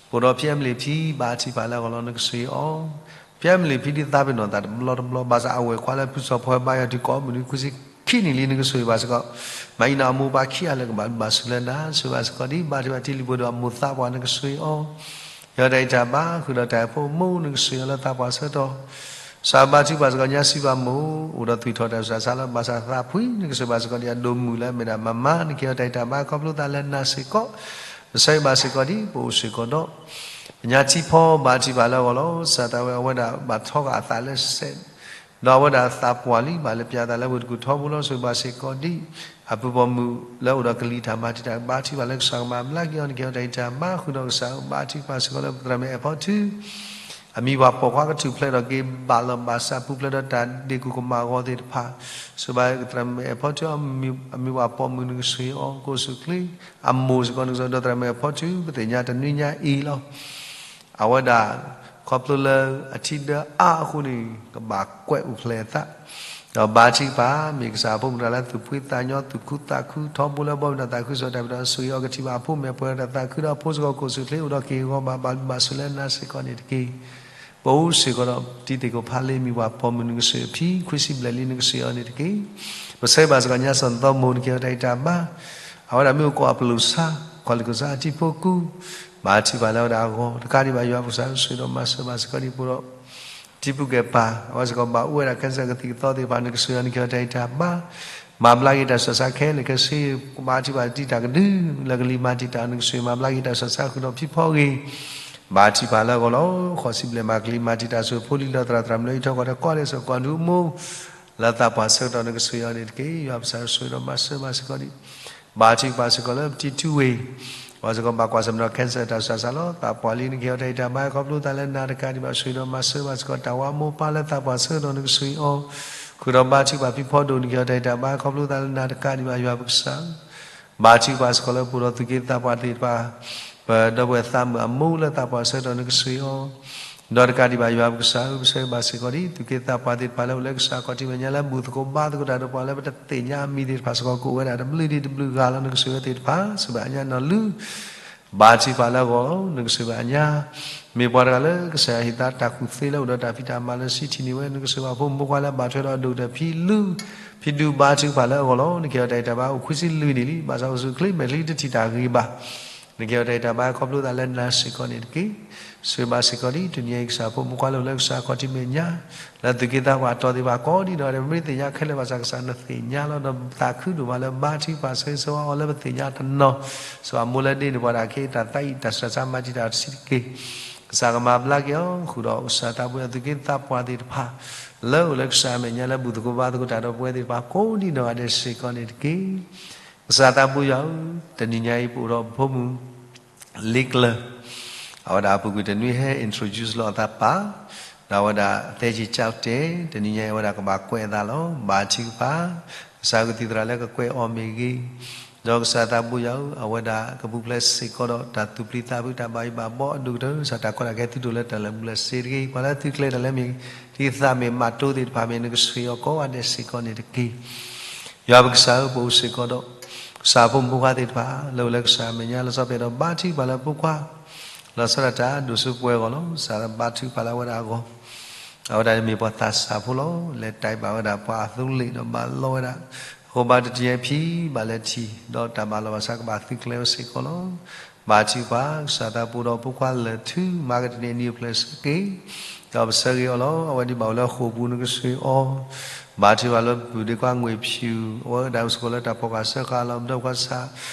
ပအိၣ်ဒီးဖံအဲမလံးဖံ ဘါထုကဖၣ်လၢအဂီၢ်လီၤ နကဆိၣ်ဂ့ၤအီၤ ဖံအဲမလံးဖံဒ်သးပ့ၤနီၣ်သးတဘျီတဘျီ ဘၣ်ဆၣ်အဝဲၤခွါလၢဖုစီၤဖီဘါယွၤတုၤကိးမုၢ်နံၤခွံဆံခံနံၣ်လံ နကဆိၣ်ဂ့ၤဘၣ်စ့ၢ်ကီး မၤအံၤန့ၣ်အမိၢ်ပၢ်ခံဂၤလၢကဘၣ်ဘၣ်ဆိၣ်လၢနၤ ဆိၣ်ဂ့ၤဘၣ်စ့ၢ်ကီးဒ် ဘါထုကဖၣ်တ့လုၢ်ဖိဒီးအမိၢ်သးပှၢ် နကဆိၣ်ဂ့ၤအီၤ ဟ့ၣ်အီၤတၢ်ဂံၢ်တၢ်ဘါ ဃုာ်ဒီးတၢ်အဲၣ်ဖိမိၢ် နကဆိၣ်ဂ့ၤအီၤလၢသးပှၢ်ဆၢကတီၢ် ကစၢ်ဘါထုကဖၣ်စ့ၢ်ကီးညါစံးဘၣ်မိၢ် အိၣ်ဒီးသွံၣ်ထီၣ်တၢ်ဆူးတၢ်ဆါလီၤ ဘၣ်ဆၣ်သးဖှံ နကဆိၣ်ဂ့ၤဘၣ်စ့ၢ်ကီးဒ်အဒိၣ်မုၢ်လၢအမ့ၢ်ဒၣ်မၤမါ နကဟ့ၣ်အီၤတၢ်ဂံၢ်တၢ်ဘါ ခီဖျိသးလၢနၤစ့ၢ်ကီး ကစၢ်ယွၤဘၣ်စ့ၢ်ကီးဒ် ပအိၣ်စ့ၢ်ကီးဒီး ပညါထံဖီ ဘါထုကဖၣ်လၢအဂီၢ်လီၤ ကစၢ်သးဝဲအဝဲဒၣ်ဘၣ်ထီဃာ်အသးလၢစဲး ဒီးအဝဲဒၣ်သးပှၢ်လံ ဘၣ်လဲၤပျးသးလၢဝ့ၢ်တကူၣ်ထီဘိလီၤ ဆိၣ်ဂ့ၤဘၣ်စ့ၢ်ကီးဒ် အပုၢ်ပိာ်မုၣ်လၢအိၣ်ဒီးကလံၤတၢ်မၤတံာ်တာ် ဘါထုကဖၣ်လၢကစၢ်ကမၤဘျါက့ၤအီၤ နကဟ့ၣ်အီၤတၢ်ဂံၢ်တၢ်ဘါ ဃုာ်ဒီးကစၢ် ဘါထုကဖၣ်စ့ၢ်ကီးလၢသရၣ်မုၣ်အဲၣ်ဖီထု အမံၤပှၢ်ပိာ်ခွါကထူၣ်ဖျဲးထီၣ်က့ၤ ဘၣ်လီၤဘၣ်စးပူၤဖျဲးဒီးတၢ်ဒ့ၣ်ကူၣ်ကမၣ်အဂီၢ်သ့ၣ်တဖၣ် ဆိၣ်ဂ့ၤဘၣ်သရၣ်မုၣ်အဲၣ်ဖီထု အမံၤပှၢ်ပိာ်မုၣ်နကဆိၣ်ဂ့ၤအီၤ ကအိၣ်ဆူၣ်ချ့ အမိၢ်စ့ၢ်ကီးနကဆိၣ်ဂ့ၤဒီးသရၣ်မုၣ်အဲၣ်ဖီထု ပသ့ၣ်ညါတနွံညါအံၤလီၤ အဝဲဒၣ် ခီဖျိလၢအထံဒၢအါအဃိန့ၣ် ကဘၣ်ကွဲးအိၣ်ဖျဲၣ်အသး, က ဒီးဘါထုကဖၣ် မ့ၢ်ကစၢ်အဖိမုၣ်တဂၤလၢသူၣ်ဖှံသးညီ သူၣ်ခုသးခု ထီဘိလၢဘီမုၢ်ဒီးသးခု စံးဝဲတၢ်ဘျုးဒီးဆိၣ်ဂ့ၤအီၤ ကထံၣ်ဘၣ်အဖိမုၣ် ပှဲၤဒီးသးခုဒီးအဖိစ့ၢ်ကီး ကိးဆူၣ်ချ့ အိၣ်ဒီးက့ၢ်ဂီၤဘၣ် ဘၣ်ဘျုးဘၣ်ဆိၣ်လၢနၤစ့ၢ်ကီးန့ၣ်တက့ၢ်. ပအိၣ်စ့ၢ်ကီးဒီးတံၤသကိးဖးလ့ မံၤပှၢ်ပိာ်မုၣ် နကဆှၢအဖံ ခွံဆံဘျဲၣ်လံ နကဆှၢအီၤန့ၣ်တက့ၢ်. ပဆၢဂ့ၤဘၣ်စ့ၢ်ကီးညါစီၤသီမိၢ် နကဟ့ၣ်အီၤတၢ်ဂံၢ်တၢ်ဘါ အဝဲဒၣ်မ့ၢ်အိၣ်ကိးအပလူၤဆါ ကီၢ်လံၢ်ကစၢ်အတံၤဖိကူ ဘါထုကဖၣ်လၢအဝဲဒၣ်အဂီၢ် တကးဒံးဘၣ်ယွၤပကစၢ် ဆိၣ်ဂ့ၤဒီးမၤစၢၤဘၣ်စ့ၢ်ကီးဒံး ပအိၣ်ဒီး တံၤပုၢ်ကဲၢ်ပၢ် အဝဲစ့ၢ်ကီးဘၣ်အိၣ်ဝဲဒၣ် cancer ကသံၣ်ကသီသ့ၣ်တဖၣ် နကဆှၢအီၤ နကဟ့ၣ်အီၤတၢ်ဂံၢ်တၢ်ဘါ မၤဘျါက့ၤတၢ်ဆူးတၢ်ဆါခဲလၢာ်ခဲဆ့ ဘါထုကဖၣ်တံာ်တာ်ကဒု လၢကလံၤမၤတံာ်တာ် နကဆှၢမၤဘျါက့ၤတၢ်ဆူးတၢ်ဆါ ဃုာ်ဒီးဖံးဖီဂ့ၤ ဘါထုကဖၣ်လၢအဂီၢ်လီၤ. ဃိးဆံဘျဲၣ်မၤကလံၤမၤတံာ်တာ်ဆူဖိလံၤဒီးသရၣ်သရၣ်မုၣ်လၢအံးထွဲကွၢ်ထွဲကိးဂၤဒဲးစ့ၢ်ကီး ကွၢ်ဒုးမူ လၢသးပှၢ်ဆၢကတီၢ် နကဆှၢအီၤန့ၣ်တက့ၢ်. ယွၤပကစၢ် ဆိၣ်ဂ့ၤဒီးမၤစၢၤဘၣ်စ့ၢ်ကီးဒံး ဘါထုကဖၣ်စ့ၢ်ကီးလၢပတံၤထူဝ့ၢ် အဝဲစ့ၢ်ကီးဘၣ်ကွၢ်ဆၢၣ်မဲာ်ဒီး cancer တၢ်ဆူးတၢ်ဆါလီၤ. သးပှၢ်လံ နကဟ့ၣ်အီၤတၢ်ဂံၢ်တၢ်ဘါ ခီဖျိသးလၢနၤတကးဒံးဘၣ် ဆိၣ်ဂ့ၤဒီးမၤစၢၤဘၣ်စ့ၢ်ကီး တၢ်ဝၤမိၢ်ပၢ်လၢသးပှၢ်ဆၢကတီၢ် နကဆှၢအီၤ ဃုာ်ဒီးဘါထုကဖၣ်ဖံးဖီဒိၣ် နကဟ့ၣ်အီၤတၢ်ဂံၢ်တၢ်ဘါ ခီဖျိသးလၢနၤတကးဒံးဘၣ် ယွၤပကစၢ် ဘါထုကဖၣ်စ့ၢ်ကီးလၢပအိၣ်ဒီးသူၣ်က့သးပှၢ်သ့ၣ်တဖၣ် ပဒီပုၢ်ဝဲၢ်သးမုာ်အမိၢ်လၢသးပှၢ်ဆၢကတီၢ် နကဆှၢအီၤ ဒီးတကးဒံးဘၣ် ယွၤပကစၢ်ဧၢ ပဆၢဂ့ၤဘၣ်စ့ၢ်ကီးဒံး သူၣ်က့သးပှၢ်သ့ၣ်တဖၣ်လၢအိၣ်လၢကစၢ်ခီၣ်ထံးမဲာ်ညါလၢဘူၣ်သကိးဘါသကိးတၢ်ဒီးပှၤလၢပတသ့ၣ်ညါအမံၤသ့ၣ်တဖၣ်စ့ၢ်ကီး ကအိၣ်ဝဲဒၣ်တဘျုးဒံးတဘျုးဂၤလီၤ နကဆှၢဝဲသ့ၣ်တဖၣ် ဆိၣ်ဂ့ၤဘၣ်အညါနီၢ်လုၢ် ဘါထုကဖၣ်လၢအဂီၢ် နကဆှၢဘၣ်အညါ မ့ၢ်ပှၤတဂၤလၢကစၢ်ယွၤဟ့ၣ်သါတၢ်ကူၣ်သ့လၢအိၣ်ဒီးတၢ်ဖံးတၢ်မၤလၢစံးထံၣ်န့ၢ်ဝဲ နကဆှၢဘၣ်ဖိမုၣ်ဖိခွါလၢဘၣ်ထွဲဒီးအဒိၣ်ကတၢၢ်ဖံလုၢ် ဖံဒူဘါထုကဖၣ်လၢအဂီၢ်လီၤ. နကဟ့ၣ်အီၤတၢ်ဂံၢ်တၢ်ဘါအိၣ်ခွံဆံလွံၢ်နံၣ်လံ ဘၣ်ဆၣ်အိၣ်ဆူၣ်အိၣ်ချ့မဲာ်ချံတထံၣ်တၢ်ဂ့ၤဘၣ် နကဟ့ၣ်အီၤတၢ်ဂံၢ်တၢ်ဘါခီဖျိသးလၢနၤစ့ၢ်ကီးန့ၣ်တက့ၢ်. ဆိၣ်ဂ့ၤဘၣ်စ့ၢ်ကီးဒံး တနံၤညါအံၤကစၢ်ဖိမုၣ်ဖိခွါလၢအိၣ်လၢကစၢ်ခီၣ်ထံးမဲာ်ညါ လၢသူၣ်က့သးပှၢ်အတီၤသ့ၣ်တဖၣ်ကိးဒံနီၢ်ဂၤဒဲး ပမ့ၢ်တသ့ၣ်ညါခဲလၢာ်ဘၣ်ဆၣ်ကစၢ်နသ့ၣ်ညါလီၤ ဒီးသးခုဒိၣ်မးလၢဘါထုကဖၣ် ဆၢဂ့ၤဆၢဝါအီၤလၢပသ့ၣ်ညါတနီၤ စှၤမိၢ်လၢဒ့န့ၢ်ပှၤတၢ်ခဲအံၤ တၢ်သးအံၤ တၢ်ဆူးတၢ်ဆါမၤတံာ်တာ်တဆံးတက့ၢ်. ကစၢ်ကမၤဘျါက့ၤအီၤ ဃုာ်ဒီးကစၢ်သးပှၢ်အသူၣ်က့သးပှၢ်သ့ၣ်တဖၣ် လၢအိၣ်လၢကစၢ်အမဲာ်ညါလၢ ဘူၣ်သကိးဘါသကိးတၢ်ဒီးပဝဲသ့ၣ်တဖၣ် ကိးဒံနီၢ်ဂၤဒဲးစ့ၢ်ကီးန့ၣ်တက့ၢ်. ကစၢ်သးပှၢ်ယွၤဧၢ, တနံၤညါအံၤ ပအိၣ်ဒီးဖိမုၣ် လ့ကျၢၤ, အဝဲဒၣ်အပူၤကွံာ်တနွံဟဲ introduce လီၤအသးပၢ်, ဒီးအဝဲဒၣ်သဲက့ၤကၠီတဲာ်, တနံၤညါအံၤ အဝဲဒၣ်ကဘၣ်ကွဲးအသးလီၤ. ဘါထုကဖၣ်, ကစၢ်ကသံၣ်သရၣ်လၢကကွဲးအီၤမ့ၢ်ဂ့ၤ, ဒီးကစၢ်သးပှၢ်ယွၤဧၢ, အဝဲဒၣ်ကပူၤဖျဲးစ့ၢ်ကီးဒီး တၢ်သူၣ်ပျံၤသးဖုး တၢ်ဘၣ်ယိၣ်ဘၣ်ဘီအဒိၣ်ကတၢၢ် ကစၢ်တၢ်ကီတၢ်ခဲသုတအိၣ်လၢတၢ်လၢာ်ဘူၣ်လၢာ်စ့တဂ့ၤ, ပှၤလၢသုကျဲတၢ်လၢမ့ၢ် ဒ်သးမ့ၢ်မးတိသ့ၣ်တဖၣ်မ့ၢ် နကဆှၢအီၤကိးဂၤဒဲးစ့ၢ်ကီးန့ၣ်တက့ၢ်. ယွၤပကစၢ်ဧၢ, ပအိၣ်စ့ၢ်ကီးဒီး ကစၢ်ဖိမုၣ်ဖိခွါသ့ၣ်တဖၣ် လၢအိၣ်လၢကစၢ်အမဲာ်ညါ လီၤဆီပှဲၤဒီးဘါထုကဖၣ်လၢဖိခွါ လီၤဆီဒၣ်တၢ်ဒိၣ်စိပှဲၤဂီၢ်လီၤ. ကစၢ်ဘါထုကဖၣ်လၢအဝဲဒၣ်အဂီၢ်, အဝဲဒၣ်မ့ၢ်ပှၤသးစၢ်ဖိလီၤ. လဲၤတၢ်ဘၣ်ဝဲဒၣ်ပှၤအသိလ့ၣ်ဒီးဘၣ်လီဝဲဒၣ်, အဃိဘါတထံၣ်ညါဖံးဘၣ်လဲၤထံၣ်, ဒီးတၢ်ဘၣ်လီၤဘၣ်စးကဘၣ်သုးကျဲၤဝဲစ့ၢ်ကီးလီၤ. ဘါထုကဖၣ်, ကစၢ်သးပှၢ်ဒီးဖိခွါလၢာ်ထု မၤကတၢၢ်န့ၢ်အနံၤအိၣ်ဖျဲၣ်ဆၢက့ၤ, ဒီးပဆၢဂ့ၤအီၤလီၤ. အဝဲဒ်ဘၣ်အိၣ်လၢဃိာ်ပူၤ နကဆှၢအီၤ ဘါထုကဖၣ်လၢပပုၢ်ဒ့ခွါငွေဖြူ, အဝဲဒၣ်အိၣ်စ့ၢ်ကီးလၢတၢ်ဖီၣ်ဃာ်စၢဃာ်အလီၢ်, ဒီးပှၤဆၣ်,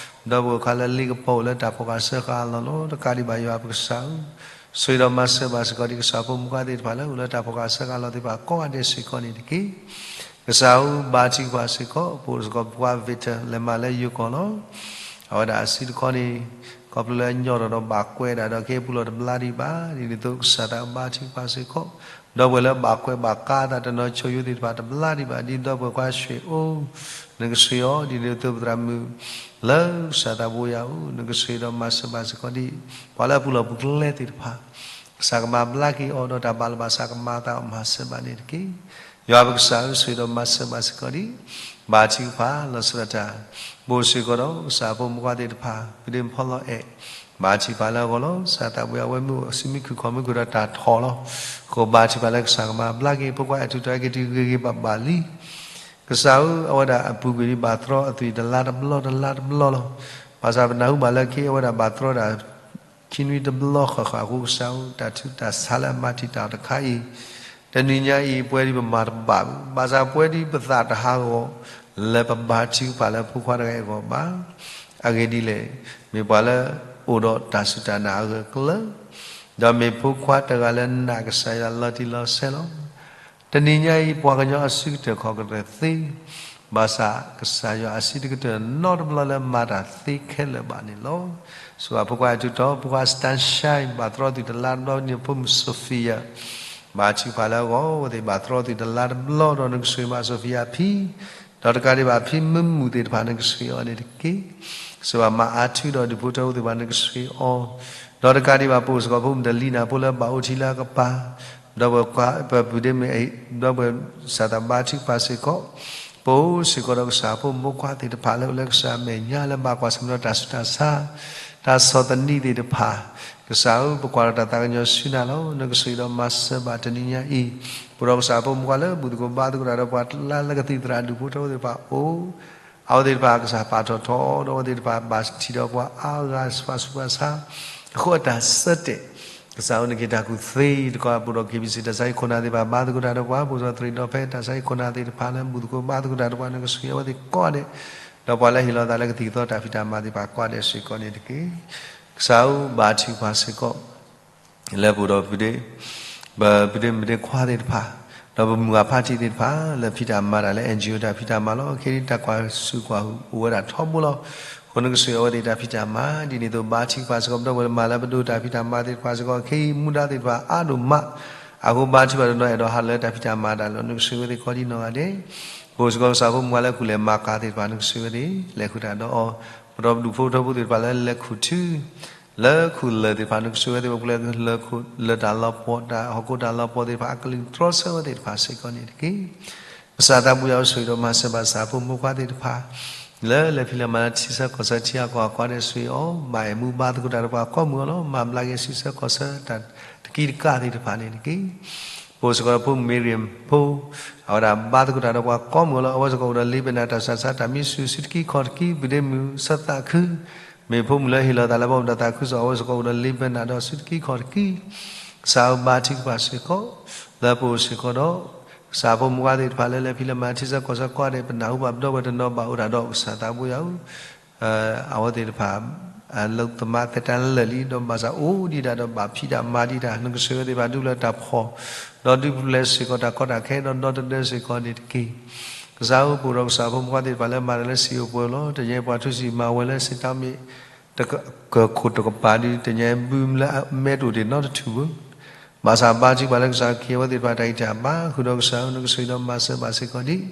ဒီးပဝဲၢ်ခွါလၢလ့ကပီၤအိၣ်လၢတၢ်ဖီၣ်ဃာ်စၢဃာ်အလီၢ်လီၤ. တကးဒံးဘၣ်ယွၤပကစၢ်ဧၢ, ဆိၣ်ဂ့ၤဒီးမၤစၢၤဘၣ်စ့ၢ်ကီးဒံး ကစၢ်ဖိမုၣ်ဖိခွါသ့ၣ်တဖၣ်လၢအိၣ်လၢတၢ်ဖီၣ်ဃာ်စၢဃာ်အလီၢ်သ့ၣ်တဖၣ်ကိးဂၤဒဲးစ့ၢ်ကီးန့ၣ်တက့ၢ်. ကစၢ်ဧၢ, ဘါထုကဖၣ်စ့ၢ်ကီး ပအိၣ်စ့ၢ်ကီးဖိခွါ Victor လဲၤမၤလၢယိၤကီၢ်လီၤ. အဝဲဒၣ်အစုတခီန့ၣ် ခီဖျိလၢအညီထီၣ်ဒီးဘၣ်ကွဲးဒၣ်ဒီးကဟဲပူၤလီၢ်တဘျါဒံးဘၣ်, ဒ်န့ၣ်အသိးကစၢ်သးဘါထုကဖၣ်စ့ၢ်ကီး, ဒီပုၢ်ဝဲၢ်လၢဘၣ်ကွဲးဘၣ်ကါအသးတနီၤဆိၣ်ယိသ့ၣ်တဖၣ်တဘျါဒံးဘၣ်, ဒ်ဒီပုၢ်ဝဲၢ်ခွါရွှ့ၣ်အိၣ် နကဆှၢအီၤ, ဒ်န့ၣ်အသိးပသရၣ်မုၣ် လၢကစၢ်သးဘိယွၤဧၢ, နကဆှၢဒီးမၤစၢၤဘၣ်စ့ၢ်ကီးဒံး ပှၤလၢအပူၤလီၢ်ပူၤကျဲသ့ၣ်တဖၣ်, ကစၢ်ကမၤဘျါက့ၤအီၤဒီးတၢ်ဘၣ်လီၤဘၣ်စးကမၤအသးအီၤမၤစၢၤဘၣ်န့ၣ်တက့ၢ်. ယွၤပကစၢ်ဧၢ, ဆိၣ်ဂ့ၤဒီးမၤစၢၤဘၣ်စ့ၢ်ကီးဒံး ဘါထုကဖၣ်လီၤဆီဒၣ်တၢ်, ပအိၣ်စ့ၢ်ကီးဒီးကစၢ်ဖိမုၣ်ဖိခွါသ့ၣ်တဖၣ် ဖုဒ့ဖီလီၤအဲၣ်, ဘါထုကဖၣ်လၢအဂီၢ်လီၤ. ကစၢ်သးဘိယွၤ အဝဲမ့ၢ်အိၣ်ဆူၣ်မံခိၣ်ခီၣ်မံခိၣ်ဒီးတၢ်ထီၣ်လီၤ. အဃိဘါထုကဖၣ်လၢကစၢ်ကမၤဘျါက့ၤ ဖိခွါအဲၣ်ထူးတၢ်က့ၤတုၤဂ့ၤဂ့ၤဘၣ်ဘၣ်လံ. ကစၢ်ဧၢ, အဝဲဒၣ်အပူၤကွံာ်ဒံးဘၣ်တြီအသွံၣ်တလါတဘျီတလါတဘျီလီၤ. ဘၣ်ဆၣ်ပနၢ်ဟူဘၣ်လၢခဲအံၤအဝဲဒၣ်ဘၣ်တြီဒၣ် ခံနွံတဘျီဃၣ်ဃၣ်အဃိ ကစၢ်ဧၢ, တၢ်ထုးတၢ်ဆါလၢအမၤတံာ်တာ်တခါအံၤ, တနံၤညါအံၤ ပဝဲဒ်ပမၤတဘၣ်ဘၣ်, ဘၣ်ဆၣ်ပဝဲဒ်ပသးတဟးဂီၤ လၢပဘါထုကဖၣ်လၢဖိခွါတဂၤအံၤအဂီၢ်ဘၣ်. အဂ့ၢ်ဒ်လဲၣ်, မ့ၢ်ပှၤလၢအိၣ်ဒီးတၢ်စူၢ်တၢ်နာ်အဂၢၢ်အကျၢၤ, ဒီးမ့ၢ်ဖိခွါတဂၤလၢနာ်ကစၢ်ယွၤလီၤတံၢ်လီၤဆဲးလီၤ. တနံၤညါအံၤ ပှၤကညီအစုကတၢၢ်ခီၣ်ကတၢၢ်သ့, ဘၣ်ဆၣ်ကစၢ်ယွၤအစုတကတၢၢ်နီတဘျီလၢမၤတၢ်သ့ခဲလၢာ်ဘၣ်န့ၣ်လီၤ. စံးဘၣ်ဖိခွါအဲၣ်ထူးတီ, ဖိခွါ Sunshine ဘၣ်တြီသွံၣ်တလါတဘျီန့ၣ် ဖိမုၣ် Sophia ဘါထုကဖၣ်လၢအဂီၢ် အဝဲသ့ၣ်ဘၣ်တြီသွံၣ်တလါတဘျီဒီး နကဆှၢမၤ Sophia အဖံ, ဒီးတကးဒံးဘၣ်ဖံမုာ်မုာ်သ့ၣ်တဖၣ် နကဆှၢအီၤန့ၣ်တက့ၢ်. စံးဘၣ်မၤအါထူးဒီးဒူၣ်ဖိထၢဖိသ့ၣ်တဖၣ် နကဆှၢအီၤ, ဒီးတကးဒံးဘၣ်ပအိၣ်စ့ၢ်ကီးဖိမုၣ်တလံၤနၢ်ဖိလၢဘၣ်အိၣ်ထံလၢအကပၤ ဒီပုၢ်ဝဲၢ် ပပုၢ်ဒ့မုၣ် ဒီပုၢ်ဝဲၢ် စၢ်သးဘါထုကဖၣ်စ့ၢ်ကီး, ပအိၣ်စ့ၢ်ကီးဒီးကစၢ်ဖိမုၣ်ဖိခွါသ့ၣ်တဖၣ်လၢအိၣ်လၢကစၢ်မဲာ်ညါလၢဘၣ်ကွၢ်ဆၢၣ်မဲာ်ဒီးတၢ်ဆူးတၢ်ဆါ, တၢ်ဆီၣ်သနံးသ့ၣ်တဖၣ်, ကစၢ်ဧၢ ပကွၢ်ဒီးတၢ်သးကညီၤဆူနၤလီၤ. နကဆိၣ်ဂ့ၤဒီးမၤစၢၤဘၣ်တနံၤညါအံၤ, ပအိၣ်ဒီးကစၢ်ဖိမုၣ်ဖိခွါလၢဘူၣ်သကိးဘါသကိးတၢ်ဒီးပှၤ လၢလၢကသံၣ်သရၣ်ဒူၣ်ဖိထၢဖိသ့ၣ်တဖၣ်အိၣ် အဝဲသ့ၣ်တဖၣ်ကစၢ်ပာ်ထီၣ်ထီဒီးအဝဲသ့ၣ်တဖၣ်ဘၣ်ထံၣ်ဒီးပှၤအါဂၤ ပှၤဆူးပှၤဆါ, အဃိအတၢ်ဆၢတဲာ်, ကစၢ်ဧၢ နကဟ့ၣ်တၢ်ကူၣ်သ့တကီၢ် ပအိၣ်ဒီး KBC တၢ်ဆါဟံၣ်ခိၣ်နၢ်သ့ၣ်တဖၣ် ဘါသကိးတၢ်ဒီးပှၤ ပအိၣ်ဒီးသရံးဒီဖဲတၢ်ဆါဟံၣ်ခိၣ်နၢ်သ့ၣ်တဖၣ်လၢဘူၣ်သကိးဘါသကိးတၢ်ဒီးပှၤ နကဆိၣ်ဂ့ၤအဝဲသ့ၣ်ကိးဂၤဒဲး, ဒီးပှၤလၢဟ့ၣ်လီၤသးလၢကသံၣ်ကသီတၢ်ဖံးတၢ်မၤသ့ၣ်တဖၣ်ကိးဂၤဒဲးစ့ၢ်ကီးန့ၣ်တက့ၢ်. ကစၢ်ဧၢ ဘါထုကဖၣ်စ့ၢ်ကီး လၢပအိၣ်ဒီး ပပုၢ်ဒ့မုၣ်ဒ့ခွါသ့ၣ်တဖၣ်, ဒီးပမုၢ်ဂၤဖါတံၢ်သ့ၣ်တဖၣ် လၢဖံးတၢ်မၤတၢ်လၢ NGO တၢ်ဖံးတၢ်မၤလီၤ. ခဲအံၤတၢ်ကွၢ်ဆူၣ်ကွၢ်ဆါအိၣ်ဝဲဒၣ်ထီဘိလီၤ. အဃိနကဆိၣ်ဂ့ၤအဝဲသ့ၣ်တၢ်ဖံးတၢ်မၤ ဒ်န့ၣ်အသိး ဘါထုကဖၣ်စ့ၢ်ကီး ပဒီပုၢ်ဝဲၢ်လၢမၤလၢပဒိၣ်တၢ်ဖံးတၢ်မၤသ့ၣ်တဖၣ်စ့ၢ်ကီး ခဲအံၤမူဒါသ့ၣ်တဖၣ်အါဒိၣ်မး, အဃိဘါထုကဖၣ်တနီၤအဲၣ်ဒိးဟးလၢတၢ်ဖံးတၢ်မၤတၢ်လီၤ. နကဆိၣ်ဂ့ၤအဝဲသ့ၣ်ကိးဒံနီၢ်ဂၤဒဲး, ပအိၣ်စ့ၢ်ကီးကစၢ်ဖိမုၣ်ဖိခွါလၢကူၣ်လဲၤမၤကၤသ့ၣ်တဖၣ် နကဆိၣ်ဂ့ၤအဝဲသ့ၣ် လဲၤဃုာ်တၢ်ဒီးအီၤ, ပဒီပုၢ်ဝဲၢ်ဒူၣ်ဖိထၢဖိသ့ၣ်တဖၣ်လၢလဲၤခူၣ်ထူ လၢခူၣ်လၢၢ်သ့ၣ်တဖၣ် နကဆိၣ်ဂ့ၤအဝဲသ့ၣ် ပှၤလၢလၢတၢ်လီၤပှီၢ် တၢ်ဟီၣ်ခိၣ်တၢ်လီၤပှီၢ်သ့ၣ်တဖၣ် အကလုၢ်တြီဆၢဝဲသ့ၣ်တဖၣ်စ့ၢ်ကီးန့ၣ်တက့ၢ်. ကစၢ်သးဘိယွၤ အိၣ်ဆိၣ်ဂ့ၤဒီးမၤစၢၤဘၣ်ကစၢ်ဖိမုၣ်ဖိခွါသ့ၣ်တဖၣ် လၢလဲၤဖံးလဲၤမၤလၢထံဆၢကီၢ်ဆၢထံဂၤကီၢ်ဂၤကိးဂၤဒဲး ဆိၣ်ဂ့ၤအီၤ ဘၣ်အဲၣ်မူဘါသကိးတၢ်ဒီးပှၤကိးမုၢ်အီၤလီၤ. မၤဘျါက့ၤဆူၣ်ဆၢကီၢ်ဆၢ တၢ်တကံတကၢ်သ့ၣ်တဖၣ်န့ၣ်တက့ၢ်. ပအိၣ်စ့ၢ်ကီးဒီးဖိမုၣ်မ့ၢ်ရံၣ်ဖိ, အဝဲဒၣ်ဘါသကိးတၢ်ဒီးပှၤကိးမုၢ်အီၤလီၤ. အဝဲစ့ၢ်ကီးအိၣ်ဒီးလ့ပနၢ်တၢ်ဆူးတၢ်ဆါ တၢ်မံဆူၣ်ဆူတကံခီၣ်တကံ ပုၢ်ဒ့မုၣ်ဆၢသးခု မ့ၢ်ဖိမုၣ်လၢဟ့ၣ်လီၤသးလၢပှၤမတၤသးခုစီၤ အဝဲစ့ၢ်ကီးအိၣ်ဒီးလ့ပနၢ်ဒီးဆူတကံခီၣ်တကံ ကစၢ်ဧၢ ဘါထုကဖၣ်စ့ၢ်ကီး လၢပအိၣ်စ့ၢ်ကီးဒီး ကစၢ်ဖိမုၣ်ဖိခွါသ့ၣ်တဖၣ်လၢလဲၤဖံးလဲၤမၤထံဆၢကီၢ်ဆၢကိးဂၤဒဲး ပနၢ်ဟူဘၣ်ပဒီပုၢ်ဝဲၢ်တနီၤဘၣ်အိၣ်တၢ်ဒီး ကစၢ်သးဘိယွၤဧၢ အဝဲသ့ၣ်တဖၣ် အလုပ်သမားသက်တမ်းလၢာ်လံ ဒီးဘၣ်ဆၣ်အိၣ်ဒံးတၢ်ဒီးဘၣ်ဖံးတၢ်မၤဒံးတၢ် နကဆိၣ်ဂ့ၤအဝဲသ့ၣ်တဖၣ်ဒုးလၢတၢ်ဖှီၣ် ဒီးဒုးပူၤဖျဲးစ့ၢ်ကီးတၢ်ကီတၢ်ခဲ ဒီးဒီတဒၢစ့ၢ်ကီးန့ၣ်တက့ၢ်. ကစၢ်ဧၢ ပအိၣ်ဒီးကစၢ်ဖိမုၣ်ဖိခွါသ့ၣ်တဖၣ်လၢမၤတၢ်လၢစံာ်အိၣ်ပှဲၤလီၤ. တနံၤအံၤပှၤထူစံာ်မၤဝဲလၢစံးတီမ့ၢ် တကခိၣ်တကပၤဒုး တနံၤအံၤဘုလၢအမဲတအိၣ်တ့ၢ်နီတထူၣ်ဘၣ်. ဘၣ်ဆၣ်ဘါထုကဖၣ်လၢကစၢ်က့ၤအဝဲသ့ၣ်တဖၣ်တၢ်ဂံၢ်တၢ်ဘါ ဃုာ်ဒီးကစၢ်ဧၢ နကဆိၣ်ဂ့ၤဒီးမၤစၢၤဘၣ်စ့ၢ်ကီးဒံး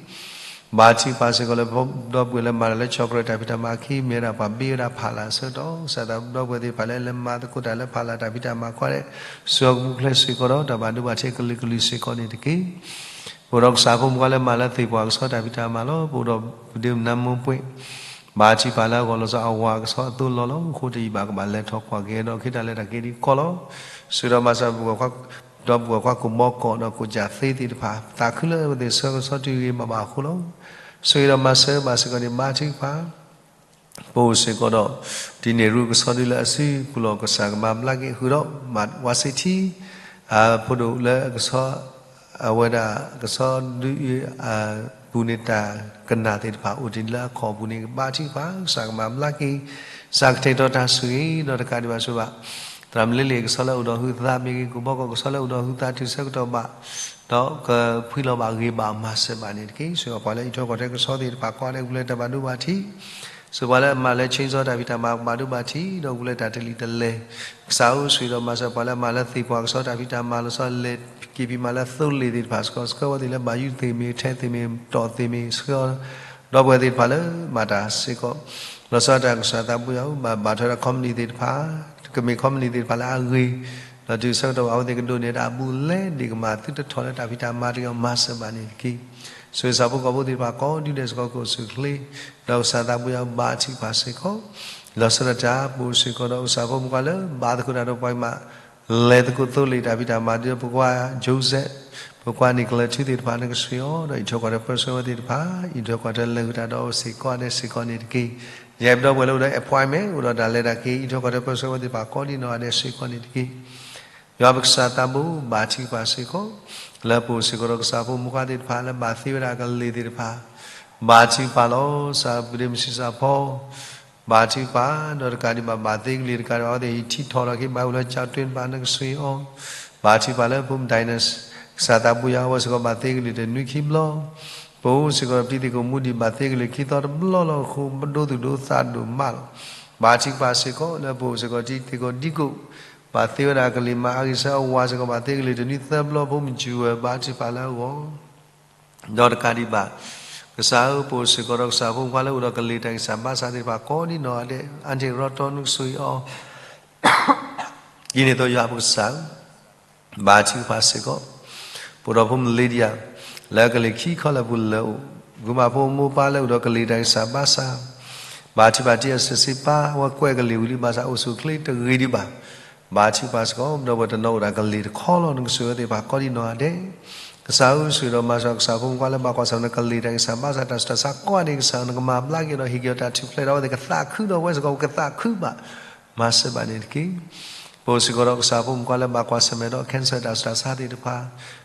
ဘါထုကဖၣ်စ့ၢ်ကီးလၢပဒီပုၢ်ဝဲၢ်လၢမၤတၢ်လၢ chocolate တၢ်ဖံးတၢ်မၤအခံ မ့ၢ်ဝဲဒၣ်ပှၤဘ့ဝဲဒၣ်ဖးလၢ်အဆၢကတီၢ် ကစၢ်သးပဒီပုၢ်ဝဲၢ်သ့ၣ်တဖၣ်လၢလဲၤမၤသကိးတၢ်လၢဖးလၢ်တၢ်ဖံးတၢ်မၤကိးဂၤဒဲး စှၤကပူၤဖျဲးစ့ၢ်ကီးဒီး တၢ်ဘၣ်ဒိဘၣ်ထံးကလုာ်ကလုာ်စ့ၢ်ကီးန့ၣ်တက့ၢ်. ပအိၣ်ဒီးကစၢ်ဖိမုၣ်ဖိခွါလၢမၤလၢသ့ၣ်ပှၢ်ကဆီတၢ်ဖံးတၢ်မၤလီၤ. ပအိၣ်ဒီးပဒ့မုၣ်နါမိၢ်ပှဲၤ ဘါထုကဖၣ်လၢအဂီၢ်လီၤဆီအဝၤကဆီအသိးလီၤလီၤ. အဃိတယံာ်ဘၣ်ကဘၣ်လဲၤထီၣ်ကွၢ်က့ၤဒီး က့ၤတၢ်လဲၤတၢ်က့ၤဒံးကီးလီၤ. ဆိၣ်ဂ့ၤဒီးမၤစၢၤ ဒီပုၢ်ဝဲၢ်ခွါကိၣ်မီကီးဒီးကိၣ်ကၠၣ်သ့သ့ၣ်တဖၣ် သးခုလၢအဝဲသ့ၣ်ဆၢကဆီတုၤဂ့ၤဘၣ်ဘၣ်အဃိလီၤ. ဆိၣ်ဂ့ၤဒီးမၤစၢၤဘၣ်စ့ၢ်ကီးန့ၣ် ဘါထုကဖၣ် ပအိၣ်စ့ၢ်ကီးဒီး တံၤန့ၢ်ရူၢ်ကဆီဒုလၢအစုပူၤလီၢ် ကစၢ်ကမၤဘျါက့ၤဃုာ်ဒီး မၤဝါစ့ထံ ဖိဒိၣ်လၢကဆီ အဝဲဒၣ်ကဆီဒု ပူၤန့ၣ်တၢ်ကနၣ်သ့ၣ်တဖၣ်အိၣ်တ့ၢ်လၢအခီၣ်ပူၤန့ၣ် ကဘါထုကဖၣ် ကစၢ်ကမၤဘျါက့ၤ ကစၢ်ကတဲာ်ကတီၤတၢ်ဆိၣ်ဂ့ၤ ဒီးတကးဒံးဘၣ်ဆိၣ်ဘၣ် သရၣ်မုၣ်လ့လ့ၣ်ကဆီလၢအိၣ်ဒီးဟုသးမ့ၢ်ဂ့ၤ ကိၣ်ဘီကီၢ်ကဆီလၢအိၣ်ဒီးဟုသးတုၤဆၢကတီၢ်ဘၣ် ဒီးကဖှံလီၤဘၣ်ဂ့ၤဘၣ်မၤစၢၤဘၣ်န့ၣ်တက့ၢ်. ဆိၣ်ဂ့ၤပှၤလၢအံးထွဲကွၢ်ထွဲကဆီသ့ၣ်တဖၣ်ကိးဂၤဒဲး ကပူၤဖျဲးတၢ်ဘၣ်ဒိဘၣ်ထံး ဆိၣ်ဂ့ၤပှၤလၢအမၤလၢ chainsaw တၢ်ဖံးတၢ်မၤ ကဘၣ်ဒိဘၣ်ထံး ဒီးကပူၤဖျဲးတၢ်တလံၤတလဲၤ ကစၢ်ဧၢ ဆိၣ်ဂ့ၤဒီးမၤစၢၤပှၤလၢအမၤလၢသ့ၣ်ပှၢ်ကဆီတၢ်ဖံးတၢ်မၤလီၤဆီ လဲၤက့ၤဖံးမၤလၢသိလ့ၣ်သ့ၣ်တဖၣ် စကီၤဆှၢဝဲသ့ၣ်လၢဘၣ်ယုၢ်သ့ၣ်မ့ၢ် ထဲသ့ၣ်မ့ၢ် တီၣ်သ့ၣ်မ့ၢ် ဆှၢ ဒီပုၢ်ဝဲၢ်သ့ၣ်တဖၣ်လၢမၤတၢ်စ့ၢ်ကီး လီၤဆီဒၣ်တၢ် ကစၢ်သးပူၤယွၤဧၢ ဘၣ်ဘၣ်ထွဲဒီး company သ့ၣ်တဖၣ် ကမ့ၢ် company သ့ၣ်တဖၣ်လၢအဂ့ၤ ဒီးတုၤဆၢကတီၢ်ဘၣ်အဝဲသ့ၣ်ကဒိးန့ၢ်တၢ်အဘူးအလဲ ဒ့ၣ်ကမၤသုတထီၣ်လၢတၢ်ဖံးတၢ်မၤတဂ့ၤ မၤစၢၤဘၣ်န့ၣ်တက့ၢ်. ဆိၣ်ဂ့ၤဆၣ်ဖိကီၢ်ဖိသ့ၣ်တဖၣ်ကိးဒူၣ်ဒဲးစ့ၢ်ကီး ကအိၣ်ဆူၣ်အိၣ်ချ့ ဒီးကစၢ်သးပူၤယွၤဧၢ ဘါထုကဖၣ်စ့ၢ်ကီး လီၤဆီဒၣ်တၢ် ပအိၣ်စ့ၢ်ကီးဒီးကစၢ်ဖိမုၣ်ဖိခွါလၢ ဘါသကိးတၢ်ဒီးပှၤမး လဲၤသကိးသိလ့ၣ်တၢ်ဖံးတၢ်မၤ ဒီးပကွၢ် Joseph ပကွၢ် Nicholas ထူသ့ၣ်တဖၣ် နကဆိၣ်ဂ့ၤအီၤ ဒီးအံးထွဲကွၢ်ထွဲပၢဆှၢဝဲသ့ၣ်တဖၣ် အံးထွဲကွၢ်ထွဲလဲၤဃုာ်တၢ်ဒီးအဝဲစ့ၢ်ကီးဒဲးစ့ၢ်ကီးန့ၣ်တက့ၢ်. ယဲပဒီပုၢ်ဝဲၢ်လၢအိၣ်ဒီး appointment အိၣ်ဒီးတၢ်လဲၤတၢ်က့ၤ အံးထွဲကွၢ်ထွဲပၢဆှၢဝဲသ့ၣ်တဖၣ် ကိးဒံနီၢ်ဂၤဒဲးစ့ၢ်ကီးန့ၣ်တက့ၢ်. ယွၤပကစၢ်သးဘိ ဘါထုကဖၣ်စ့ၢ်ကီး လၢပအိၣ်စ့ၢ်ကီးဒီးကစၢ်ဖိမုၣ်ဖိခွါသ့ၣ်တဖၣ် လၢဘၣ်သ့ဝဲဒၣ်ကလ့ၢ်သ့ၣ်တဖၣ် ဘါထုကဖၣ်လီၤ. စၢ်ပဒ့မုၣ်ဆံးစၢ်ဖီ ဘါထုကဖၣ် ဒီးတကးဒံးဘၣ် ဘၣ်သ့ကလံၤတကးဒံးဘၣ် အဝဲသ့ၣ်ဟံးထံထီၣ်လီၤက့ၤ ဘၣ်ဝဲလၢကၠီတွ့တဖၣ် နကဆိၣ်ဂ့ၤအီၤ ဘါထုကဖၣ်လၢဖိမုၣ် Dynus ကစၢ်သးပူၤယွၤ အဝဲစ့ၢ်ကီးဘၣ်သ့ကလံၤတနွံခံဘျီ ပအိၣ်စ့ၢ်ကီးဒီးပတံၤသကိးမူဒံး ဘၣ်သ့ကလံၤခံသီတဘျီလီၤ. အဃိပဒိသူၣ်ဒိသးဒိၣ်မးလီၤ. ဘါထုကဖၣ်စ့ၢ်ကီး လၢပအိၣ်စ့ၢ်ကီးတံၤသကိးဒံကိး ဘၣ်သ့ဝဲဒၣ်ကလံၤမၤအဂံၢ်ဆၢအဝၤစ့ၢ်ကီး ဘၣ်သ့ကလံၤတနွံသၢဘျီ ဖိမုၣ်စူဝဲ ဘါထုကဖၣ်လၢအဂီၢ် ဒီးတကးဒံးဘၣ် ကစၢ်ဧၢ ပအိၣ်စ့ၢ်ကီးဒီးကစၢ်ဖိမုၣ်ဖိခွါလၢအိၣ်ဒီးကလ့ၢ်တၢ်ဂံၢ်စၢ်ဘါစၢ်သ့ၣ်တဖၣ် ကိးဒံနီၢ်ဂၤဒဲး အါတ့ၢ်ရီတီ နကဆိၣ်ဂ့ၤအီၤ ဒ်န့ၣ်အသိးယွၤပကစၢ်ဧၢ ဘါထုကဖၣ်စ့ၢ်ကီး ပအိၣ်ဒီးဖိမုၣ်လ့ဒံယၤ လၢကလံၤခံခီလၢပူၤလၢအိၣ်, ဂုၤမၤဖိမိၢ်ပၢ်လၢအိၣ်ဒီးကလံၤတၢ်ဂံၢ်စၢ်ဘါစၢ်, ဘါထုကဖၣ်တံၢ်အစၢစ့ပၢ် အဝဲကွဲးကလံၤဝံၤလံဘၣ်ဆၣ်အိၣ်ဆူၣ်အိၣ်ချ့တဂ့ၤဒံးဘၣ်. ဘါထုကဖၣ်စ့ၢ်ကီး ဒီပုၢ်ဝဲၢ်တနီၤအိၣ်ဒီးကလံၤတခီလီၤ နကဆိၣ်ဂ့ၤအဝဲသ့ၣ်တဖၣ်ကိးဒံးနီၢ်ဂၤဒဲး. ကစၢ်ဧၢ ဆိၣ်ဂ့ၤဒီးမၤစၢၤကစၢ်ဖိမုၣ်ဖိခွါလၢဘၣ်ကွၢ်ဆၢၣ်မဲာ်ဒီးကလံၤတၢ်ဂံၢ်စၢ်ဘါစၢ် တၢ်ဆူးတၢ်ဆါကိးဂၤဒဲး ကစၢ်နကမၤဘျါက့ၤဒီးဟ့ၣ်က့ၤအီၤတၢ်ထူၣ်ဖျဲးဒီးအဝဲသ့ၣ်ကသးခုဒီးဝဲစ့ၢ်ကီး ကသးခုဘၣ် မၤစၢၤဘၣ်န့ၣ်တက့ၢ်. ပအိၣ်စ့ၢ်ကီးဒီးကစၢ်ဖိမုၣ်ဖိခွါလၢဘၣ်ကွၢ်ဆၢၣ်မဲာ်ဒီး cancer တၢ်ဆူးတၢ်ဆါသ့ၣ်တဖၣ်,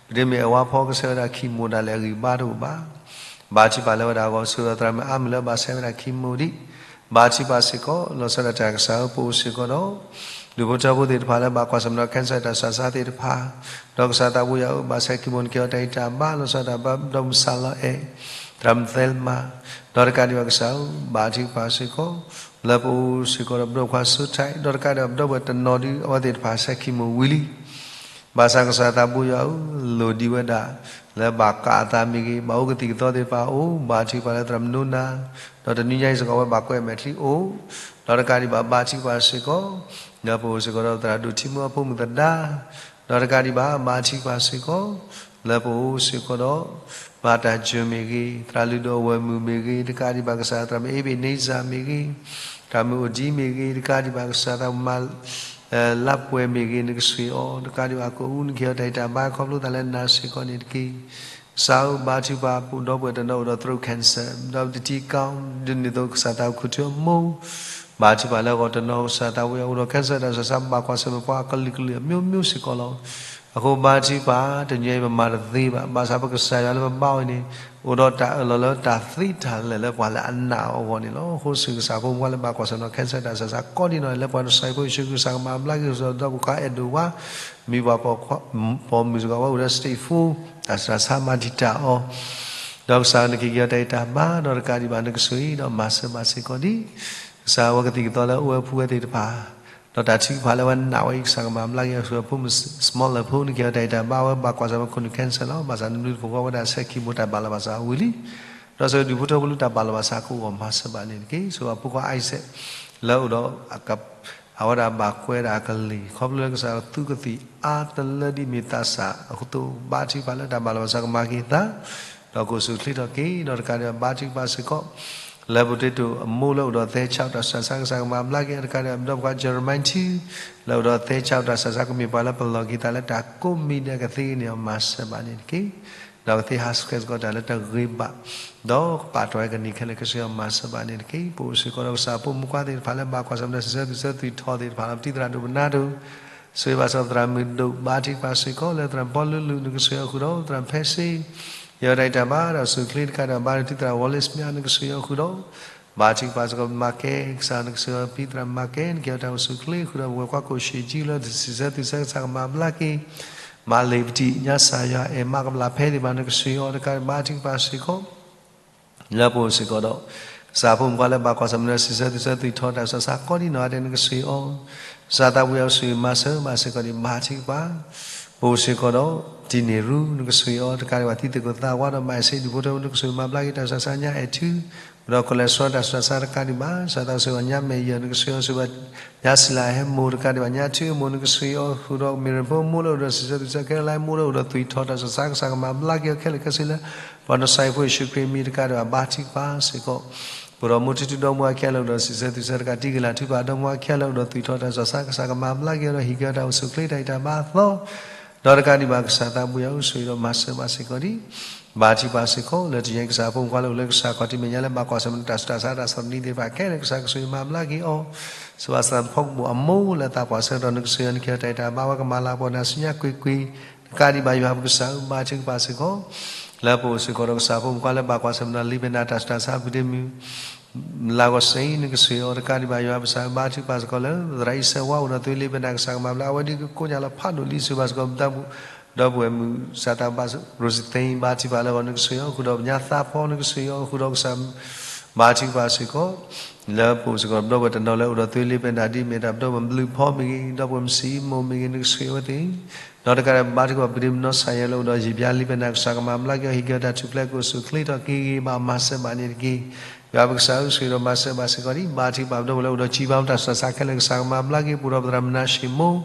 ပဒ့မ့ၢ်အဝါဖီကဆှဲဝဲဒၣ် chemo ဒၣ်လဲာ်အဂံၢ်ဘါတအိၣ်ဘၣ်. ဘါထုကဖၣ်လၢဝဲဒၣ်အဂီၢ် ဆိၣ်ဂ့ၤသရၣ်မုၣ်အါမံၤလၢဘၣ်ဆှဲဝဲဒၣ် chemo ဒံး. ဘါထုကဖၣ်စ့ၢ်ကီး လီၤဆီဒၣ်တၢ်ကစၢ်ဧၢ ပအိၣ်စ့ၢ်ကီးဒီး ဒူၣ်ဖိထၢဖိသ့ၣ်တဖၣ်လၢဘၣ်ကွၢ်ဆၢၣ်မဲာ်ဒီး cancer တၢ်ဆူးတၢ်ဆါသ့ၣ်တဖၣ်, ဒီးကစၢ်သးဘိယွၤဧၢ ဘၣ်ဆှဲ chemo န့ၣ် ကဲထီၣ်တၢ်ဂံၢ်တၢ်ဘါ လီၤဆီဒၣ်တၢ်ဘါဒီးမုၢ်စၢ်လီၤအဲၣ် သရၣ်မုၣ်သဲလမါ, ဒီးတကးဒံးဘၣ်ကစၢ်ဧၢ ဘါထုကဖၣ်စ့ၢ်ကီး လၢပအိၣ်စ့ၢ်ကီးဒီးပဒီပုၢ်ဝဲၢ်ခွါစိထၢၣ် ဒီးတကးဒံးဘၣ်ပဒီပုၢ်ဝဲၢ်တနီၤဒုး အဝဲသ့ၣ်တဖၣ်ဆှဲ chemo ဝံၤလံ. ဘၣ်ဆၣ်ကစၢ်သးဘိယွၤဧၢ, လိၣ်ဒံးဝဲဒၣ် လၢဘၣ်ကးအသးမ့ၢ်ဂ့ၤ, ဘၣ်အိၣ်ကသံၣ်ကသီသ့ၣ်တဖၣ်အိၣ်, ဘါထုကဖၣ်လၢသရၣ်မုၣ်နိနၤ, ဒီးတနွံညါအံၤစ့ၢ်ကီး အဝဲဘၣ်ကွဲးမဲာ်ချံအိၣ်, ဒီးတကးဒံးဘၣ် ဘါထုကဖၣ်စ့ၢ်ကီး လၢပအိၣ်စ့ၢ်ကီးဒီးသရၣ်ဒိၣ်ထံမူအဖိမုၣ်သဒါ, ဒီးတကးဒံးဘၣ် ဘါထုကဖၣ်စ့ၢ်ကီး လၢပအိၣ်စ့ၢ်ကီးဒီး မၤတၢ်စၢၤမ့ၢ်ဂ့ၤ, သရၣ်လုၢ်ဒိၣ်အဝဲၢ်မုၣ်မ့ၢ်ဂ့ၤ, တကးဒံးဘၣ်ကစၢ်သရၣ်မုၣ်အ့ဘ့ၣ်န့စၢ်မ့ၢ်ဂ့ၤ, သရၣ်မုၣ်အိၣ်ဒံမ့ၢ်ဂ့ၤ, တကးဒံးဘၣ်ကစၢ်သရၣ်မုၣ်မၤ လါပှဲၤမ့ၢ်ဂ့ၤ နကဆိၣ်ဂ့ၤအီၤ, တကးဒံးဘၣ်ကအိၣ်နကဟ့ၣ်အီၤတၢ်ဂံၢ်တၢ်ဘါ ခီဖျိသးလၢနၤစ့ၢ်ကီးန့ၣ်တက့ၢ်. ကစၢ်ဧၢ ဘါထုကဖၣ် ပဒီပုၢ်ဝဲၢ်တနီၤအိၣ်ဒီး throat cancer ဒီးပတထံၣ်ကီး ဒ်န့ၣ်အသိးကစၢ်သးအိၣ်ခူၣ်ထူအမိၢ်, ဘါထုကဖၣ်လၢအဂီၢ်တနီၤ ကစၢ်သးဝံယွၤအိၣ်ဒီး cancer တၢ်ဆူးတၢ်ဆါ ဘၣ်ကွၢ်ဆၢၣ်မဲာ်ပှၤအကလုာ်ကလုာ်အမျိုးမျိုးစ့ၢ်ကီးလီၤ. အဃိဘါထုကဖၣ် တနံၤအံၤပမၤတသ့ဘၣ်, ဘၣ်ဆၣ်ပကစၢ်ယွၤလၢပဘါအီၤအံၤန့ၣ် အိၣ်ဒီးတၢ်အၢၣ်လီၤလၢတၢ်သ့တၢ်လၢာ်လၢပှၤလၢအနာ်အီၤအဂီၢ်န့ၣ်လီၤ. အဃိစ့ၢ်ကီးကစၢ်ဖိမုၣ်ဖိခွါလၢဘၣ်ကွၢ်ဆၢၣ်မဲာ်ဒီး cancer တၢ်ဆူးတၢ်ဆါကိးဒံးနီၢ် လၢပှၤကစၢ်ယ့ၣ်ၡူးခရံာ်စံးဘၣ်ကမၤဘျါက့ၤ ကစၢ်ဒီးပှၤအဲၣ်ဒိးဝဲ မံၤပှၤပိာ်မုၣ်စ့ၢ်ကီး အဝဲအိၣ်ဒီး stage four တၢ်ဆူးတၢ်ဆါမၤတံာ်တာ်အီၤ, ဒီးကစၢ်နကဟ့ၣ်က့ၤအီၤတၢ်ဂံၢ်တၢ်ဘါ ဒီးတကးဒံးဘၣ်နကဆိၣ်ဂ့ၤ ဒီးမၤစၢၤဘၣ်စ့ၢ်ကီးဒံး ကစၢ်ဧၢ အဝဲကသံၣ်ကသီလၢအအိၣ်ဝဲဖှူဝဲသ့ၣ်တဖၣ်, ဒီးတၢ်ထုကဖၣ်လၢအဝဲနာ်ဝဲအံၤ ကစၢ်ကမၤဘျါက့ၤအီၤ ဆူအဖိမုၣ် small အဖိ နကဟ့ၣ်အီၤတၢ်ဂံၢ်တၢ်ဘါ အဝဲဘၣ်ကွၢ်ဆၢၣ်မဲာ်ခိၣ်နူာ် cancer လီၤ. ဘၣ်ဆၣ်နဘျုးနဖှိၣ်ဃီဝဲဒၣ်ဆဲးခံမိၢ်တၢ်ဘၣ်လီၤဘၣ်စးဝံၤလံ, ဒီးဆၢဒူၣ်ဖိထၢဖိလၢ တၢ်ဘၣ်လီၤဘၣ်စးကအိၣ်အဂီၢ် မၤစၢၤဘၣ်န့ၣ်တက့ၢ်. ဆူအဖိခွါ Isaac လၢအအိၣ်ဒီး အဝဲဒၣ်ဘၣ်ကွဲးဒၣ်အကလံၤ ခီဖျိလၢကစၢ်သူကသံၣ်အါတလၢဒ်မ့ၢ်သးစၢ်အသိး ဘါထုကဖၣ်လၢတၢ်ဘၣ်လီၤဘၣ်စးကမၤက့ၤသး, ဒီးကအိၣ်ဆူၣ်အိၣ်ချ့ထီၣ်က့ၤ, ဒီးတကးဒံးဘၣ် ဘါထုကဖၣ်စ့ၢ်ကီး လၢပတ့တိၣ်အမိၢ်လၢအိၣ်ဒီးသဲဆး တၢ်ဆူးတၢ်ဆါ ကစၢ်ကမၤဘျါက့ၤ, တကးဒံးဘၣ် ပဒီပုၢ်ဝဲၢ်ခွါ Jeremiah Two လၢအိၣ်ဒီးသဲဆး တၢ်ဆူးတၢ်ဆါ ကမ့ၢ်ပှၤလၢပလီၢ်က့ၤသးလၢတၢ်ကိးမံၤဒဲး ကသ့န့ၢ်အီၤ မၤစၢၤဘၣ်န့ၣ်တက့ၢ်. ဒီးကသ့ဟးဆှဲးစ့ၢ်ကီးတၢ်လၢတဂ့ၤဘၣ်, ဒီးကပာ်တီၢ်ဝဲကန့ၢ်ခဲလၢာ်ခဲဆ့အီၤ မၤစၢၤဘၣ်န့ၣ်တက့ၢ်. ပအိၣ်စ့ၢ်ကီးဒီးကစၢ်ဖိမုၣ်ဖိခွါသ့ၣ်တဖၣ်လၢဘၣ်ကွၢ်ဆၢၣ်မဲာ်ဒီး စံးဆၢသူၣ်ဆၢသွံၣ်ထီၣ်သ့ၣ်တဖၣ်လီၤ. ပတံၤသရၣ်ဒိၣ်ပနါဒိၣ်, ဆိၣ်ဂ့ၤဘၣ်စ့ၢ်ကီးသရၣ်မုၣ်ဒိၣ်, ဘါထုကဖၣ်စ့ၢ်ကီးလၢသရၣ်မုၣ်ပီလူလူ နကဆိၣ်ဂ့ၤအီၤဃုာ်ဒီး သရၣ်မုၣ်ဖဲစ့, ယဲတၢ်ဂံၢ်တၢ်ဘါ တၢ်အိၣ်ဆူၣ်အိၣ်ချ့တကးဒံးဘၣ် ပတံၤသရၣ် Wallace မၠး နကဆိၣ်ဂ့ၤအီၤဃုာ်ဒီး ဘါထုကဖၣ်စ့ၢ်ကီးမၤကဲ, ကစၢ်နကဆိၣ်ဂ့ၤအီၤ ပတံၤသရၣ်မၤကဲ နကဟ့ၣ်အီၤတၢ်အိၣ်ဆူၣ်အိၣ်ချ့ဃုာ်ဒီး ပဝဲၢ်ကွၢ်ကိၣ်ရှ့ကၠံလၢ စံးဆၢသူၣ်ဆၢ ကစၢ်ကမၤဘျါက့ၤ, မၤလ့ၤပတံၤ ညါစၢ်ယွၤအဲၣ်မးကဘျးဖဲသ့ၣ်တဖၣ် နကဆိၣ်ဂ့ၤအီၤတကးဒံးဘၣ် ဘါထုကဖၣ်စ့ၢ်ကီး လၢပအိၣ်စ့ၢ်ကီးဒီး ကစၢ်ဖိမုၣ်ဖိခွါလၢဘၣ်ကွၢ်ဆၢၣ်မဲာ်ဒီး စံးဆၢသူၣ်ဆၢသွံၣ်ထီၣ် တၢ်ဆူးတၢ်ဆါကိးဒံးနီၢ်ဂၤဒဲး နကဆိၣ်ဂ့ၤအီၤ, ကစၢ်သးဝံယွၤဆိၣ်ဂ့ၤမၤစၢၤဘၣ်စ့ၢ်ကီးဒံး ဘါထုကဖၣ်, ပအိၣ်စ့ၢ်ကီးဒီး တံၤန့ၢ်ရူ နကဆိၣ်ဂ့ၤအီၤတကးဒံးဘၣ် သံသကိးသးဝါဒီး မၤစ့ဒူၣ်ဖိထၢဖိ နကဆိၣ်ဂ့ၤမၤဘျါက့ၤ တၢ်ဆူးတၢ်ဆါ ညါအဲၣ်ထူ ဒီး cholesterol တၢ်ဆူးတၢ်ဆါတကးဒံးဘၣ် ကစၢ်သးဆိၣ်ဂ့ၤအီၤ ညါမဲာ်ယၢၢ် နကဆိၣ်ဂ့ၤအီၤဆိၣ်ဂ့ၤ ညါစံလၤဟဲမိၢ်တကးဒံးဘၣ် ညါထူအမိၢ် နကဆိၣ်ဂ့ၤအီၤဃုာ်ဒီး မ့ၢ်ရ့ၣ်ဖိမိၢ်လၢအိၣ်ဒီး စံးဆၢသူၣ်ဆၢခဲလၢာ်မိၢ်လၢအိၣ်ဒီးသွံၣ်ထီၣ် တၢ်ဆူးတၢ်ဆါ ကစၢ်ကမၤဘျါက့ၤအီၤခဲလၢာ်ခဲဆ့လၢ ပှၤနီၢ်ကစၢ်ယ့ၣ်ၡူးခရံာ်အမံၤတကးဒံးဘၣ် ဘါထုကဖၣ်စ့ၢ်ကီး ပဒီမိၢ်ထူထူဒီမါဝၤခဲလၢာ်အိၣ်ဒီး စံးဆၢသူၣ်ဆၢတကး တံၤကလၤထူပာ်ဒီမါဝၤခဲလၢာ်အိၣ်ဒီး သွံၣ်ထီၣ်တၢ်ဆူးတၢ်ဆါ ကစၢ်ကမၤဘျါက့ၤအီၤဒီး ဟ့ၣ်က့ၤအီၤတၢ်အိၣ်ဆူၣ်အိၣ်ချ့တၢ်ဂံၢ်တၢ်ဘါအသီ ဒီးတကးဒံးဘၣ် ကစၢ်သးဝံယွၤ ဆိၣ်ဂ့ၤဒီးမၤစၢၤဘၣ်စ့ၢ်ကီးဒံး ဘါထုကဖၣ်စ့ၢ်ကီး လၢတနံၤအံၤ ကစၢ်ဖိမုၣ်ဖိခွါလၢအိၣ်လၢကစၢ်ခီၣ်ထံးမဲာ်ညါလၢ ဘၣ်ကွၢ်ဆၢၣ်မဲာ်ဒီး တၢ်ဆူးတၢ်ဆါ တၢ်ဆီၣ်သနံးသ့ၣ်တဖၣ်ခဲလၢာ် ကစၢ်ကဆိၣ်ဂ့ၤမၤဘျါက့ၤအီၤ, ဆိၣ်ဂ့ၤသးဖီကပိာ်အမိၢ်လၢသးပှၢ်ဆၢကတီၢ် နကဆိၣ်ဂ့ၤအီၤ နကဟ့ၣ်အီၤတၢ်ဂံၢ်တၢ်ဘါ အဝဲကမၤလၤကပီၤနၤဆူညါကွ့ၢ်ကွ့ၢ်, တကးဒံးဘၣ် ယွၤပကစၢ်ဧၢ ဘါထုကဖၣ်စ့ၢ်ကီး လၢပအိၣ်စ့ၢ်ကီးဒီး ကစၢ်ဖိမုၣ်ဖိခွါလၢ ဘၣ်ကွၢ်ဆၢၣ်မဲာ်ဒီး လံာ်ဘဲနၤ တၢ်ဆူးတၢ်ဆါ ပူၤတ့ၢ်မုၢ် လါကီၢ်စ့ၢ် နကဆိၣ်ဂ့ၤအီၤ တကးဒံးဘၣ် ယွၤပကစၢ်ဧၢ ဘါထုကဖၣ်စ့ၢ်ကီးလၢ သရၣ်အံၤစဲးဝါအိၣ်ဒီး သွ့လံာ်ဘဲနၤ ကစၢ်ကမၤဘျါ အဝဲဒ်ကကိညၢ်လီၤဖးဒိၣ်လံ ဆိၣ်ဂ့ၤဘၣ်စ့ၢ်ကီး ပဒီပုၢ်ဝဲၢ်မုၣ် စၢ်သးဘၣ် ရိစံသ့ ဘါထုကဖၣ်လၢအဂီၢ် နကဆိၣ်ဂ့ၤအီၤဃုာ်ဒီး ပညါသးဖီ နကဆိၣ်ဂ့ၤအီၤဃုာ်ဒီး ကစၢ် ဘါထုကဖၣ်စ့ၢ်ကီး လၢပအိၣ်စ့ၢ်ကီး ပဒီပုၢ်ဝဲၢ်တနီၤလၢအိၣ်ဒီး သွ့လံာ်ဘဲနၤ ဒ်မ့ၢ်တၢ် ပဒီပုၢ်ဝဲၢ်ဘျုးဖီမ့ၢ်ဂ့ၤ ဒီပုၢ်ဝဲၢ်မုၣ်ဆံးမိၢ်မ့ၢ်ဂ့ၤ နကဆိၣ်ဂ့ၤအဝဲသ့ၣ် ဒီးတကးဒံးဘၣ် ဘါထုကဖၣ် ပဒ့မုၣ်နီၢ်စၢ်ယဲလၢအိၣ်ဒီး ယံာ်ဘျါလံာ်ဘဲနၤ ကစၢ်ကမၤဘျါက့ၤအီၤ ဟ့ၣ်က့ၤအီၤတၢ်ထူၣ်ဖျဲး ကအိၣ်ဆူၣ်အိၣ်ချ့ထီၣ်က့ၤဂ့ၤဂ့ၤဘၣ် မၤစၢၤဘၣ်န့ၣ်တက့ၢ်. ယွၤပကစၢ်ဧၢ ဆိၣ်ဂ့ၤဒီးမၤစၢၤဘၣ်စ့ၢ်ကီးဒံး ဘါထုကဖၣ် ပဒီပုၢ်ဝဲၢ်လၢအိၣ်ဒီး ကၠံဘါ တၢ်ဆူးတၢ်ဆါခဲလၢာ် ကစၢ်ကမၤဘျါက့ၤ ပအိၣ်ဒီး ပသရၣ်မုၣ်နါၡ့ၣ်မိၢ်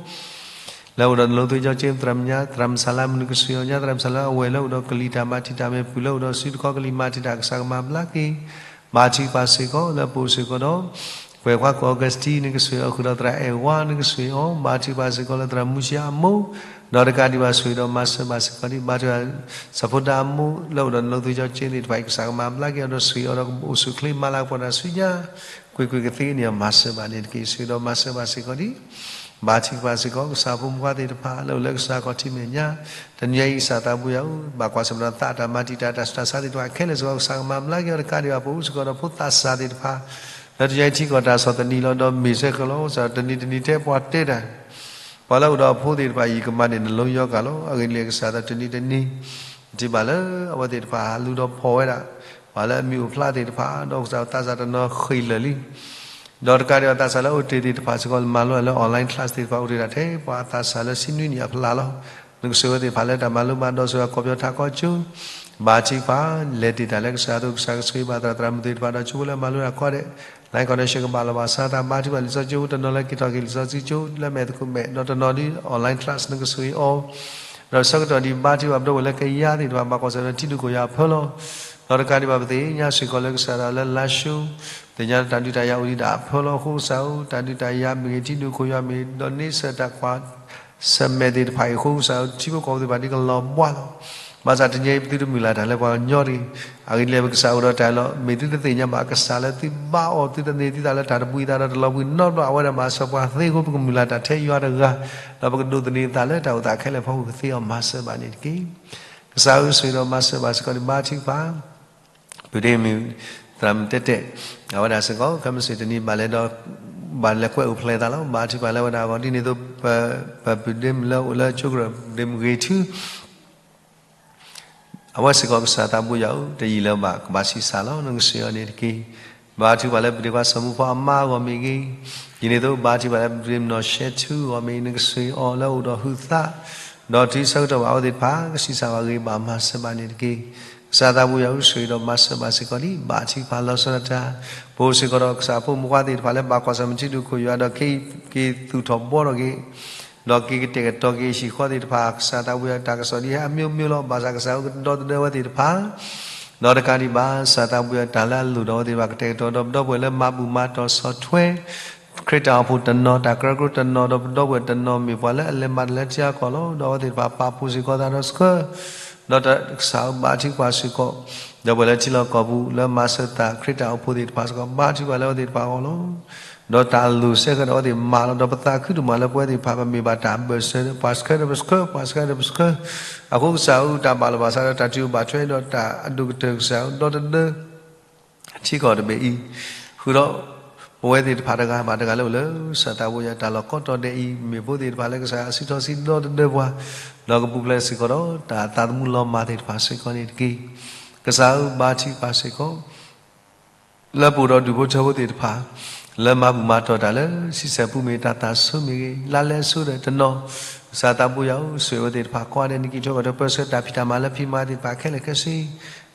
လၢအိၣ်ဒီးနလိသ့ကၠီက့ သရၣ်မုၣ်ညါ သရၣ်မုၣ်စၢ်လါ မုၢ်နုာ်ကစၢ်ယွၤညါ သရၣ်မုၣ်စၢ်လါ အဝဲၢ်လၢအိၣ်ဒီးကလံၤတၢ်မၤတံာ်တာ်မဲာ် ပုၢ်လၢအိၣ်ဒီးစုတခီကလံၤမၤတံာ်တာ် ကစၢ်ကမၤဘျါက့ၤ ဘါထုကဖၣ်စ့ၢ်ကီး လၢပအိၣ်စ့ၢ်ကီးဒီး ကွဲးခွါကီၢ်အီကူးစတံ နကစၢ်အီၤ ဃုာ်ဒီးသရၣ်အဲၣ်ဝါ နကစၢ်အီၤ ဘါထုကဖၣ်စ့ၢ်ကီးလၢသရၣ်မုၢ်ဆံအမိၢ် ဒီးတကးဒံးဘၣ်ဆိၣ်ဂ့ၤဒီးမၤစၢၤဘၣ်စ့ၢ်ကီးဒံး ဘါထုကဖၣ် စၢဖိတၢ်အမိၢ် လၢအိၣ်ဒီးနလိသ့ကၠီက့သ့ၣ်တဖၣ်အံၤ ကစၢ်ကမၤဘျါက့ၤအီၤဒီးဆိၣ်ဂ့ၤအီၤဒီးကအိၣ်ဆူၣ်အိၣ်ချ့မၤလၤကပီၤတၢ်ဆူညါ ကွ့ၢ်ကွ့ၢ်ကသ့န့ၣ် မၤစၢၤဘၣ်န့ၣ်တက့ၢ် ဆိၣ်ဂ့ၤဒီးမၤစၢၤဘၣ်စ့ၢ်ကီးဒံး ဘါထုကဖၣ်စ့ၢ်ကီး ကစၢ်ဖိမုၣ်ခွါသ့ၣ်တဖၣ် လၢအိၣ်လၢကစၢ်ခီၣ်ထံးမဲာ်ညါ တနံၤအံၤကစၢ်သးဘိယွၤဧၢ ဘၣ်ကွၢ်ဆၢၣ်မဲာ်ဒီးသးတၢ်မၤတံာ်တာ်တၢ်ဆူးတၢ်ဆါသ့ၣ်တဖၣ်ခဲလၢာ်စ့ၢ်ကီး ကစၢ်ကမၤဘျါက့ၤအီၤတကးဒံးဘၣ် ပအိၣ်စ့ၢ်ကီးဒီးဖိသးစၢ်သ့ၣ်တဖၣ် လၢတယံၤထံကီၢ်တၢ်ဆီၣ်သနံးလီၤ ဒီးမ့ၢ်စ့ၢ်ကီးလီၤ ကစၢ်တနံၤတနံၤထဲပှၤတဲတၢ် ပှၤလၢအိၣ်ဒီးအဖိသ့ၣ်တဖၣ် ယကမၤန့ၢ်နလိယီကၤလီၤ အဂ့ၢ်ဒ်လဲၣ်ကစၢ်သးတနံၤတနံၤ ထံၣ်ဘၣ်လၢအဝဲသ့ၣ်တဖၣ်ဟးလူၤဒီးဖီၣ်ဝဲဒၣ် ပှၤလၢအမံၤအိၣ်ဖျါသ့ၣ်တဖၣ် ဒီးကစၢ်သးစၢ်တနီၤဃ့ၢ်လၢာ်လံ ဒီးတကးဒံးဘၣ်သးစၢ်လၢအိၣ်တ့ၢ်သ့ၣ်တဖၣ်စ့ၢ်ကီး မၤလိလၢ online class သ့ၣ်တဖၣ်အိၣ်တ့ၢ်တၢ်ထဲ ပှၤသးစၢ်လၢဆံနွံနံၣ်အဖျါလီၤ နကဆိၣ်ဂ့ၤဝဲသ့ၣ်တဖၣ်လၢတၢ်မၤလိဘၣ်ဒီးဆိၣ်ဂ့ၤကီၢ်ပယီၤထးကီၢ်ကၠိ ဘါထုကဖၣ် လဲၤတ့ၢ်တၢ်လၢကစၢ်အသိး ကစၢ်ကဆိၣ်ဂ့ၤဘၣ်သရၣ်သရၣ်မုၣ်သ့ၣ်တဖၣ် ဒီးဆိကမိၣ်လၢမၤလိတၢ်ခီဒဲး line connection ကဘၣ်လီၢ်ဘၣ်စး တၢ်ဘါထုကဖၣ်လံာ်စီဆှံကၠိ တနီၤလၢက့ၤထီၣ်က့ၤလံာ်စီဆှံကၠိ လၢမဲာ်သကိးမဲာ် ဒီးတနီၤဒ် online class နကဆိၣ်ဂ့ၤအီၤ ဒီးဆၢကတီၢ်ဒံးဘါထုကဖၣ်ပဒီပုၢ်ဝဲၢ်လၢကယၤသ့ၣ်တဖၣ် ဘၣ်ကွၢ်ဆၢၣ်မဲာ်ဒီးထံဒူၣ်ခိၣ်ယွၤအဖၢလီၤ ဒီးတကးဒံးဘၣ်ပသ့ၣ်ညါစ့ၢ်ကီးလၢကစၢ်ဒၣ်လၢလါၡိ သ့ၣ်ညါတၢ်ဒုးတၢ်ယၤအိၣ်ဒံးဒၣ်အဖၢလီၤ အဃိကစၢ်ဧၢ တၢ်ဒုးတၢ်ယၤမ့ၢ်ဂ့ၤ ထံဒူၣ်ခိၣ်ယွၤမ့ၢ်ဂ့ၤ ဒီးန့ဆၢၣ်တၢ်ကွၢ် ဆၢၣ်မဲာ်သ့ၣ်တဖၣ်အံၤအဃိ ကစၢ်ဧၢ ထံဖိကီၢ်ဖိသ့ၣ်တဖၣ်ဒ်ကလီၤဘှါလီၤ ဘၣ်ဆၣ်တနံၤအံၤပသုတမုၢ်လၢ်တၢ်လၢပှၤကညီတဂ့ၤ အဂ့ၢ်ဒ်လဲၣ် ပကစၢ်အိၣ်ဒီးတၢ်အလီၢ် မ့ၢ်သုတသ့ၣ်ညါဘၣ် ကစၢ်လၢသုဘါအီၤ သုတန့ၢ်သုသးလၢတၢ်တဘှံးသးဒီးတလီၤဘှံးနီတဘျီ အဝဲဒၣ်မၤစၢၤပှၤသ့အဃိ ပကမုၢ်လၢ်တၢ်ထဲယွၤတဂၤ ဒီးပကဒိးသန့ၤသးလၢတၢ်အိၣ်သးခဲလၢာ်ဖီခိၣ်ကသ့အီၤ မၤစၢၤဘၣ်န့ၣ်တက့ၢ် ကစၢ်ဧၢဆိၣ်ဂ့ၤဒီးမၤစၢၤဘၣ်စ့ၢ်ကီးဒံး ဘါထုကဖၣ် ပုၢ်ဒ့မုၣ် သရၣ်မုၣ်တဲတဲ အဝဲဒၣ်စ့ၢ်ကီး ခဲမုၢ်ဆ့ၣ်တနံၤဘၣ်လဲၤဒီး ဘၣ်လဲၤကွဲအိၣ်ဖျဲၣ်သးလီၤ ဘါထုကဖၣ်လၢဝဲဒၣ်အဂီၢ် ဒ်န့ၣ်အသိး ပ ပပုၢ်ဒ့မုၣ်လၢအိၣ်လၢကၠိကရၢၢ် ပုၢ်ဒ့မုၣ်ဂ့ၤထူ အဝဲစ့ၢ်ကီးကစၢ်သးဘိယွၤဧၢ တယံာ်လၢၤဘၣ် ကဘၣ်ဆံးစၢ်လီၤ နကဆိၣ်ဂ့ၤအီၤန့ၣ်တက့ၢ် ဘါထုကဖၣ်လၢပုၢ်ဒ့ခွါစီၤမူဖီအမါအဂီၢ်မ့ၢ်ဂ့ၤ, ဒ်န့ၣ်အသိးဘါထုကဖၣ်လၢပုၢ်ဒ့မုၣ်နီၢ်ရှဲထူအဂီၢ်မ့ၢ်ဂ့ၤ နကဆိၣ်ဂ့ၤအီၤလၢအအိၣ်ဒီးဟုးသး, ဒီးတုၤဆၢကတီၢ်ဘၣ်အဝဲသ့ၣ်တဖၣ် ကဆံးစၢ်ဘၣ်ဂ့ၤဘၣ်မၤစၢၤဘၣ်န့ၣ်တက့ၢ်. ကစၢ်သးဘိယွၤဧၢ ဆိၣ်ဂ့ၤဒီးမၤစၢၤဘၣ်စ့ၢ်ကီးဒံး ဘါထုကဖၣ်လီၤဆီဒၣ်တၢ်, ပအိၣ်စ့ၢ်ကီးဒီးကစၢ်ဖိမုၣ်ဖိသ့ၣ်တဖၣ်လၢဘၣ်ကွၢ်ဆၢၣ်မဲာ်ထံဒူၣ်ခိၣ်ယွၤဒီး က့ၤသူၣ်ထီၣ်ဘှီထီၣ်က့ၤ ဒီးက့ၤကတဲာ်ကတီၤက့ၤဟံၣ်ဃီသ့ၣ်တဖၣ် ကစၢ်သးဘိယွၤတၢ်ကစီၣ်ဒ်ဟဲအမျိုးမျိုးလီၤ. ဘၣ်ဆၣ်ကစၢ်ဧၢ ကဒီသဒၢဝဲသ့ၣ်တဖၣ်, ဒီးတကးဒံးဘၣ် ကစၢ်သးဘိယွၤတၢ်လၢအလိၣ်ဒီးအဝဲသ့ၣ်တဖၣ် ကတဲာ်ကတီၤဒီးပဒီပုၢ်ဝဲၢ်လၢမၤဘူၣ်မၤတီၢ်ဆီၣ်ထွဲ ခရံာ်တၢ်အိၣ်ဖှိၣ်တနီၤ တၢ်ကရၢကရိတနီၤ ဒီးပဒီပုၢ်ဝဲၢ်တနီၤ မ့ၢ်ပှၤလၢအလဲၤမၤတၢ်လၢထံအကီၢ်လီၤ. ဒီးအဝဲသ့ၣ်တဖၣ်ပာ်ဖှိၣ်စ့ၢ်ကီးသးဒီးဆှၢ ဒီးကစၢ်ဧၢ ဘါထုကဖၣ်စ့ၢ်ကီး ဒီပုၢ်ဝဲၢ်လၢထံလီၢ်ကီၢ်ပူၤ လၢမၤစၢၤသးခရံာ်တၢ်အိၣ်ဖှိၣ်သ့ၣ်တဖၣ်စ့ၢ်ကီး ဘါထုကဖၣ်လၢအဝဲသ့ၣ်တဖၣ်အဂီၢ်လီၤ. ဒီးတၢ်အလိၣ်စဲဃဲဒီးအဝဲသ့ၣ်မၤလီၤ. ဒီးပသးခုဒိၣ်မးလၢပဝဲသ့ၣ်တဖၣ် ပမ့ၢ်ဘၣ်တၢ်ဘၢၣ်စၢၤ ပှၤဆှၢဒီးပဆှၢ ပှၤဆှၢဒီးပဆှၢ, အဃိကစၢ်ဧၢ တၢ်ဘၣ်လီၤဘၣ်စးဒီးတၢ်တူၢ်ဘၣ်ထွဲဒီးတၢ်အဒိၣ်ကတၢၢ် ကစၢ်ဧၢ ဒီသဒၢ ထံကီၢ်တဘ့ၣ်အံၤ ဃုာ်ဒီး ပဝဲသ့ၣ်တဖၣ်တဂၤဘၣ်တဂၤလၢအိၣ်လၢ ကစၢ်သးဘိယွၤတၢ်လီၢ်ကိးတီၤဒဲးအံၤ မ့ၢ်ဖိသ့ၣ်တဖၣ်လၢကစၢ်အစုထီၣ်စံးဒီသဒၢပှၤ, ဒီးကပူၤဖျဲးစ့ၢ်ကီးဒီးတၢ်သးသမူလီၤမၢ်သ့ၣ်တဖၣ်စ့ၢ်ကီးန့ၣ်တက့ၢ်. ကစၢ်ဧၢ ဘါထုကဖၣ်စ့ၢ်ကီး လၢပအိၣ်ဒီးဒူၣ်ဖိထၢဖိသ့ၣ်တဖၣ် လၢမၤဘူၣ်မၤတီၢ်တၢ်လၢ ဆံဆဲၣ်ပူၤမ့ၢ်တၢ်သးဆိမ့ၢ်ဂ့ၤ လါလဲအဆိဒီးတနီၤ ကစၢ်သးဘိယွၤဧၢ ဆိၣ်ဂ့ၤဝဲသ့ၣ်တဖၣ်ကိးဂၤဒဲး နက့ၤထီၣ်ကဒီးပၢဆှၢတၢ်ဖံးတၢ်မၤလၢဖံးမၤသ့ၣ်တဖၣ်ခဲလၢာ်ခဲဆ့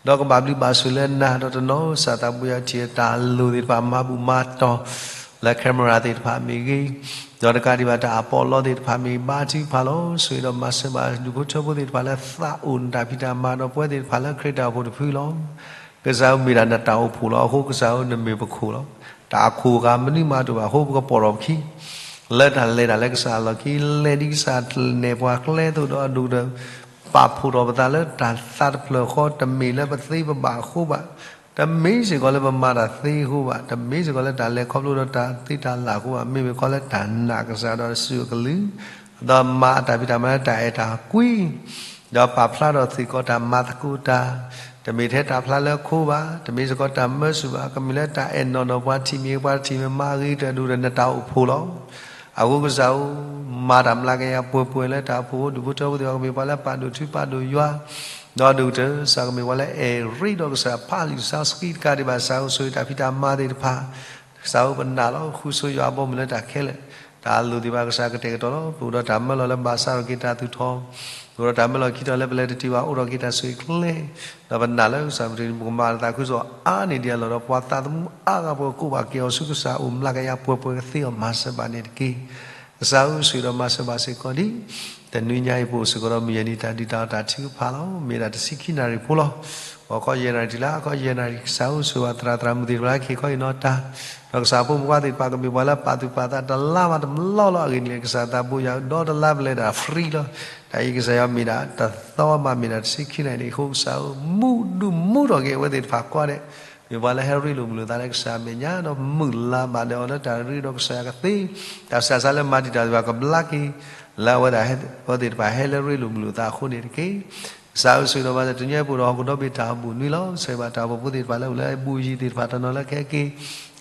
ဒီးကဘၣ်ဘျုးဘၣ်ဆိၣ်လၢနၤ ဒီးတနီၤ ကစၢ်သးဘိယွၤထံၣ်တၢ်လိၣ်သ့ၣ်တဖၣ် မၤဘူၣ်မၤတီၢ် လၢ camera သ့ၣ်တဖၣ်မ့ၢ်ဂ့ၤ, ဒီးတကးဒံးဘၣ်တၢ်အပီးအလီသ့ၣ်တဖၣ်မ့ၢ်ဂ့ၤ ဘါထုကဖၣ်လီၤ. ဆိၣ်ဂ့ၤဒီးမၤစၢၤဘၣ်ဒူၣ်ဖိထၢဖိသ့ၣ်တဖၣ်လၢသးအိၣ်နတၢ်ဖံးတၢ်မၤ ဒီးပဝဲသ့ၣ်တဖၣ်လၢခရံာ်တၢ်အိၣ်ဖှိၣ်တဖုလီၤ. ကစၢ်ဧၢ မ့ၢ်ဒၣ်နတၢ်အိၣ်ဖှိၣ်လီၤ. အဃိကစၢ်ဧၢ နမ့ၢ်ပခိၣ်လီၤ. တၢ်အခိၣ်အဂၤမနုၤမၤတအိၣ်ဘၣ်အဃိ ပကပိာ်ထီၣ်ပခံ လၢတၢ်လဲၤတၢ်လၢကစၢ်အလီၢ်ခံ လဲၤဒ်ကစၢ်နဲၣ်ပှၤကျဲအသိးဒီးအဒိၣ်ကတၢၢ် ပာ်ဖှိၣ်ထီၣ်ပသးလၢတၢ်သးတဖျၢၣ်ဃီ တမ့ၢ်လၢပသ့ပဘၣ်အဃိဘၣ်, တမ့ၢ်စ့ၢ်ကီးလၢပမၤတၢ်သ့အဃိဘၣ်, တမ့ၢ်စ့ၢ်ကီးလၢတၢ်လဲၤခီဖျိဒီးတၢ်သ့တၢ်လၢ်အဃိဘၣ်, မ့မ့ၢ်ခီလၢတၢ်နာ်ကစၢ်ဒီးစုအကလုၢ်, ဒီးမၤအတၢ်ဖံးတၢ်မၤလၢတၢ်အဲၣ်တၢ်ကွံ ဒီးပာ်ဖျါထီၣ်စ့ၢ်ကီးတၢ်မၤသကိးတၢ်, တမ့ၢ်ထဲတၢ်ဖျါလၢခိဘၣ်, တမ့ၢ်စ့ၢ်ကီးတၢ်မၢစူၣ်ဘၣ်, ကမ့ၢ်လၢတၢ်အဲၣ်နီၢ်နီၢ်ပှၤထံၣ်မ့ၢ်ပှၤတထံၣ်မ့ၢ်မၤအဂ့ၤကတၢၢ်အဒိၣ်ဒီးနတၢ်အိၣ်ဖှိၣ်လီၤ. အဃိကစၢ်ဧၢ, မၤတၢ်မျးကယၤပှဲၤပှဲၤလၢတၢ်အိၣ်ဖှိၣ်အဃိ ဒူၣ်ဖိထၢဖိသ့ၣ်တဖၣ် ကမ့ၢ်ပှၤလၢပာ်ဒိၣ်ထူပာ်ဒိၣ်ယွၤ, ဒီးဒိၣ်ကတၢၢ် ကစၢ်ကမ့ၢ်ပှၤလၢအဲၣ်ရ့ဒီးကစၢ်ဖးလံာ်စီဆှံတကးဒံးဘၣ် ကစၢ်ဧၢ ဆိၣ်ဂ့ၤတၢ်ဖံးတၢ်မၤသ့ၣ်တဖၣ်, ကစၢ်ဧၢ ပနာ်လီၤ ဃုဆိယွၤအဘီအမုၢ်လၢတၢ်ခဲလၢာ်, တၢ်လိၣ်သ့ၣ်တဖၣ် ကစၢ်ကတဲာ်ကတီၤလီၤ. ပအိၣ်ဒီးတၢ်မၢလီၤလၢဘၣ်ဆါထီၣ်က့ၤတၢ်သူၣ်ထီၣ်, ပအိၣ်ဒီးတၢ်မၢလီၤခံထီၣ်လၢပလဲၤတတုၤဘၣ် အိၣ်ထီၣ်က့ၤတၢ်ဆိၣ်ဂ့ၤကျဲ, ဒီးပနာ်လၢကစၢ်ပတံၤ ပကမၤတၢ်သးခုကစီၣ်အါန့ၢ်ဒံးအလီၢ်ဒီး ပှၤသးသမူအါဂၤ ပကကိးဘၣ်က့ၤအီၤဆူကစၢ်အိၣ် မျးကယၤပှဲၤပှဲၤကသ့အီၤ မၤစၢၤဘၣ်န့ၣ်တက့ၢ်. ကစၢ်ဧၢ, ဆိၣ်ဂ့ၤဒီးမၤစၢၤဘၣ်စ့ၢ်ကီးဒံး, တနွံညါအံၤ ပအိၣ်စ့ၢ်ကီးဒီးမုၢ်ယဲၢ်နံၤတၢ်ဒုၣ်တၢ်အီၣ်တၢ်ထုကဖၣ်လီၤ. မ့ၢ်ဒၣ်တဆံခံနၣ်ရံၣ်ဖိလီၤ. ဂီၤခီယဲၢ်နၣ်ရံၣ်တုၤလၢဟါခီယဲၢ်နၣ်ရံၣ်, ကစၢ်ဧၢဆိၣ်ဂ့ၤဘၣ်သရၣ်သရၣ်မုၣ်သ့ၣ်တဖၣ်လၢဟဲခ့ခီအံၤနီၢ်တၢ်, ဒီးကစၢ်ဖိမုၣ်ဖိခွါသ့ၣ်တဖၣ်ကမ့ၢ်ပှၤလၢပာ်သူၣ်ပာ်သးတလါမးတဘျီလီၤ. အဂ့ၢ်ဒ်လဲၣ် ကစၢ်သးဘိယွၤဧၢ, ဒီတလါပလဲၤဒၣ် free လီၤ. တၢ်အံၤကစၢ်ယွၤမ့ၢ်ဒၣ်တသီမး မ့ၢ်ဒၣ်တဆံခံနၣ်ရံၣ်အဃိ ကစၢ်ဧၢ မူဒုးမူထီၣ်က့ၤအဝဲသ့ၣ်တဖၣ်ကိးဂၤဒဲး, မ့ၢ်ပှၤလၢဟဲရ့လိာ်မုာ်လိာ်သးလၢကစၢ်အမဲာ်ညါ ဒီးမုၢ်လၢ်ဘၣ်ဒီးအီၤလၢတၢ်ရ့ဒီးကစၢ်ယွၤကသ့, တၢ်ဆူးတၢ်ဆါလၢမၤတံာ်တာ်သ့ၣ်တဖၣ်ကဘျါက့ၤ, လၢအဝဲသ့ၣ်တဖၣ်ဟဲလၢရ့လိာ်မုာ်လိာ်သးအဃိန့ၣ်တက့ၢ်. ကစၢ်ဧၢ ဆိၣ်ဂ့ၤဒီးမၤစၢၤ တနံၤအံၤပအိၣ်ဒီးဟီၣ်ခိၣ်ဒီဘ့ၣ်တၢ်အိၣ်ဘူးနွံလီၤ. ဆၢဂ့ၤဘၣ်တၢ်အိၣ်ဖှိၣ်ဖိသ့ၣ်တဖၣ်တနီၤလၢအဘူးအယံၤသ့ၣ်တဖၣ်တနီၤလၢကဟဲက့ၤ,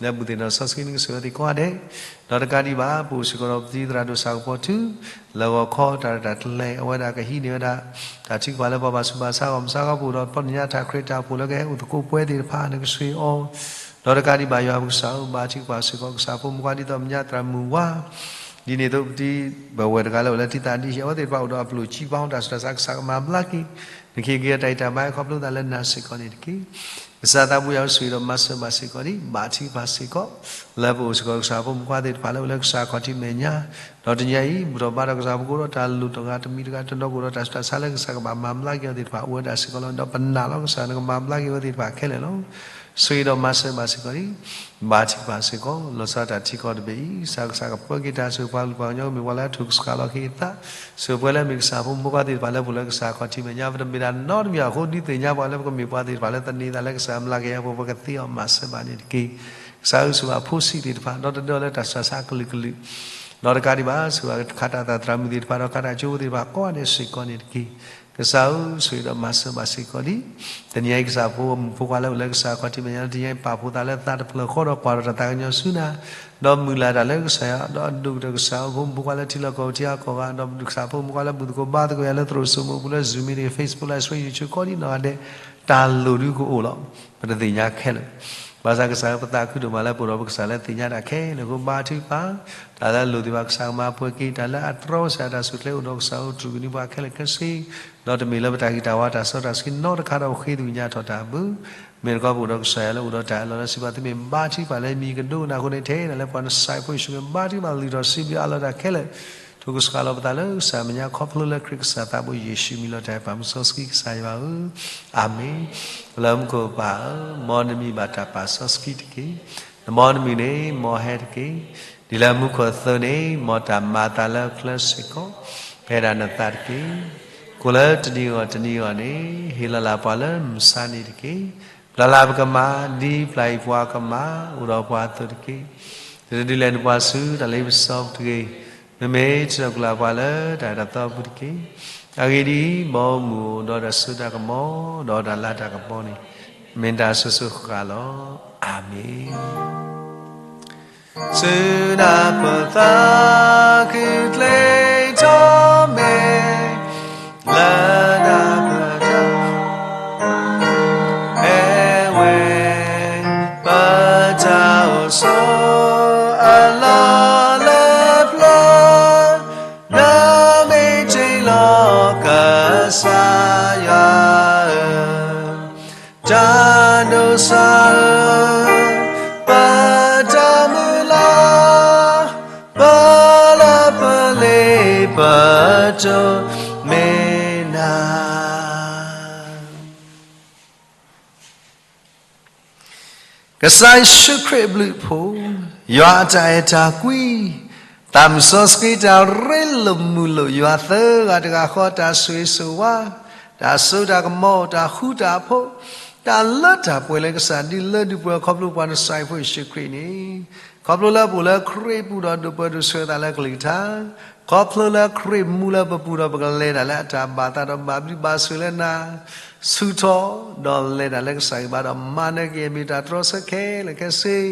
လၢအဘူးသ့ၣ်တဖၣ်စီဆှံန့ၣ် ကစၢ်ယွၤသ့ၣ်ကိးဂၤဒဲး, ဒီးတကးဒံးဘၣ် ပအိၣ်စ့ၢ်ကီးဒီးပတံၤသရၣ်ဒိၣ်စၢ်ကပီၤထူ လၢဂီၤခီတၢ်ရဲၣ်တၢ်ကျဲၤ အဝဲဒၣ်ကဟံးန့ၢ်ဝဲဒၣ် တၢ်ထုကဖၣ်လၢပှၤဘၣ်ဆူးဘၣ်ဆါဂီၢ်မုၢ်ဆါခီပူၤ ဒီးပီၢ်သ့ၣ်ညါတၢ်ခရံာ်တၢ်အိၣ်ဖှိၣ်လၢကဟဲအိၣ်သကိးပှဲၤသ့ၣ်တဖၣ်န့ၣ် ကဆိၣ်ဂ့ၤအီၤ, ဒီးတကးဒံးဘၣ် ယွၤပကစၢ်ဧၢ ဘါထုကဖၣ်စ့ၢ်ကီး ကစၢ်ဖိမုၣ်ဖိခွါဒ်သိးမဲာ်ညါသရၣ်မုၣ်ဝါ ဒ်န့ၣ်အသိးပတံၤပဝဲၢ်တဂၤလၢအိၣ်လၢထံသးဒ်အံၤ အဝဲသ့ၣ်တဖၣ်အိၣ်ဒီးအပျိၢ်အစံးပီ တၢ်ဆူးတၢ်ဆါ ကစၢ်ကမၤဘျါက့ၤ, နကဟ့ၣ်က့ၤအတၢ်အံၤတၢ်ဘါခီဖျိသးလၢနၤစ့ၢ်ကီးန့ၣ်တက့ၢ်. ကစၢ်သးဘိယွၤဧၢ ဆိၣ်ဂ့ၤဒီးမၤစၢၤဘၣ်စ့ၢ်ကီးဒံး ဘါထုကဖၣ်စ့ၢ်ကီး လၢပအိၣ်စ့ၢ်ကီးကစၢ်ဖိမုၣ်ဖိခွါသ့ၣ်တဖၣ်လၢအိၣ်လၢကစၢ်ခီၣ်ထံးမဲာ်ညါ, ဒီးတနံၤအံၤ ဘူၣ်ထီၣ်ဘါထီၣ်ကစၢ်ဖိကအိၣ်ဒီးတၢ်လိၣ်တဂၤတမံၤတဂၤတနီၤ ကအိၣ်ဒီးတၢ်ဆူးတၢ်ဆါလၢကစၢ်ကဘၣ်မၤဘျါက့ၤအဝဲသ့ၣ်တဖၣ်အိၣ်ဝဲဒၣ်စ့ၢ်ကီးလီၤ. ဒီးပနာ်လီၤကစၢ် နကမၤဘျါက့ၤအဝဲသ့ၣ်တဖၣ်ခဲလၢာ်လီၤ. ဆိၣ်ဂ့ၤဒီးမၤစၢၤဘၣ်စ့ၢ်ကီးဒံး ဘါထုကဖၣ်စ့ၢ်ကီး လီၤဆီဒၣ်တၢ်ထံကီၢ်တဘ့ၣ်အံၤ ကစၢ်ကစၢ်ကပၢက့ၤတၢ်ဆိၣ်ဂ့ၤပှၤကလုာ်ပှၤကညီကမ့ၢ်ပှၤလၢအထုးကဆှီလီၤက့ၤအသး, ဆိၣ်ဂ့ၤပှၤလၢအမ့ၢ်ကစၢ်ဖိမုၣ်ဖိခွါသ့ၣ်တဖၣ်လၢပအိၣ်လၢကစၢ်ခီၣ်ထံးမဲာ်ညါ ပတမ့ၢ်ဒၣ်နီတမံၤအဃိ ဒုးသ့ၣ်ညါပှၤလၢပကမ့ၢ်ပှၤသ့ၣ်တဖၣ်လၢသန့ၤသးလၢကစၢ်အမျးကယၤအပူၤ ပကသ့အီၤမၤစၢၤဘၣ်န့ၣ်တက့ၢ်. ကစၢ်ဧၢ ဆိၣ်ဂ့ၤအဖိဆံးသ့ၣ်တဖၣ် ဒီးတဒၢလၢတၢ်ဆူးတၢ်ဆါအကလုာ်ကလုာ် ဒီးတကးဒံးဘၣ် ဆိၣ်ဂ့ၤခးတၢ်သးသရၣ်မုၣ်သ့ၣ်တဖၣ် ဒီးခးတၢ်ကၠိဖိသ့ၣ်တဖၣ်ကိးဂၤဒဲးစ့ၢ်ကီးန့ၣ်တက့ၢ်. ကစၢ်ဧၢ ဆိၣ်ဂ့ၤဒီးမၤစၢၤဘၣ်စ့ၢ်ကီးဒံး တနံၤအံၤ ကစၢ်ဖိမုၣ်ဖိခွါလၢအိၣ်လၢကစၢ်ခီၣ်ထံးမဲာ်ညါ တနံၤအံၤ ပာ်ဖှိၣ်သးလၢသးတဖျၢၣ်ဃီဒီးကွၢ်ထီၣ်တၢ်သးကညီၤဆူနၤ, ဒီးမုၢ်လၢ်တၢ်လၢကစၢ်ယွၤ ဒီးအဒိၣ်ကတၢၢ်ကစၢ်ဖိမုၣ်ဖိခွါလၢထံလီၢ်ကီၢ်ပူၤထံဂၤကီၢ်ဂၤ ဒီးကစၢ်ဖိမုၣ်ဖိခွါလၢဘူၣ်သကိးဘါသကိးယၤလၢသရိာ်စိမိၤပူၤလၢ Zoom meeting Facebook live stream YouTube ကိးဒံးနီၢ်ဂၤဒဲး တၢ်လိၣ်ဒုကအိၣ်လီၤ. ပတသ့ၣ်ညါခဲလၢာ် ဘၣ်ဆၣ်ကစၢ်ဧၢ ပသးခုဒိၣ်မးလၢပအိၣ်ဒီးပကစၢ်လၢသ့ၣ်ညါတၢ်ခဲလၢာ်အဃိ ဘါထုကဖၣ် တၢ်လၢအလိၣ်သ့ၣ်တဖၣ် ကစၢ်ကမၤပှဲၤက့ၤ တၢ်လၢအတြီကစၢ်ယွၤတၢ်ဆူၣ်ချ့အိၣ်ဒီးကစၢ်ဧၢ တြူၢ်ကနံၤပှၤခဲလၢာ်ခဲဆ့ ဒီးတမ့ၢ်လၢပတၢ်ဂံၢ်တၢ်ဘါတၢ်စီတၢ်ဆှံနီတခါဒီးပဃ့သကွံၢ်ညါထီၣ်တၢ်အဘျုး မ့ၢ်တခီပအိၣ်ဒီးကစၢ်ယွၤလၢအိၣ်ဒီးတၢ်အၢၣ်လီၤလၢစံးဘၣ်သုမ့ၢ်ဘါထုကဖၣ်လၢမံၤကဒိကနၣ်အဃိန့ၣ် ထဲဒၣ်လၢပှၤနစၢ်ဖိယ့ၣ်ၡူးခရံာ် ဘါထုကဖၣ်လုၢ်ထီၣ်စံးဘျုးအးလီၤတၢ်ခဲလၢာ် ထိၣ်ကစှၤလီၤပသးလၢကစၢ်မဲာ်ညါခီဖျိလၢခရံာ်ကစၢ်သးဘိယ့ၣ်ၡူးမံၤလီၤတၢ်ပၢ်မုၢ်စီဆှံကစၢ်ယွၤဧၢ, အၤမ့ၣ်. ပလၢမူခိၣ်ပၢ်ဧၢ, မ်နမံၤဘၣ်တၢ်ပာ်စီဆှံတက့ၢ်. မ်နမုၢ်န့ၣ် မ်ဟဲတက့ၢ်. ဒ်လၢမူခိၣ်အသိးန့ၣ် မ်တၢ်မၤအသးလၢချၢစ့ၢ်ကီး ဖဲဒၣ်နသးတက့ၢ်. ကိးလၢတနံၤဂီၢ်တနံၤဂီၢ်န့ၣ် ဟ့ၣ်လီၤလၢ်ပှၤလၢမုၢ်ဆါနံၤတက့ၢ်. ပျၢ်လၢ်ပကမၤ ဒ်ပျၢ်အံၤပှၤကမၤ အိၣ်ဒီးပှၤအသိးတက့ၢ်. တဒုးလဲၤနုာ်ပှၤဆူတၢ်လ့ပစီပူၤတဂ့ၤ. မ့မ့ၢ်ထုးထီၣ်ကွံာ်လၢ်ပှၤလၢတၢ်အဲၣ်တၢ်သီအပူၤတက့ၢ်. အဂ့ၢ်ဒ်အံၤ, မ်အအိၣ်မူအိၣ်ဒီးတၢ်စိတၢ်ကမီၤ ဒီးတၢ်လၤတၢ်ကပီၤန့ၣ် မ့ၢ်တၢ်ဆိၣ်ဂ့ၤဃၣ်ဃၣ်လီၤ. အၤမ့ၣ်. ဆူနၢ်ပၢၢ်သးခုကျ့ထီၣ်မဲာ် လၢနၢ်ပၢၢ်တၢ်အဲၣ်ဝဲ ပတၢ်အိၣ်ဆိးအလီၢ်လၢပျၢၤ နမ့ၢ်တ့ၢ်လီၤကစၢ်ယွၤဧၢ, တၢ်ဒိးစၢ်ဧၢ, ပတၢ်မုၢ်လၢ်, ပလၢပလ့ပတိၢ်မ့ၢ်နၤ. ကစၢ်ယ့ၣ်ၡူးခရံာ်အဘျုးအဖှိၣ်, ယွၤအတၢ်အဲၣ်တၢ်ကွံ, သးမုၢ်စီဆှံတၢ်ရ့လိာ်မုာ်လိာ်ယွၤသၢဂၤတဂၤဃီ တၢ်ဆိၣ်ဂ့ၤဆိၣ်ဝါ, တၢ်စိတၢ်ကမီၤ, တၢ်ဃူတၢ်ဖိး, တၢ်လၢတၢ်ပှဲၤလၢကစၢ်ဒုးလၢဒုးပှဲၤခီဖျိပှၤနစၢ်ဖိယ့ၣ်ၡူးခရံာ်န့ၣ်, ခီဖျိလၢပအိၣ်လၢခရံာ်ပူၤဒီးဒိးပၢဒိးဆှၢသးလၢကလုၢ်ကထါ ခီဖျိလၢခရံာ်မူလၢပပူၤဒီးပကလဲၤတၢ်လၢအတၢ်ဘၣ်သးဒီးဘၣ်ဘျုးဘၣ်ဆိၣ်လၢနၤ, ဆူၣ်ထီၣ်, ဒီးလဲၤတၢ်လၢကစၢ်ဂံၢ်ဘါဒီးမၤနၢၤက့ၤအမ့ၢ်တၢ်တြီဆၢခဲလၢာ်ခဲဆ့,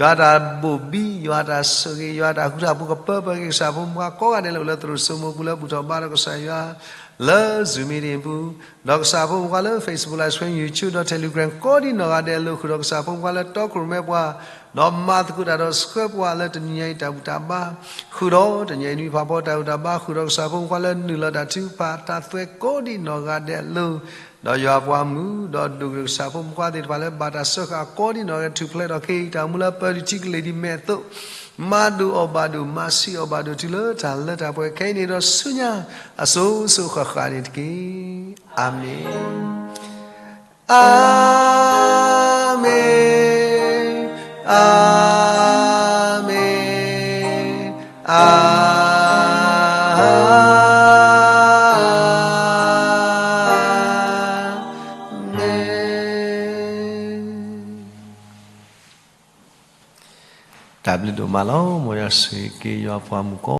ယွၤတၢ်ဘိၣ်ဘံ, ယွၤတၢ်ဆိၣ်ဂ့ၤ, ယွၤတၢ်ဃူတၢ်ဖိးကပၢပှၤက့ၤကစၢ်ဖိမုၣ်ဖိခွါကိးဂၤဒဲးလၢအိၣ်လၢသရိာ်စိမိၤပူၤလၢဘူၣ်ထီၣ်ဘါထီၣ်ကစၢ်ယွၤ လၢ Zoom meeting ပူၤ, ဒီးကစၢ်ဖိမုၣ်ဖိခွါလၢ Facebook Live Stream YouTube ဒီး Telegram ကိးဒံးနီၢ်ဂၤဒဲးအလိၤ ဃုာ်ဒီးကစၢ်ဖိမုၣ်ဖိခွါလၢတီခိၣ်ရိၣ်မဲပှၤ ဒီးမၤသကိးတၢ်ဒီးဆှၢပှၤလၢတနံၤညါအံၤတၢ်ဘူၣ်တၢ်ဘါ, ဃုာ်ဒီးတနံၤအံၤနွံဖးဖီတၢ်ဘူၣ်တၢ်ဘါ, ဃုာ်ဒီးကစၢ်ဖိမုၣ်ဖိခွါလၢနုာ်လီၤတၢ်ထုကဖၣ် တၢ်သွဲၣ်ကိးဒံးနီၢ်ဂၤဒဲးအလိၤ, ဒီးယွၤပှၤမုၣ်, ဒီးဒိၣ်ကတၢၢ်ကစၢ်ဖိမုၣ်ဖိခွါသ့ၣ်တဖၣ်လၢဘၣ်တၢ်စၢဃာ်ကိးဒံးနီၢ်ဂၤဒဲး ထူၣ်ဖျဲးထီၣ်က့ၤ တၢ်အိၣ်မူလၢပၢၤဒံးထံကလ့ၤဒံးမဲာ်အသိး, မၤဒိၣ်အီၤဘၣ်ဒိၣ်, မၤဆံးအီၤဘၣ်ဒိၣ် တုၤလၢတၢ်လၢတၢ်ပှဲၤခဲအံၤန့ၣ်ဒီးဆူညါ အစိၤစိၤဃၣ်ဃၣ်န့ၣ်တက့ၢ်. အၤမ့ၣ်, အၤမ့ၣ်, အၤမ့ၣ်, အၤမ့ၣ်. တၢ်ဘျုးဒိၣ်မးလီၤ. မ်ယွၤဆိၣ်ဂ့ၤက့ၤယွၤပှၤမုၣ်ကီး